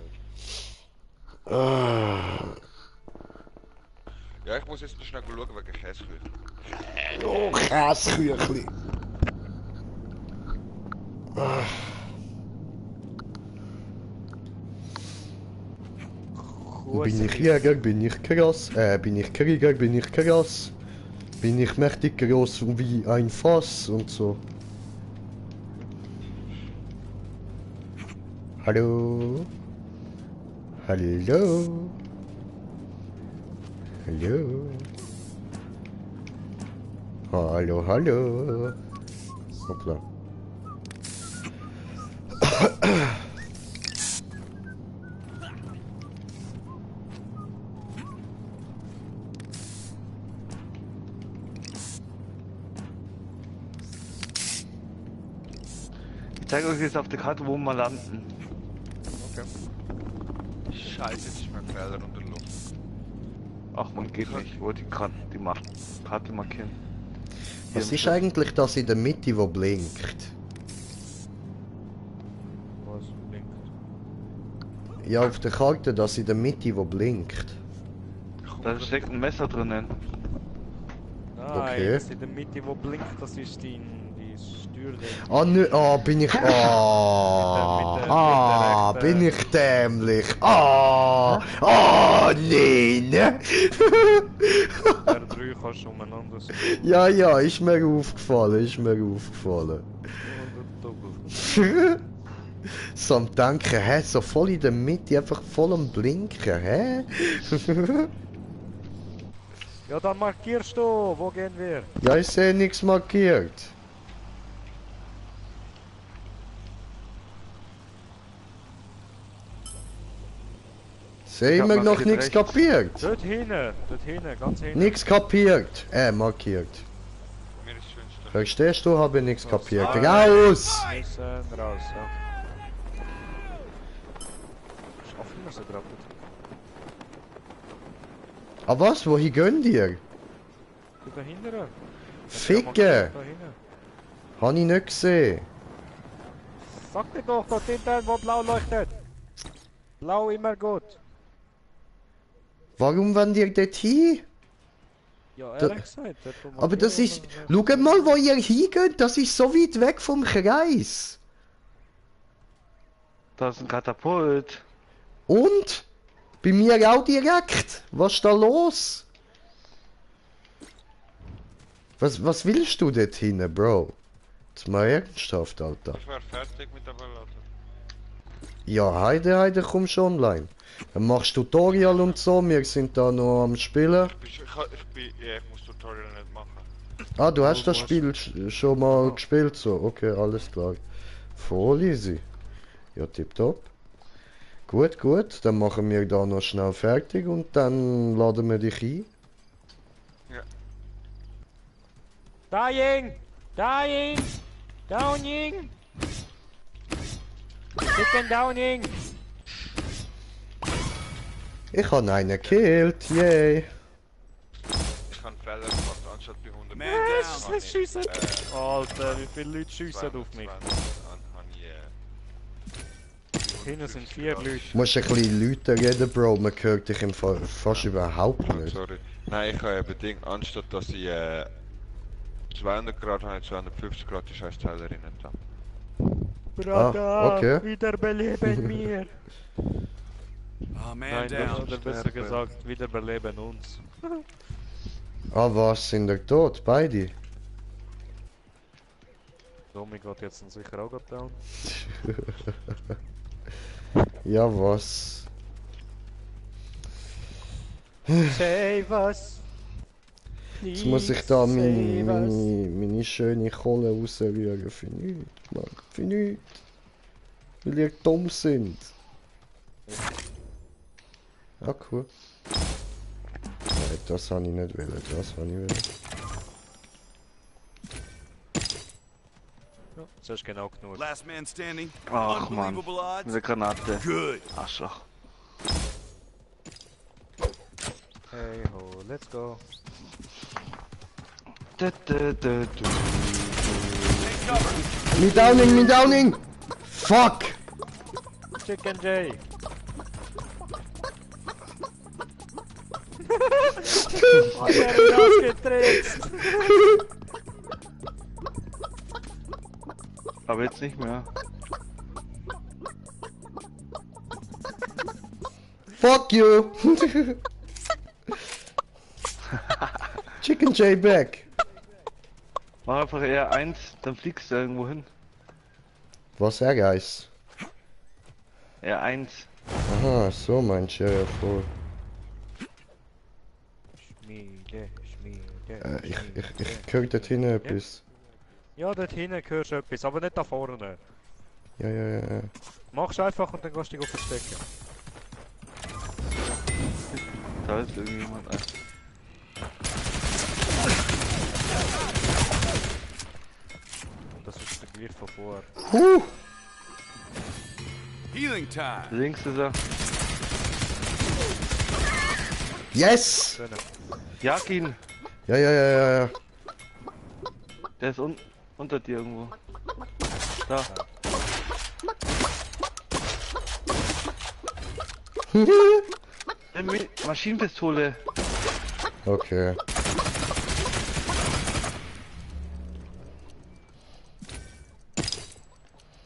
Ja, ich muss jetzt noch schnell schauen wegen Käseküchen. Oh, Käseküchli. Bin ich Jäger, bin ich krass, bin ich Krieger, bin ich krass. Bin ich mächtig groß wie ein Fass und so. Hallo? Hallo? Hallo? Hallo, hallo? Hoppla. Ich zeige euch jetzt auf der Karte, wo wir landen. Okay. Scheiße, jetzt ist mein Pferd unter der Luft. Ach man, geht nicht. Ich wollte die Karte markieren. Was ist eigentlich das in der Mitte, wo blinkt? Was blinkt? Ja, auf der Karte, das in der Mitte, wo blinkt. Da steckt ein Messer drinnen. Nein, Okay. das in der Mitte, wo blinkt, das ist die Steuerdämpfung. Ah, nö, bin ich... bin ich dämlich. Nein. R3 kannst du umeinander sein. Ja, ist mir aufgefallen, So am Denken, hä, so voll in der Mitte, einfach voll am Blinken, hä? Ja, dann markierst du, wo gehen wir? Ja, ich sehe nichts markiert. Sehe Ich hab immer noch markiert nichts rechts. kapiert. Dort hinten, ganz hinten. Nichts kapiert. Markiert. Mir ist schönste. Verstehst du, habe nichts kapiert. Raus! Müssen raus, ja. Schaffen wir es gerade? Ah was? Wohin gehen dir? Da hinten? Ficken! Da hinten. Habe ich nicht gesehen. Sag dir doch, dort hinten, wo blau leuchtet. Blau immer gut. Warum wollen ihr dort hin? Ja, ehrlich gesagt. dort, wo Aber das ist... markieren, Schaut mal, wo ihr hingeht. Das ist so weit weg vom Kreis. Da ist ein Katapult. Und? Bei mir auch direkt. Was ist da los? Was willst du dort hinten, Bro? Jetzt mal ernsthaft, Alter. Ich war fertig mit der Ballade. Ja, Heide, komm schon online. Dann machst Tutorial und so, wir sind da noch am Spielen. Ich muss Tutorial nicht machen. Ah, du hast das Spiel schon mal gespielt, so. Okay, alles klar. Voll easy. Ja, tipptopp. Gut, dann machen wir da noch schnell fertig und dann laden wir dich ein. Dying! Dying! Downing! Chicken Downing! Ich habe einen gekillt, yay. Ich kann Fehler gemacht, anstatt bei 100 Man Was? down. Was schiessen? Alter, wie viele Leute schiessen auf mich? Hinten sind 4 Leute. Du musst ein bisschen lauter reden, Bro. Man hört dich im Fall fast überhaupt nicht. Sorry. Nein, ich habe eben Ding, anstatt dass ich 200 Grad habe, 250 Grad die scheiß Teile rein da. Brother, okay. wiederbeleben wir! Oh, man Nein, down. oder besser gesagt, wiederbeleben uns. Ah, was? Sind ihr tot? Beide? Domi geht jetzt sicher auch gerade down. Ja, was? Save us! Jetzt muss ich da meine schöne Kohle rausrühren. Für nichts, Mann. Für nichts. Weil ihr dumm sind. Ah, cool. Nein, das habe ich nicht wollen. Das habe ich wollen. Ja, das ist genau genug. Last man standing. Ach man. Unbelievable odds. Eine Granate. Good. Arschloch. Hey ho, let's go. Me downing! Fuck! Chicken J! Ausgetrickst! Aber jetzt nicht mehr. Fuck you! Chicken J back! Mach einfach R1, dann fliegst du irgendwo hin. Was er heißt? R1. Aha, so meinst du ja voll. Schmiede. Ich höre dort hinten etwas. Ja, dort hinten hörst du etwas, aber nicht da vorne. Ja. Mach's einfach und dann kannst du dich verstecken. Da ist irgendjemand. Das ist der gleich von vorher. Healing time. Links ist er. Yes! Jag ihn! Ja. Der ist unter dir irgendwo. Da. Maschinenpistole. Okay.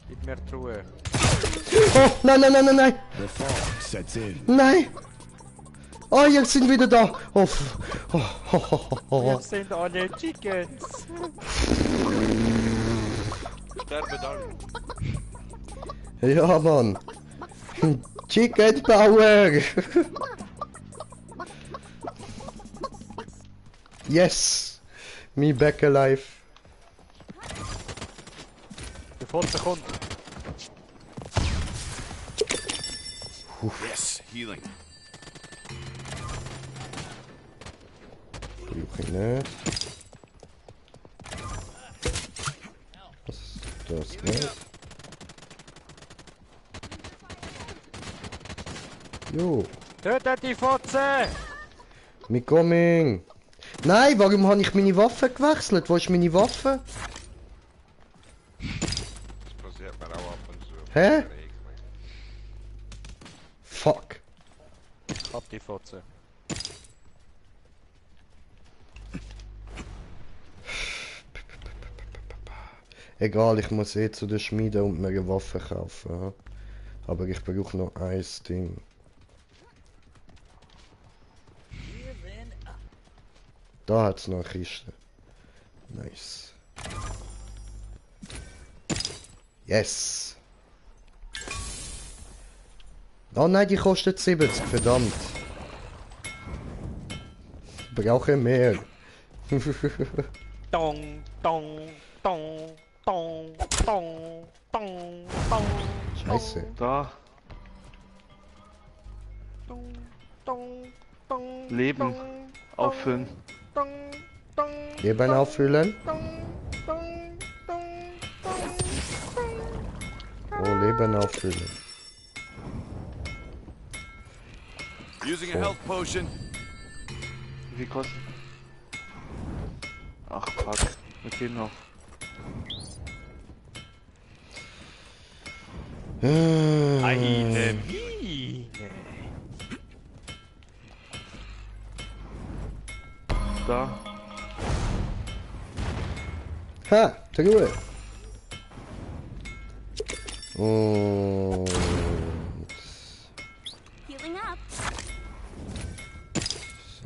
Gib mir die Ruhe. Oh, nein, nein, nein, nein, nein! The fog sets in. Nein! Oh, jetzt sind wieder da! Oh, oh, oh, oh, oh. Wir sind alle Chickens. Sterben alle. Ja, Mann! Chicken Power! Yes! Me back alive! Der Fotze kommt. Yes, healing. Brauche ich nicht. Das nicht. Jo, Tötet die Fotze! me coming! Nein, warum habe ich meine Waffe gewechselt? Wo ist meine Waffe? Das passiert mir auch ab und zu. Hä? Fuck. Ab die Fotze. Egal, ich muss eh zu der Schmiede und mir eine Waffe kaufen. Ja. Aber ich brauche noch ein Ding. Da hat's noch eine Kiste. Nice. Yes! Oh nein, die kostet 70, verdammt. Brauche mehr. Dong, dong, dong, dong, dong, dong, dong. Scheiße. Da. Dong, dong, dong, Leben. dong, Auffüllen. dong, dong, Leben auffüllen. dong, dong, dong, dong, dong. Oh, Leben auffüllen. Using a health potion. Wie viel kostet? Ach fuck. Wir gehen noch. Eine Mine. Da. Ha! Truhe! Und... Healing up.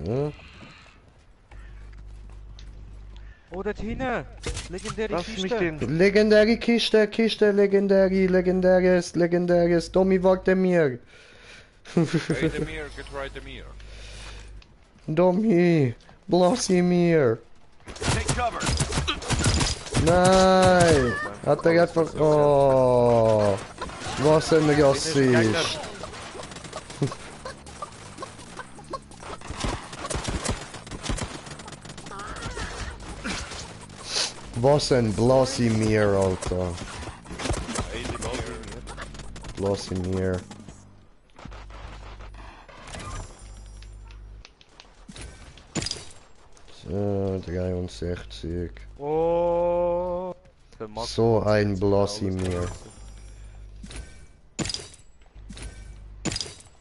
So. Oh, dort hinten. Legendäre Lass mich Kiste. den. Legendäre Kiste, legendäres, Domi warte mir. Raidemir, get Raidemir. Domi, Blossi mir. Take cover. Nein! Hat er einfach... Oh! Was ein Rassist! Was ein Blosimir, Alter. Blosimir. So, 63. Oh. Der Max So macht ein jetzt Blosimir. alles.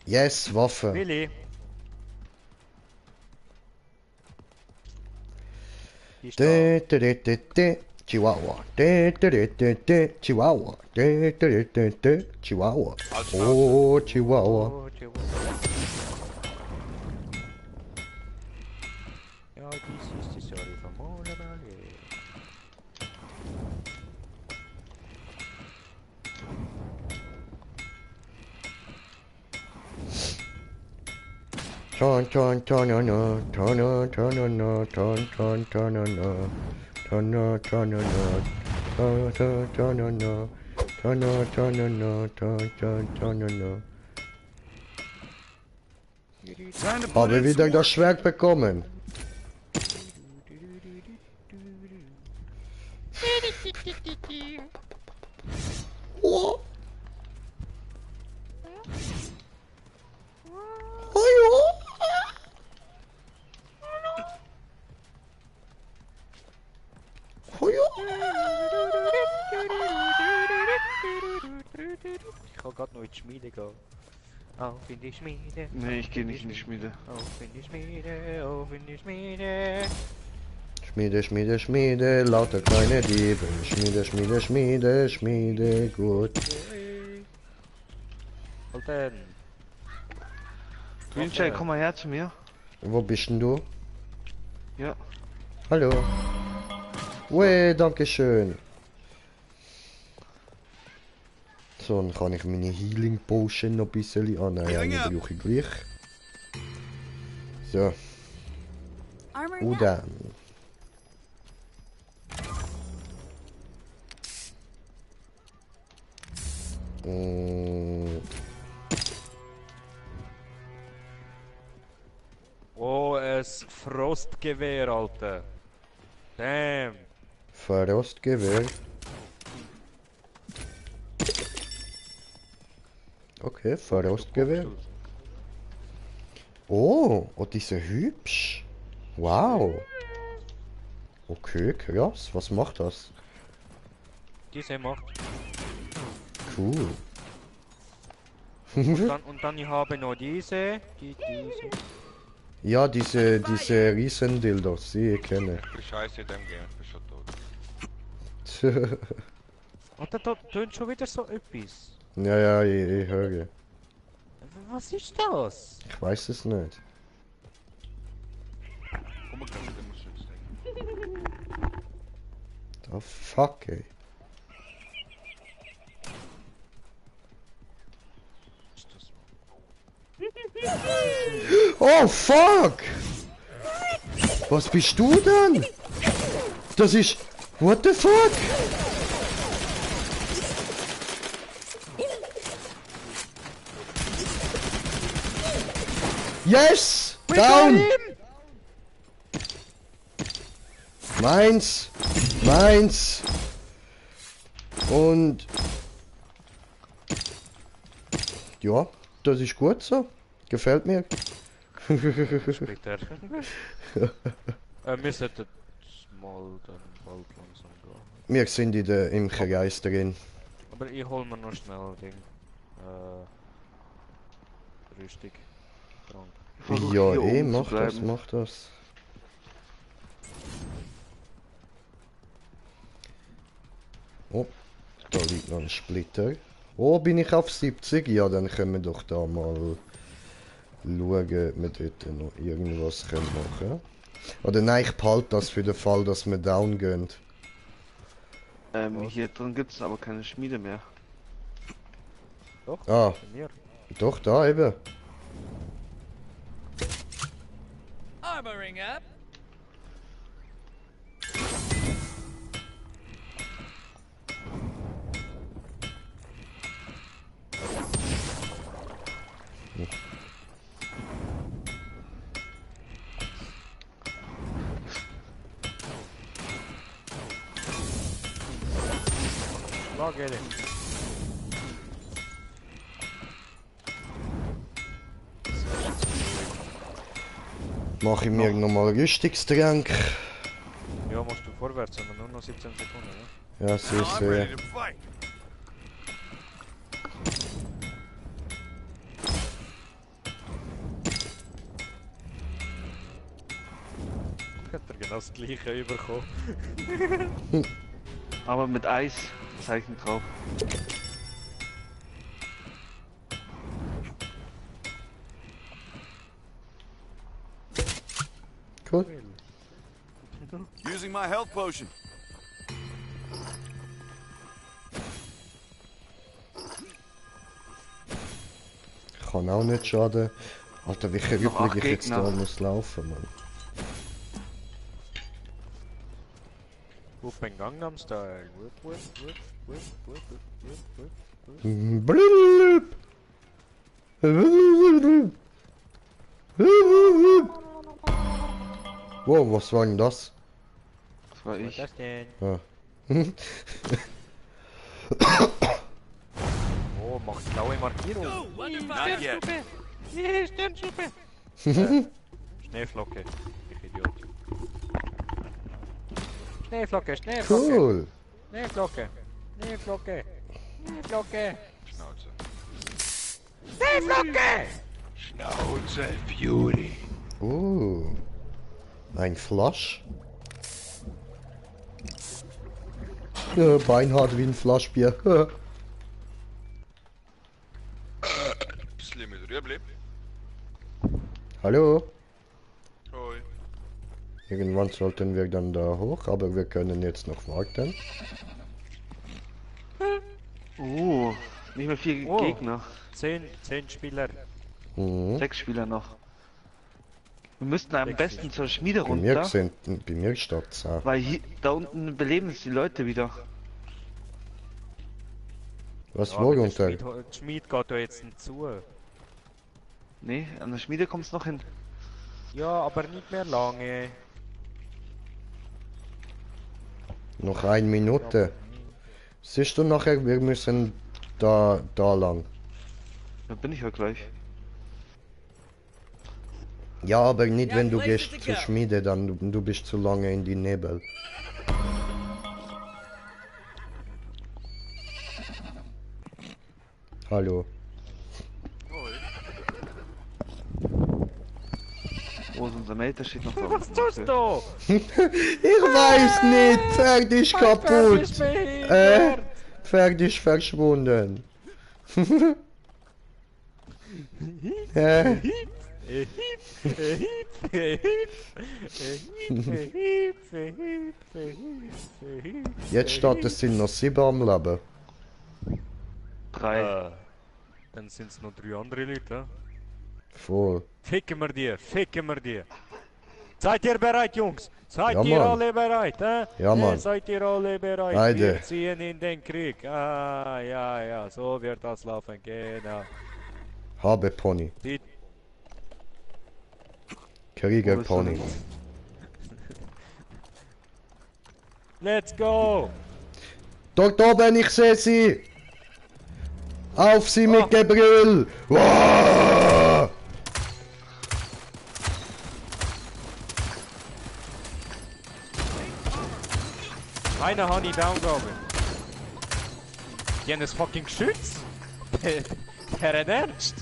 Yes, Waffe. Willi. Die ist da. Chihuahua. Chihuahua. Chihuahua. Oh, Chihuahua. Oh, Chihuahua. Ja, dies ist die Story von Mona Ballet. Ton ton ton no no ton no ton no no ton ton ton no no ton no ton no no ton ton ton no no ton no ton no no ton ton ton no no. Time to put Habe in wieder some das Schwert bekommen. Oh. Ich kann gerade noch in die Schmiede gehen. Auf in die Schmiede. Nee, ich gehe nicht in die Schmiede. Auf in die Schmiede, auf in die Schmiede. Schmiede, Schmiede, Schmiede, lauter kleine Diebe. Schmiede, Schmiede, Schmiede, Schmiede, gut. Alten. Greenjay, komm mal her zu mir. Wo bist denn du? Ja. Hallo. Ue, danke schön. So, dann kann ich meine Healing Potion noch ein bisschen... Ah nein, eine brauche ich gleich. So. Und dann. Oh, es Frostgewehr, Alter. Damn. Frostgewehr. Okay, Frostgewehr. Oh, die sind hübsch. Wow. Okay, krass. Was macht das? Diese macht. Cool. Und dann ich habe noch diese. Diese. Ja, diese Riesendildos, die ich kenne. Ich bin scheiße in dem Game, ich bin schon tot. Und da tönt schon wieder so etwas. Ja, ich höre. Was ist das? Ich weiß es nicht. Komm mal, den musst du jetzt denken. The fuck, ey. Oh fuck! Was bist du denn? Das ist... What the fuck? Yes! Down! Meins! Meins! Und... Ja, das ist gut so. Gefällt mir. Später. Wir sollten mal dann bald langsam gehen. Wir sind in der Imkerei drin. Aber ich hol mir noch schnell Ding. Rüstung. Trank. Ja, mach das. Oh, da liegt noch ein Splitter. Oh, bin ich auf 70? Ja, dann können wir doch da mal schauen, ob wir dort noch irgendwas machen können. Oder nein, ich behalte das für den Fall, dass wir down gehen. Hier drin gibt es aber keine Schmiede mehr. Doch, Ah, bei mir. doch, da eben. Armoring up. Lagere. Mache ich mir nochmal Rüstungstränk. Ja, musst du vorwärts, aber nur noch 17 Sekunden, ja? Ja, Now sehr, I'm sehr. ready to fight. Hat er genau das gleiche bekommen. Aber mit Eiszeichen drauf. Cool. Using my health potion. Kann auch nicht schaden. Alter, welche Noch Rüppel 8 ich jetzt Gegner. da muss laufen, Mann. Open Gangnam Style. Whip, whip, whip, whip, whip, whip, whip, whip. Blub. Wow, was war denn das? Das war Was ich. ist das denn? Ah. Oh, macht blaue Markierung. Oh, wonderful. Not yet. Yeah, Sternsuppe. Schneeflocke. Ich Idiot. Schneeflocke, Schneeflocke. Cool. Schneeflocke. Schneeflocke. Schneeflocke. Schnauze. Seeflocke! Schnauze Fury. Ein Flasch. Ja, beinhart wie ein Flaschbier. Bisschen mit Rüebli. Hallo? Hoi. Irgendwann sollten wir dann da hoch, aber wir können jetzt noch warten. Nicht mehr 4 Oh. Gegner. 10 Spieler. 6 Spieler noch. Wir müssten am besten zur Schmiede Bei mir runter, bei mir steht's auch. weil hier, da unten beleben es die Leute wieder. Was Ja, wo aber der runter? Die Schmied geht da jetzt nicht zu. Nee, an der Schmiede kommt es noch hin. Ja, aber nicht mehr lange. Noch 1 Minute. Siehst du nachher, wir müssen da lang. Da bin ich ja gleich. Ja, aber nicht wenn du gehst zur Schmiede, dann du bist zu lange in die Nebel. Hallo. Wo ist unser Mate? Der steht noch da. Was tust du? Ich weiß nicht, Pferd ist kaputt. Pferd ist verschwunden. Jetzt steht es sind noch 7 am Leben. 3. Dann sind es noch 3 andere Leute. Voll. Ficken wir die, ficken wir die. Seid ihr bereit, Jungs? Seid Ja, ihr Mann. alle bereit, hä? Ja, Mann. Seid ihr alle bereit? Beide. Wir ziehen in den Krieg. Ah, ja, so wird das laufen, genau. Habe Pony. Die Krieger Pony. Let's go! Dort oben, ich sehe sie! Auf sie mit Gebrüll! Wow! Einer habe ich down, glaube ich. Die haben ein fucking Geschütz? Der hat ernst?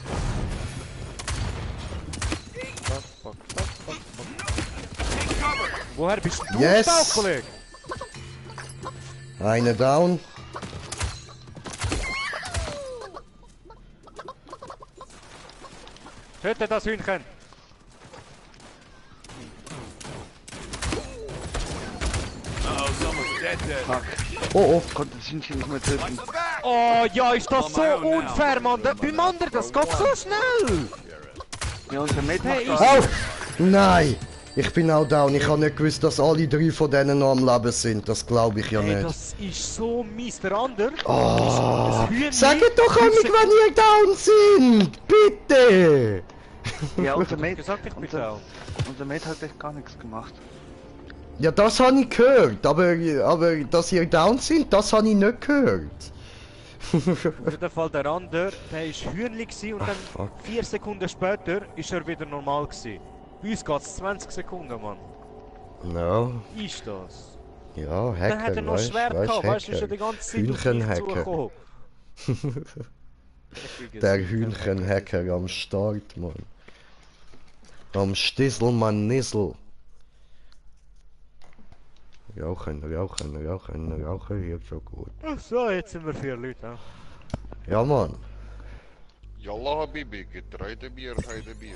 Fuck. Woher bist du, Yes! Staukollege? Eine down. Töte das Hühnchen! Oh, Konnte das Hühnchen nicht mehr töten. Oh ja, ist das so unfair, Mann! Beim anderen, das geht so schnell! Ja, unser Mate Hey, macht ich- das. oh! Nein! Ich bin auch down. Ich habe nicht gewusst, dass alle 3 von denen noch am Leben sind. Das glaube ich ja Hey, nicht. das ist so mies. Der andere. Oh! Hühnchen- Sagt doch an mich, wenn ihr down sind! Bitte! Ja, unser Ich hab Mate, gesagt, ich bin down. unser Mate hat echt gar nichts gemacht. Ja, das habe ich gehört. Aber dass ihr down sind, das habe ich nicht gehört. Auf jeden Fall der andere, der ist Hühnli gsi und dann fuck. 4 Sekunden später ist er wieder normal gsi. Bei uns geht's 20 Sekunden, Mann. No. Ist das? Ja, Hacker, Dann hat er noch weißt, Schwert gehabt, weißt du, ist er die Hacker. ganze Zeit auf mich Hühnchenhacker. zugekommen. Der Hühnchenhacker am Start, Mann. Am Stisselmann Nissel. Rauchen, hier so gut. Ach so, jetzt sind wir 4 Leute. Ja. Ja, Mann. Yalla Habibi, getreide Bier, heide Bier.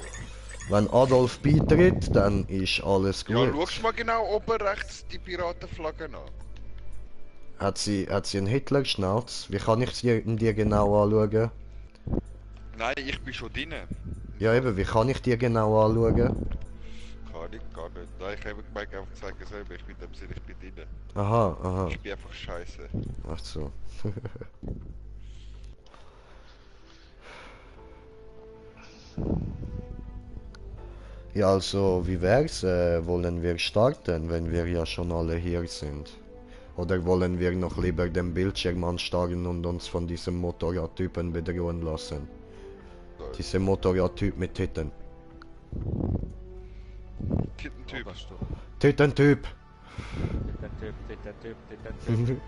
Wenn Adolf beitritt, dann ist alles Ja, gut. schau mal genau oben rechts die Piratenflagge an. Hat sie einen Hitler-Schnauz? Wie kann ich sie dir genau anschauen? Nein, ich bin schon drin. Ja eben, wie kann ich dir genau anschauen? Kann ich gar nicht. Nein, ich habe Mike einfach gesagt selber, ich bin dem Sinn, ich bin drin. Aha. Ich bin einfach scheiße. Ach so. Ja, also, wie wär's? Wollen wir starten, wenn wir ja schon alle hier sind? Oder wollen wir noch lieber den Bildschirm anstarren und uns von diesem Motorradtypen bedrohen lassen? Dieser Motorradtyp mit Titten. Tittentyp. Tittentyp! Typ.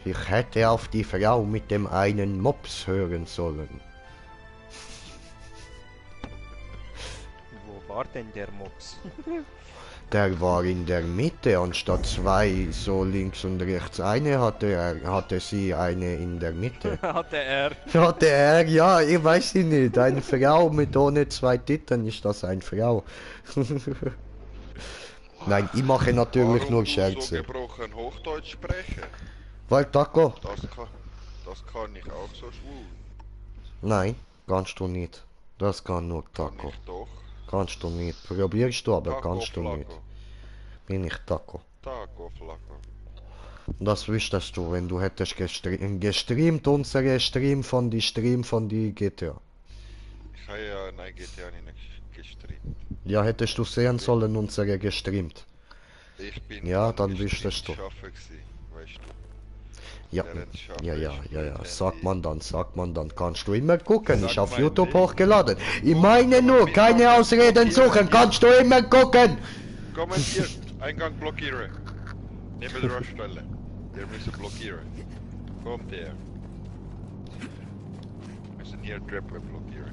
Ich hätte auf die Frau mit dem einen Mops hören sollen. war denn der Mox? Der war in der Mitte, anstatt zwei so links und rechts. Hatte sie eine in der Mitte. Hatte er. Hatte er, ja, ich weiß sie nicht. Eine Frau mit ohne zwei Titten, ist das eine Frau? Nein, ich mache natürlich Warum nur du so Scherze. gebrochen Hochdeutsch sprechen? Weil Taco? Das kann ich auch so schwul. Nein, kannst du nicht. Das kann nur Kann Taco. ich doch. Kannst du nicht. Probierst du, aber Taco kannst du nicht. Flaco. Bin ich Taco. Taco Flaco. Das wüsstest du, wenn du hättest gestreamt unsere Stream von die GTA. Ich habe ja nein GTA nicht gestreamt. Ja, hättest du sehen sollen, unsere gestreamt. Ich bin Ja, am dann wüsstest du. Schaffen gewesen, weißt du. Ja, Während Schaffen ja, ist mit sagt Handy. man dann, kannst du immer gucken, Sag ist auf mein YouTube Ding. hochgeladen. Ich meine nur, keine Ausreden suchen, kannst du immer gucken. Kommentiert, Eingang blockieren. Neben der Raststelle. Wir müssen blockieren. Kommt her. Wir müssen hier Treppe blockieren.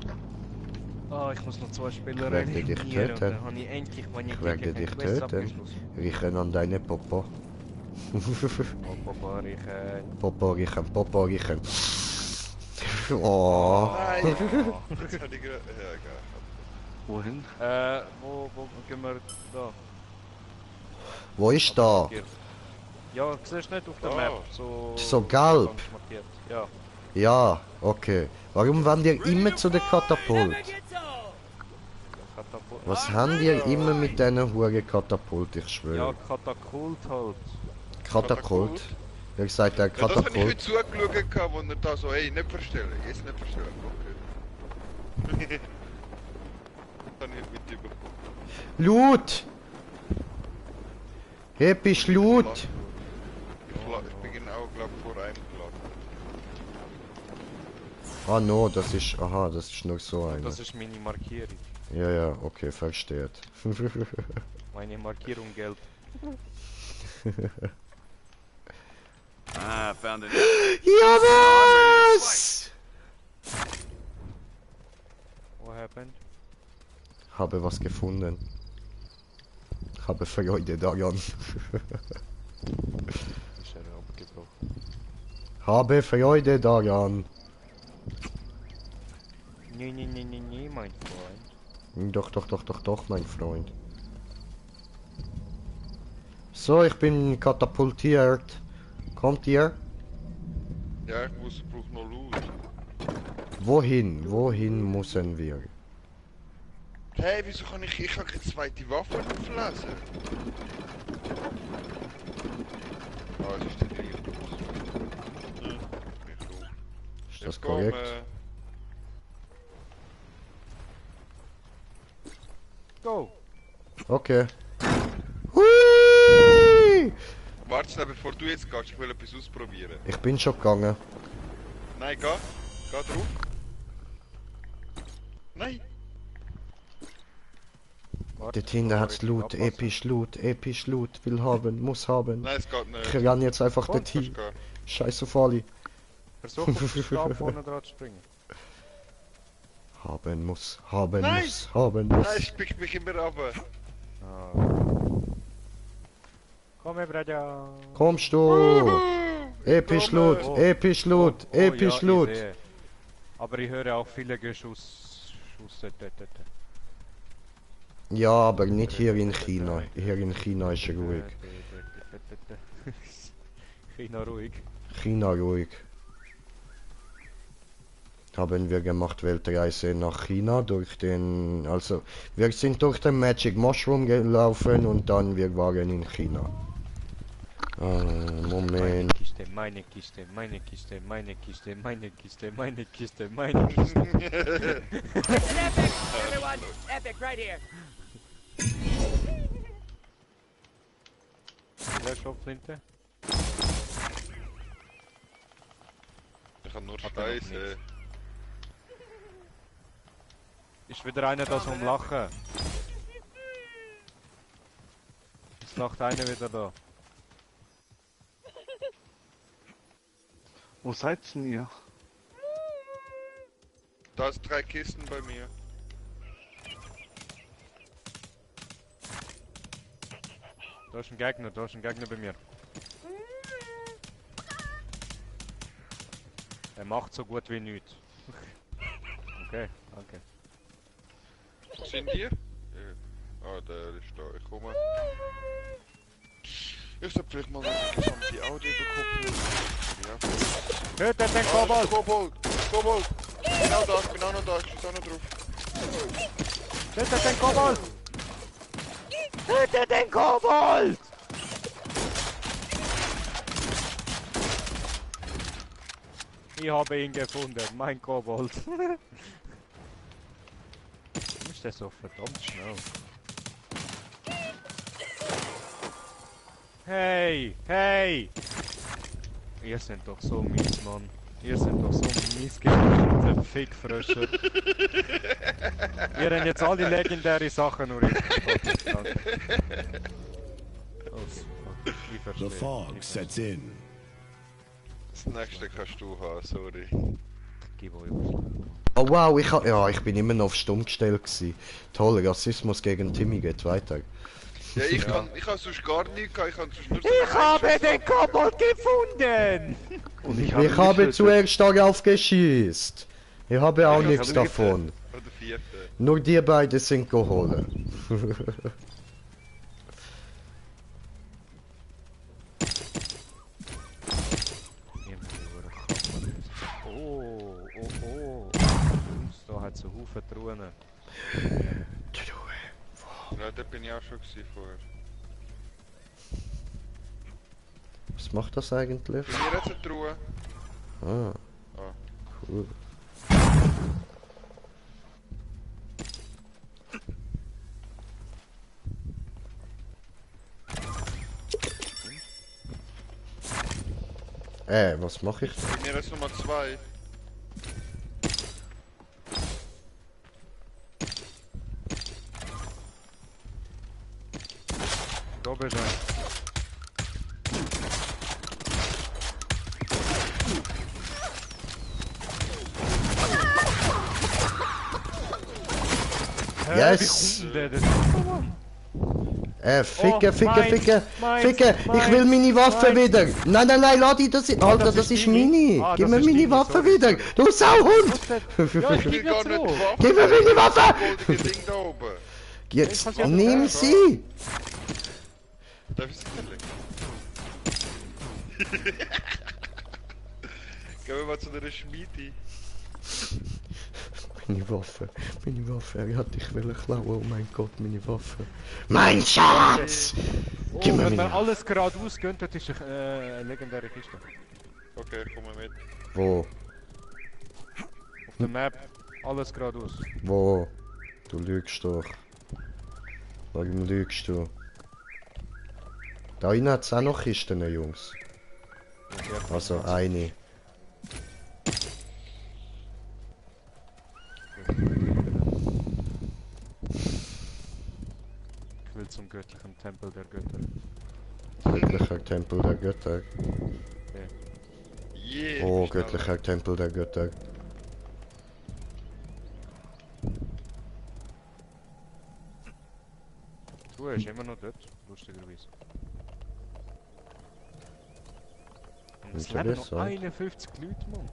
Ah, ich muss noch 2 Spieler Ich werde dich eliminieren und töten. dann habe ich endlich meine Ich werde dich töten. Riechen an deine Popo. Popo riechen. Oh. Nein! Jetzt hatte ich gerade... Ja, egal. Wohin? Wo gehen wir da? Wo ist da? Ja, siehst du nicht auf der Oh. Map, so... So gelb. ganz markiert. Ja. Ja, okay. Warum wollt ihr immer zu der Katapult? Katapult. Was habt ihr immer mit diesen Huren Katapult, ich Ja, schwöre. Katapult halt. Katapult? Ihr sagt der Ja, das habe ich heute Katapult. zugeschaut, wo er da so, hey, nicht verstellen, jetzt nicht verstellen. Okay. Das habe ich mit überkommen. Loot! Episch Loot! Ich bin auch, glaube ich, vor einem geladen. Ah no, das ist... Aha, das ist nur so eine. Das ist meine Markierung. Ja, okay, versteht. Meine Markierung gelb. Ah, found it. Ja, was? What happened? Habe was gefunden. Habe Freude daran. Ist er abgebrochen? Habe Freude daran. Nee, mein Freund. Doch, mein Freund. So, ich bin katapultiert. Kommt ihr? Ja, ich brauche noch Loot. Wohin müssen wir? Hey, wieso kann ich kann keine zweite Waffe auflesen? Ah, es ist die gleiche. Nicht gut. Ist das korrekt? Go! Okay. Hui! Warte schnell, bevor du jetzt gehst, ich will etwas ausprobieren. Ich bin schon gegangen. Nein, geh drauf. Nein! Warte, Dort hinten hat's Loot, abpassen. episch Loot, will haben, muss haben. Nein, es geht Ich nicht. renn jetzt einfach Kannst dorthin. Gehen. Scheiß auf alle. Versuch auf den Stab vorne dran zu springen. Haben muss, Nein! haben Nein, muss. es pickt mich immer runter. Ah. Komm her, Braja! Kommst du? Episch Loot, Oh. episch Loot, episch ja, Loot. ich sehe. Aber ich höre auch viele Schüsse dort. Ja, aber nicht hier in China. Hier in China ist ruhig. China ruhig. China ruhig. Haben wir gemacht Weltreise nach China durch den, also wir sind durch den Magic Mushroom gelaufen und dann wir waren in China. Moment. Meine Kiste. It's an epic, everyone! Epic right here! Wer Schrotflinte? Ich kann nur Hat er noch Scheiße. Ist wieder einer da zum Lachen. Jetzt lacht einer wieder da. Wo seid denn ihr? Da ist 3 Kisten bei mir. Da ist ein Gegner bei mir. Er macht so gut wie nichts. Okay, danke. Sind die? Ah, der ist da, ich komme. Ich sollte vielleicht mal eine gesamte Audio bekommen. Ja. Tötet den Kobold! Kobold! Kobold! Genau da, ich bin auch noch da, ich stehe auch noch drauf. Tötet den Kobold! Tötet den Kobold! Ich habe ihn gefunden, mein Kobold. Ist der so verdammt schnell? Hey, hey! Ihr seid doch so mies, Mann. Ihr seid doch so missgebaute Fickfrösche. Ihr habt jetzt all die legendäre Sachen nur richtig. Danke. Oh, ich verstehe. The fog sets in. Das nächste kannst du haben, sorry. Gib euch was. Oh wow, ich bin immer noch auf stumm gestellt gewesen. Toll, Rassismus gegen Timmy geht weiter. Ja, ich kann sonst gar nichts, ich kann sonst nur so Ich habe den Kobold gefunden! Und ich Ich habe zuerst darauf geschießt. Ich habe auch nichts davon. Oder vierte. Nur die beiden sind geholt. Oh. Da hat es einen Haufen Truhen. Ja, da bin ich auch schon gewesen vorher. Was macht das eigentlich? Bei mir hat es eine Truhe. Ah, Ah. cool. Was mache ich? Bei mir ist Nummer 2. Da bist du. Yes! Ficke, meins, Ficke! Ich will meine Waffe wieder! Nein, lass die das in. Alter, das ist meine! Ah, Gib das mir ist meine deine, Waffe sorry, wieder! Du Sauhund! Ja, ich Ich will geb gar jetzt nicht so. Waffe. Gib mir meine Waffe! Das Ding da oben. Jetzt kannst du ja nimm nicht sie! Darf ich es nicht legen? Gehen wir mal zu einer Schmiede. Meine Waffe, er hat dich wollen klauen, oh mein Gott, meine Waffe. Mein Schatz! Oh, Gib mir wenn man meine... alles geradeaus gönnt, das ist eine legendäre Kiste. Okay, ich komme mit. Wo? Auf der Map, alles geradeaus. Wo? Du lügst doch. Warum lügst du? Da innen hat es auch noch Kisten, Jungs. Also eine. Ich will zum göttlichen Tempel der Götter. Göttlicher Tempel der Götter. Yeah, Oh, ich bin göttlicher Tempel der Götter. Du bist immer noch dort, lustigerweise. Und es Wie soll leben das noch sein? 51 Leute, Mann.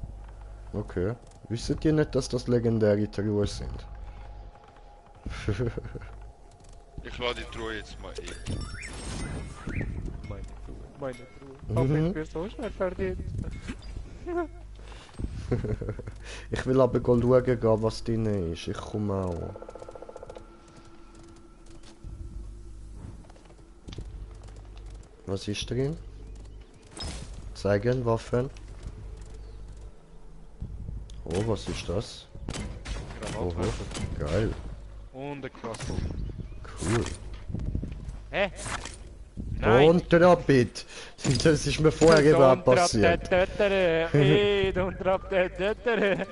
Okay. Wisst ihr nicht, dass das legendäre Truhen sind? Ich lade die Truhe jetzt mal ein. Meine Truhe. Aber ich bin so schnell verdient. Ich will aber schauen gehen, was drin ist. Ich komme auch. Was ist drin? Zeigen, Waffen. Oh, was ist das? Oho, geil. Und ein Crossbow. Cool. Hä? Nein! Don't drop it! Das ist mir vorher eben passiert. Hey, don't drop that döttere!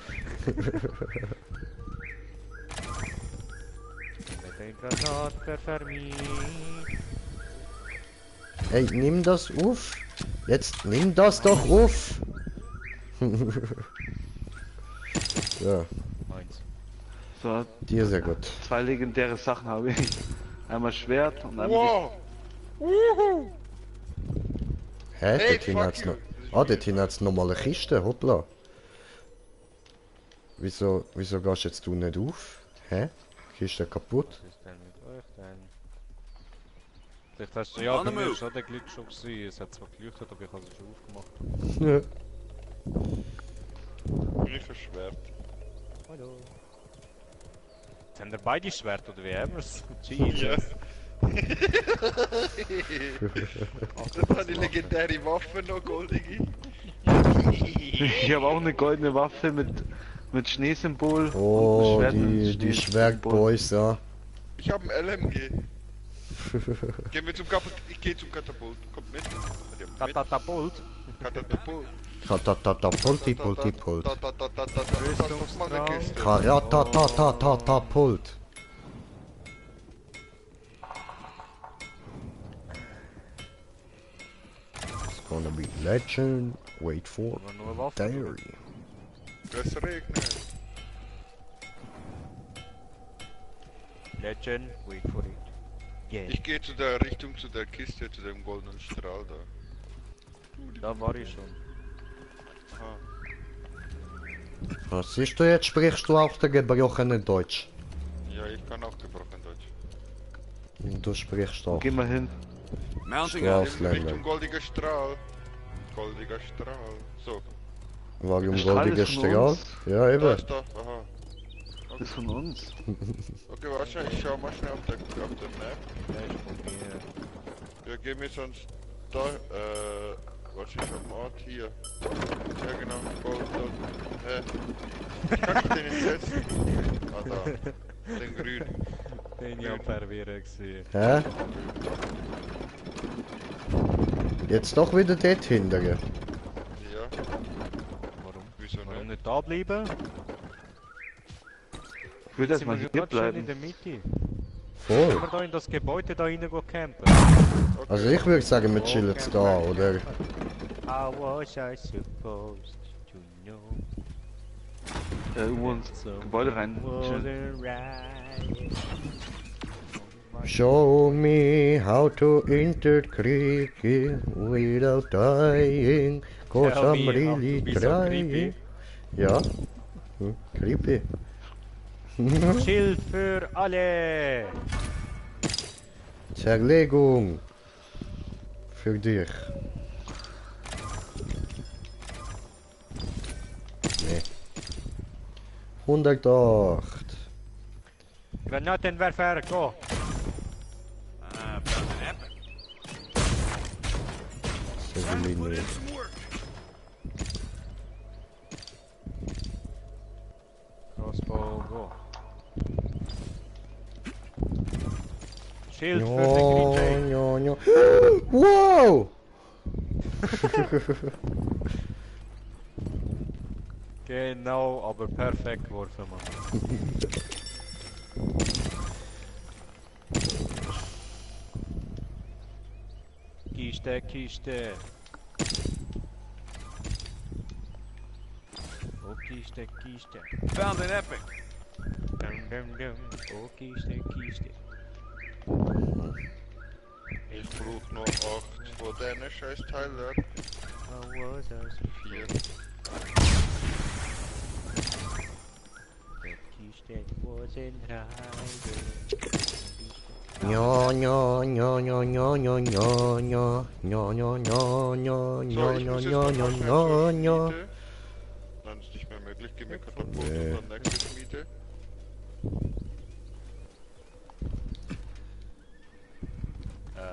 Mit den Granaten für mich. Ey, nimm das auf! Jetzt nimm das doch auf! Ja, Meins. So, dir sehr gut. 2 legendäre Sachen habe ich. Einmal Schwert und einmal Wow! Hä? Hey, Dort hinten fuck hat's you. noch... Ah, dort hinten hat's noch mal eine Kiste, hoppla. Wieso gehst jetzt du nicht auf? Hä? Kiste kaputt? Was ist denn mit euch denn? Vielleicht hast du... Ja, bei mir war schon der Glitch schon gewesen. Es hat zwar geleuchtet, aber ich habe es schon aufgemacht. Ja. Ich ein Schwert. Hallo. Jetzt haben wir beide Schwert, oder wie haben wir's? Ja. Jesus. Das war die legendäre Waffe noch, goldige. Ich habe auch eine goldene Waffe mit Schneesymbol. Oh, und ein Schwert mit die Schneesymbol. Schwertboys, ja. Ich habe ein LMG. Gehen wir zum Katapult. Ich gehe zum Katapult. Kommt mit. Katapult. Katapult. Katatapultipultipult. Das ist mal eine Kiste. Karatatatapult. It's gonna be legend. Wait for Aber nur Waffen. diary. Es regnet. Legend, wait for it. Yeah. Ich gehe zu der Richtung, zu der Kiste, zu dem goldenen Strahl da. Da war ich schon. Aha. Was siehst du jetzt? Sprichst du auch der gebrochene Deutsch? Ja, ich kann auch gebrochen Deutsch. Du sprichst auch. Geh mal hin. Mounting Ja, up. Ausländer. Richtung goldiger Strahl. Goldiger Strahl. So, Warum Der Strahl goldiger ist von Strahl? uns. Ja, da eben. ist da. Aha. Das ist von uns. Okay, warte, ich schau mal schnell auf der Map. Der ist von mir. Wir gehen wir sonst da, warte, ich hab einen Ort hier. Ja genau, Gold dort. Kann ich den jetzt setzen? Ah da, den grünen. Den ich am Verwirren gesehen. Hä? Jetzt doch wieder dort hinten. Ja, Warum? wieso Warum nicht? nicht da bleiben? Ich würde Sind erstmal wir hier gerade schön in bleiben. der Mitte. Voll. Können wir da in das Gebäude da rein campen? Okay. Also ich würde sagen, wir chillen jetzt da, oder? How was I supposed to know? Irgendwo ins Gebäude rein. Wasn't right. Show me how to enter creepy without dying, cause Tell I'm me how really to be so trying. creepy. Ja, creepy. Schild für alle! Zerlegung. Für dich. Nee. 108. Granatenwerfer, go! Ah, found an epic. So will ich Put in nicht. some work. Crossbow, go! Schild für Ja, Security! ja, ja. Wow! Genau, aber perfekt geworfen, Mann. Kiste, Kiste. Oh, Kiste, Kiste. Found an epic. Dum, dum, dum. Oh, Kiste, Kiste. Ich brauch noch 8 von diesen scheiß Teilen. How was I supposed 4. that Kiste wasn't right? Ja, ja, ja, ja, ja, ja, ja, ja, ja, ja, ja, ja, So, ja, ich ja, muss jetzt ja, noch ja, mal schnell zur ja, ja. Schmiede. Dann ist nicht mehr möglich, gehen wir Katapult Nee. und dann nächste Schmiede.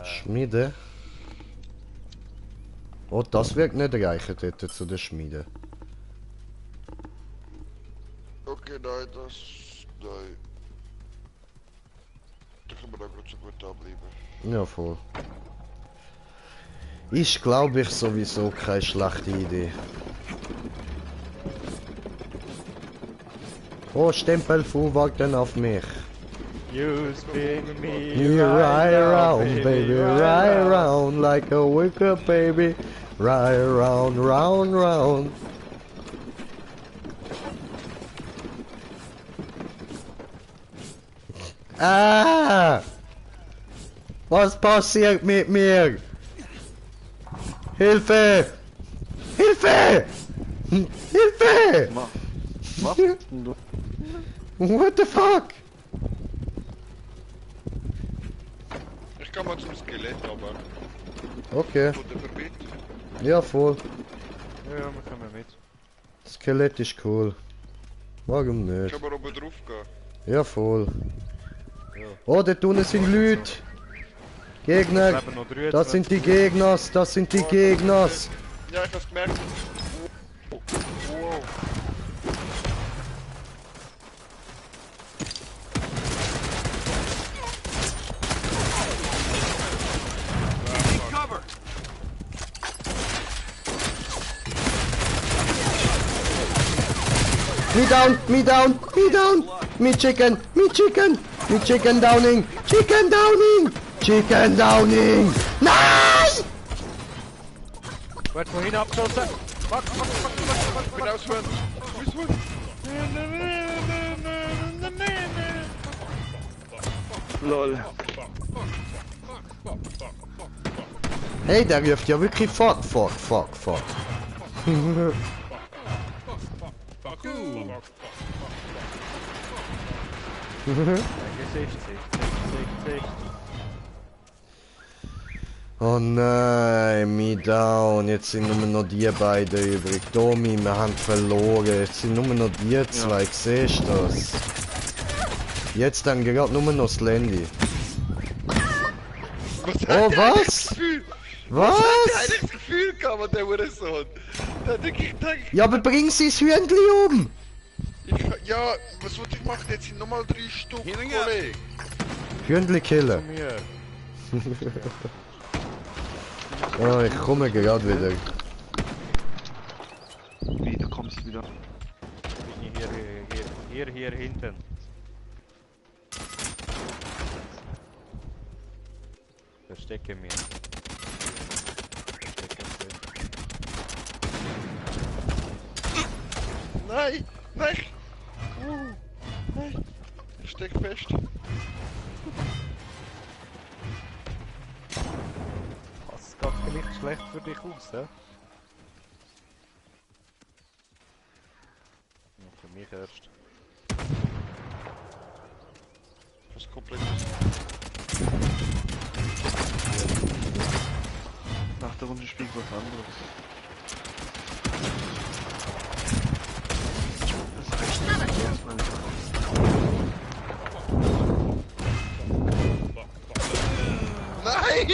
Schmiede. Oh, das wird nicht reichen dort zu der Schmiede. Okay, nein, das... nein. Da können wir da gerade so gut da bleiben. Ja, voll. Ist, glaube ich, sowieso keine schlechte Idee. Oh, Stempelfuhr warten auf mich. You spin me You ride around, baby, ride around like a wicked baby. Ride around, round, round. Ah! Was passiert mit mir? Hilfe! Hilfe! Hilfe! Was denn du? What the fuck? Ich kann mal zum Skelett, aber... Okay. Tut er verbieten? Ja, voll. Ja, wir kommen mit. Skelett ist cool. Warum nicht? Kann man oben drauf gehen? Ja, voll. Ja. Oh, dort unten sind Leute. Gegner. Es leben noch 23. Das sind die Gegners. Das sind die Gegners. Ja, ich hab's gemerkt. Wow. Cover! Me down, me down, me down. Me chicken, me chicken. Me chicken downing. Chicken downing. Chicken downing. Nein! Werd vorhin abgeschossen. Fuck. Ich bin auswärts. Lol. Hey, der ruft ja wirklich fuck, fuck, fuck, fuck. Gesicht. Oh nein, me down. Jetzt sind nur noch die beiden übrig. Domi, wir haben verloren. Jetzt sind nur noch die zwei. Siehst du das? Jetzt dann gerade nur noch das Landy. Oh, was? Was? Ich hatte das Gefühl gehabt, der Hurensohn. Da hat wirklich gedacht... Ja, aber bring sie das Hündli um! Ja, was wollte ich machen? Jetzt sind nochmal 3 Stück, Kollege. Hündli killen. Mir. Oh, ich komme gerade wieder. Wie, du kommst wieder. Hier hinten. Verstecke mir. Nein! Nein! Nein! Ich steck fest. Das geht vielleicht schlecht für dich aus, hä? Ja, für mich erst. Was komplett... Nach der Runde spielt was anderes. Das reicht nicht erstmal nicht. Nein!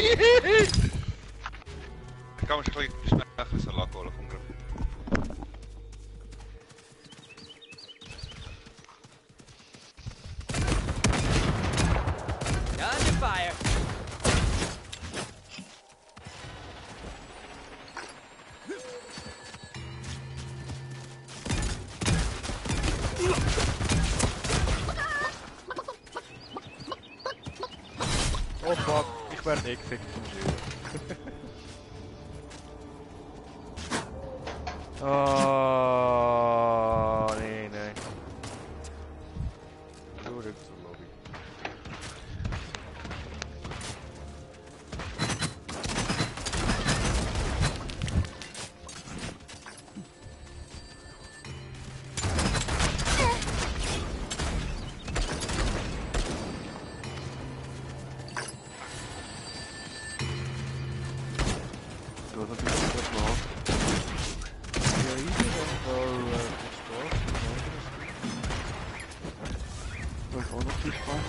Ich kann mich gleich schnell ein bisschen Salat holen, komm grad. Under fire. Oh fuck, ich werde gefickt vom Schild. Oh, nee. Zurück zur Lobby. Du hast natürlich das mal auf. Ja, easy, dann Da ist auch noch viel Spaß.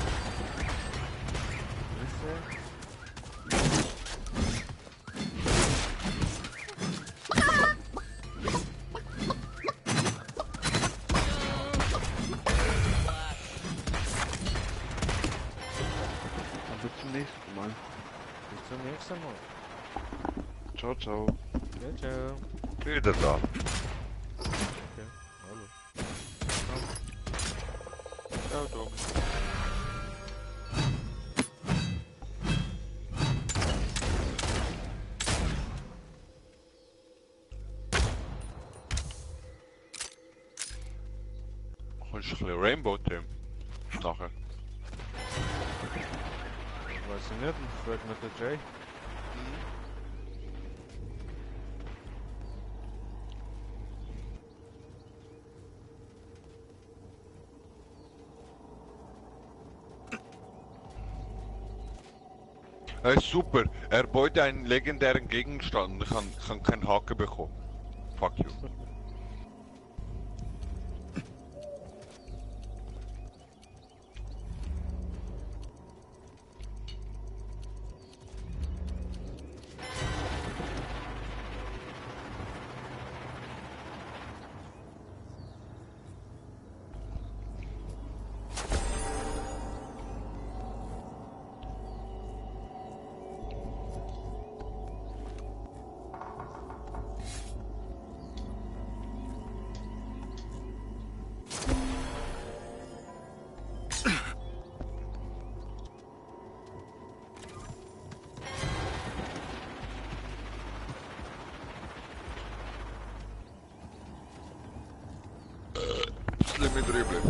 Dann bis zum nächsten Mal. Bis zum nächsten Mal. Ciao, ciao. Ciao. Wieder da. Okay, hallo. Ciao, Dom. Holst du ein bisschen Rainbow Team? Nachher. Weiß ich nicht, fragt mich der Jay. Super, er beute einen legendären Gegenstand und kann keinen Haken bekommen. Fuck you. Schlimme Dribble.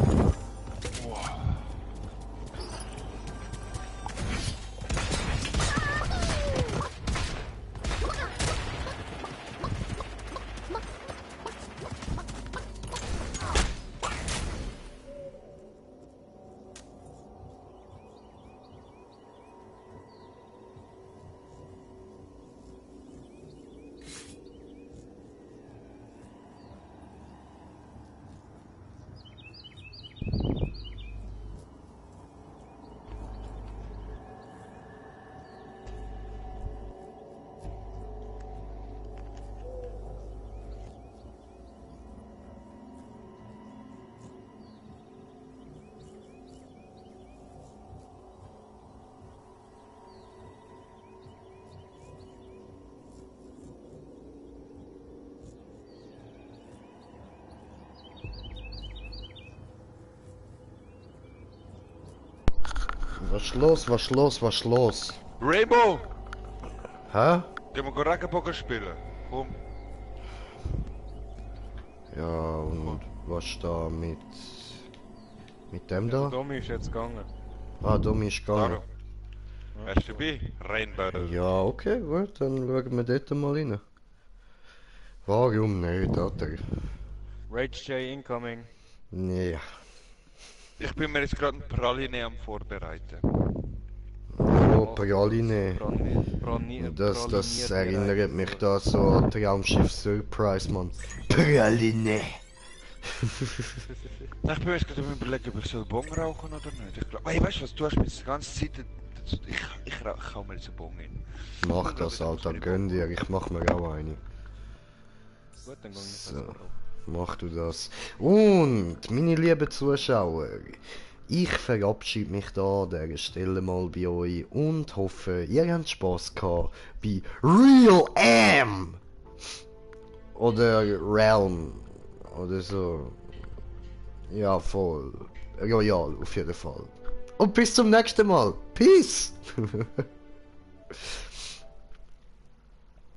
Was los? Rainbow! Hä? Gehen wir Regenbogen spielen. Komm. Ja, und was da mit dem da? Domi ist jetzt gegangen. Ah, Domi ist gegangen. Claro. Wärst du dabei? Rainbow. Ja, okay, gut, dann schauen wir dort mal rein. Warum nicht, Alter? Rage J incoming. Nee. Ich bin mir jetzt gerade ein Praline am Vorbereiten. Oh, Praline. Das Praliniert erinnert mich da so an Traumschiff Surprise, Mann. Praline. Ich bin mir jetzt gerade überlegen, ob ich so einen Bon rauchen oder nicht. Ich glaube, hey, weißt du was, du hast mir die ganze Zeit... Ich hau mir jetzt einen Bon hin. Mach das, Alter, gönn dir, ich mach mir auch eine. Gut, dann geh ich So, mach du das. Und, meine lieben Zuschauer, ich verabschiede mich da an dieser Stelle mal bei euch und hoffe, ihr habt Spaß gehabt bei Real M! Oder Realm. Oder so. Ja, voll. Royal, auf jeden Fall. Und bis zum nächsten Mal. Peace!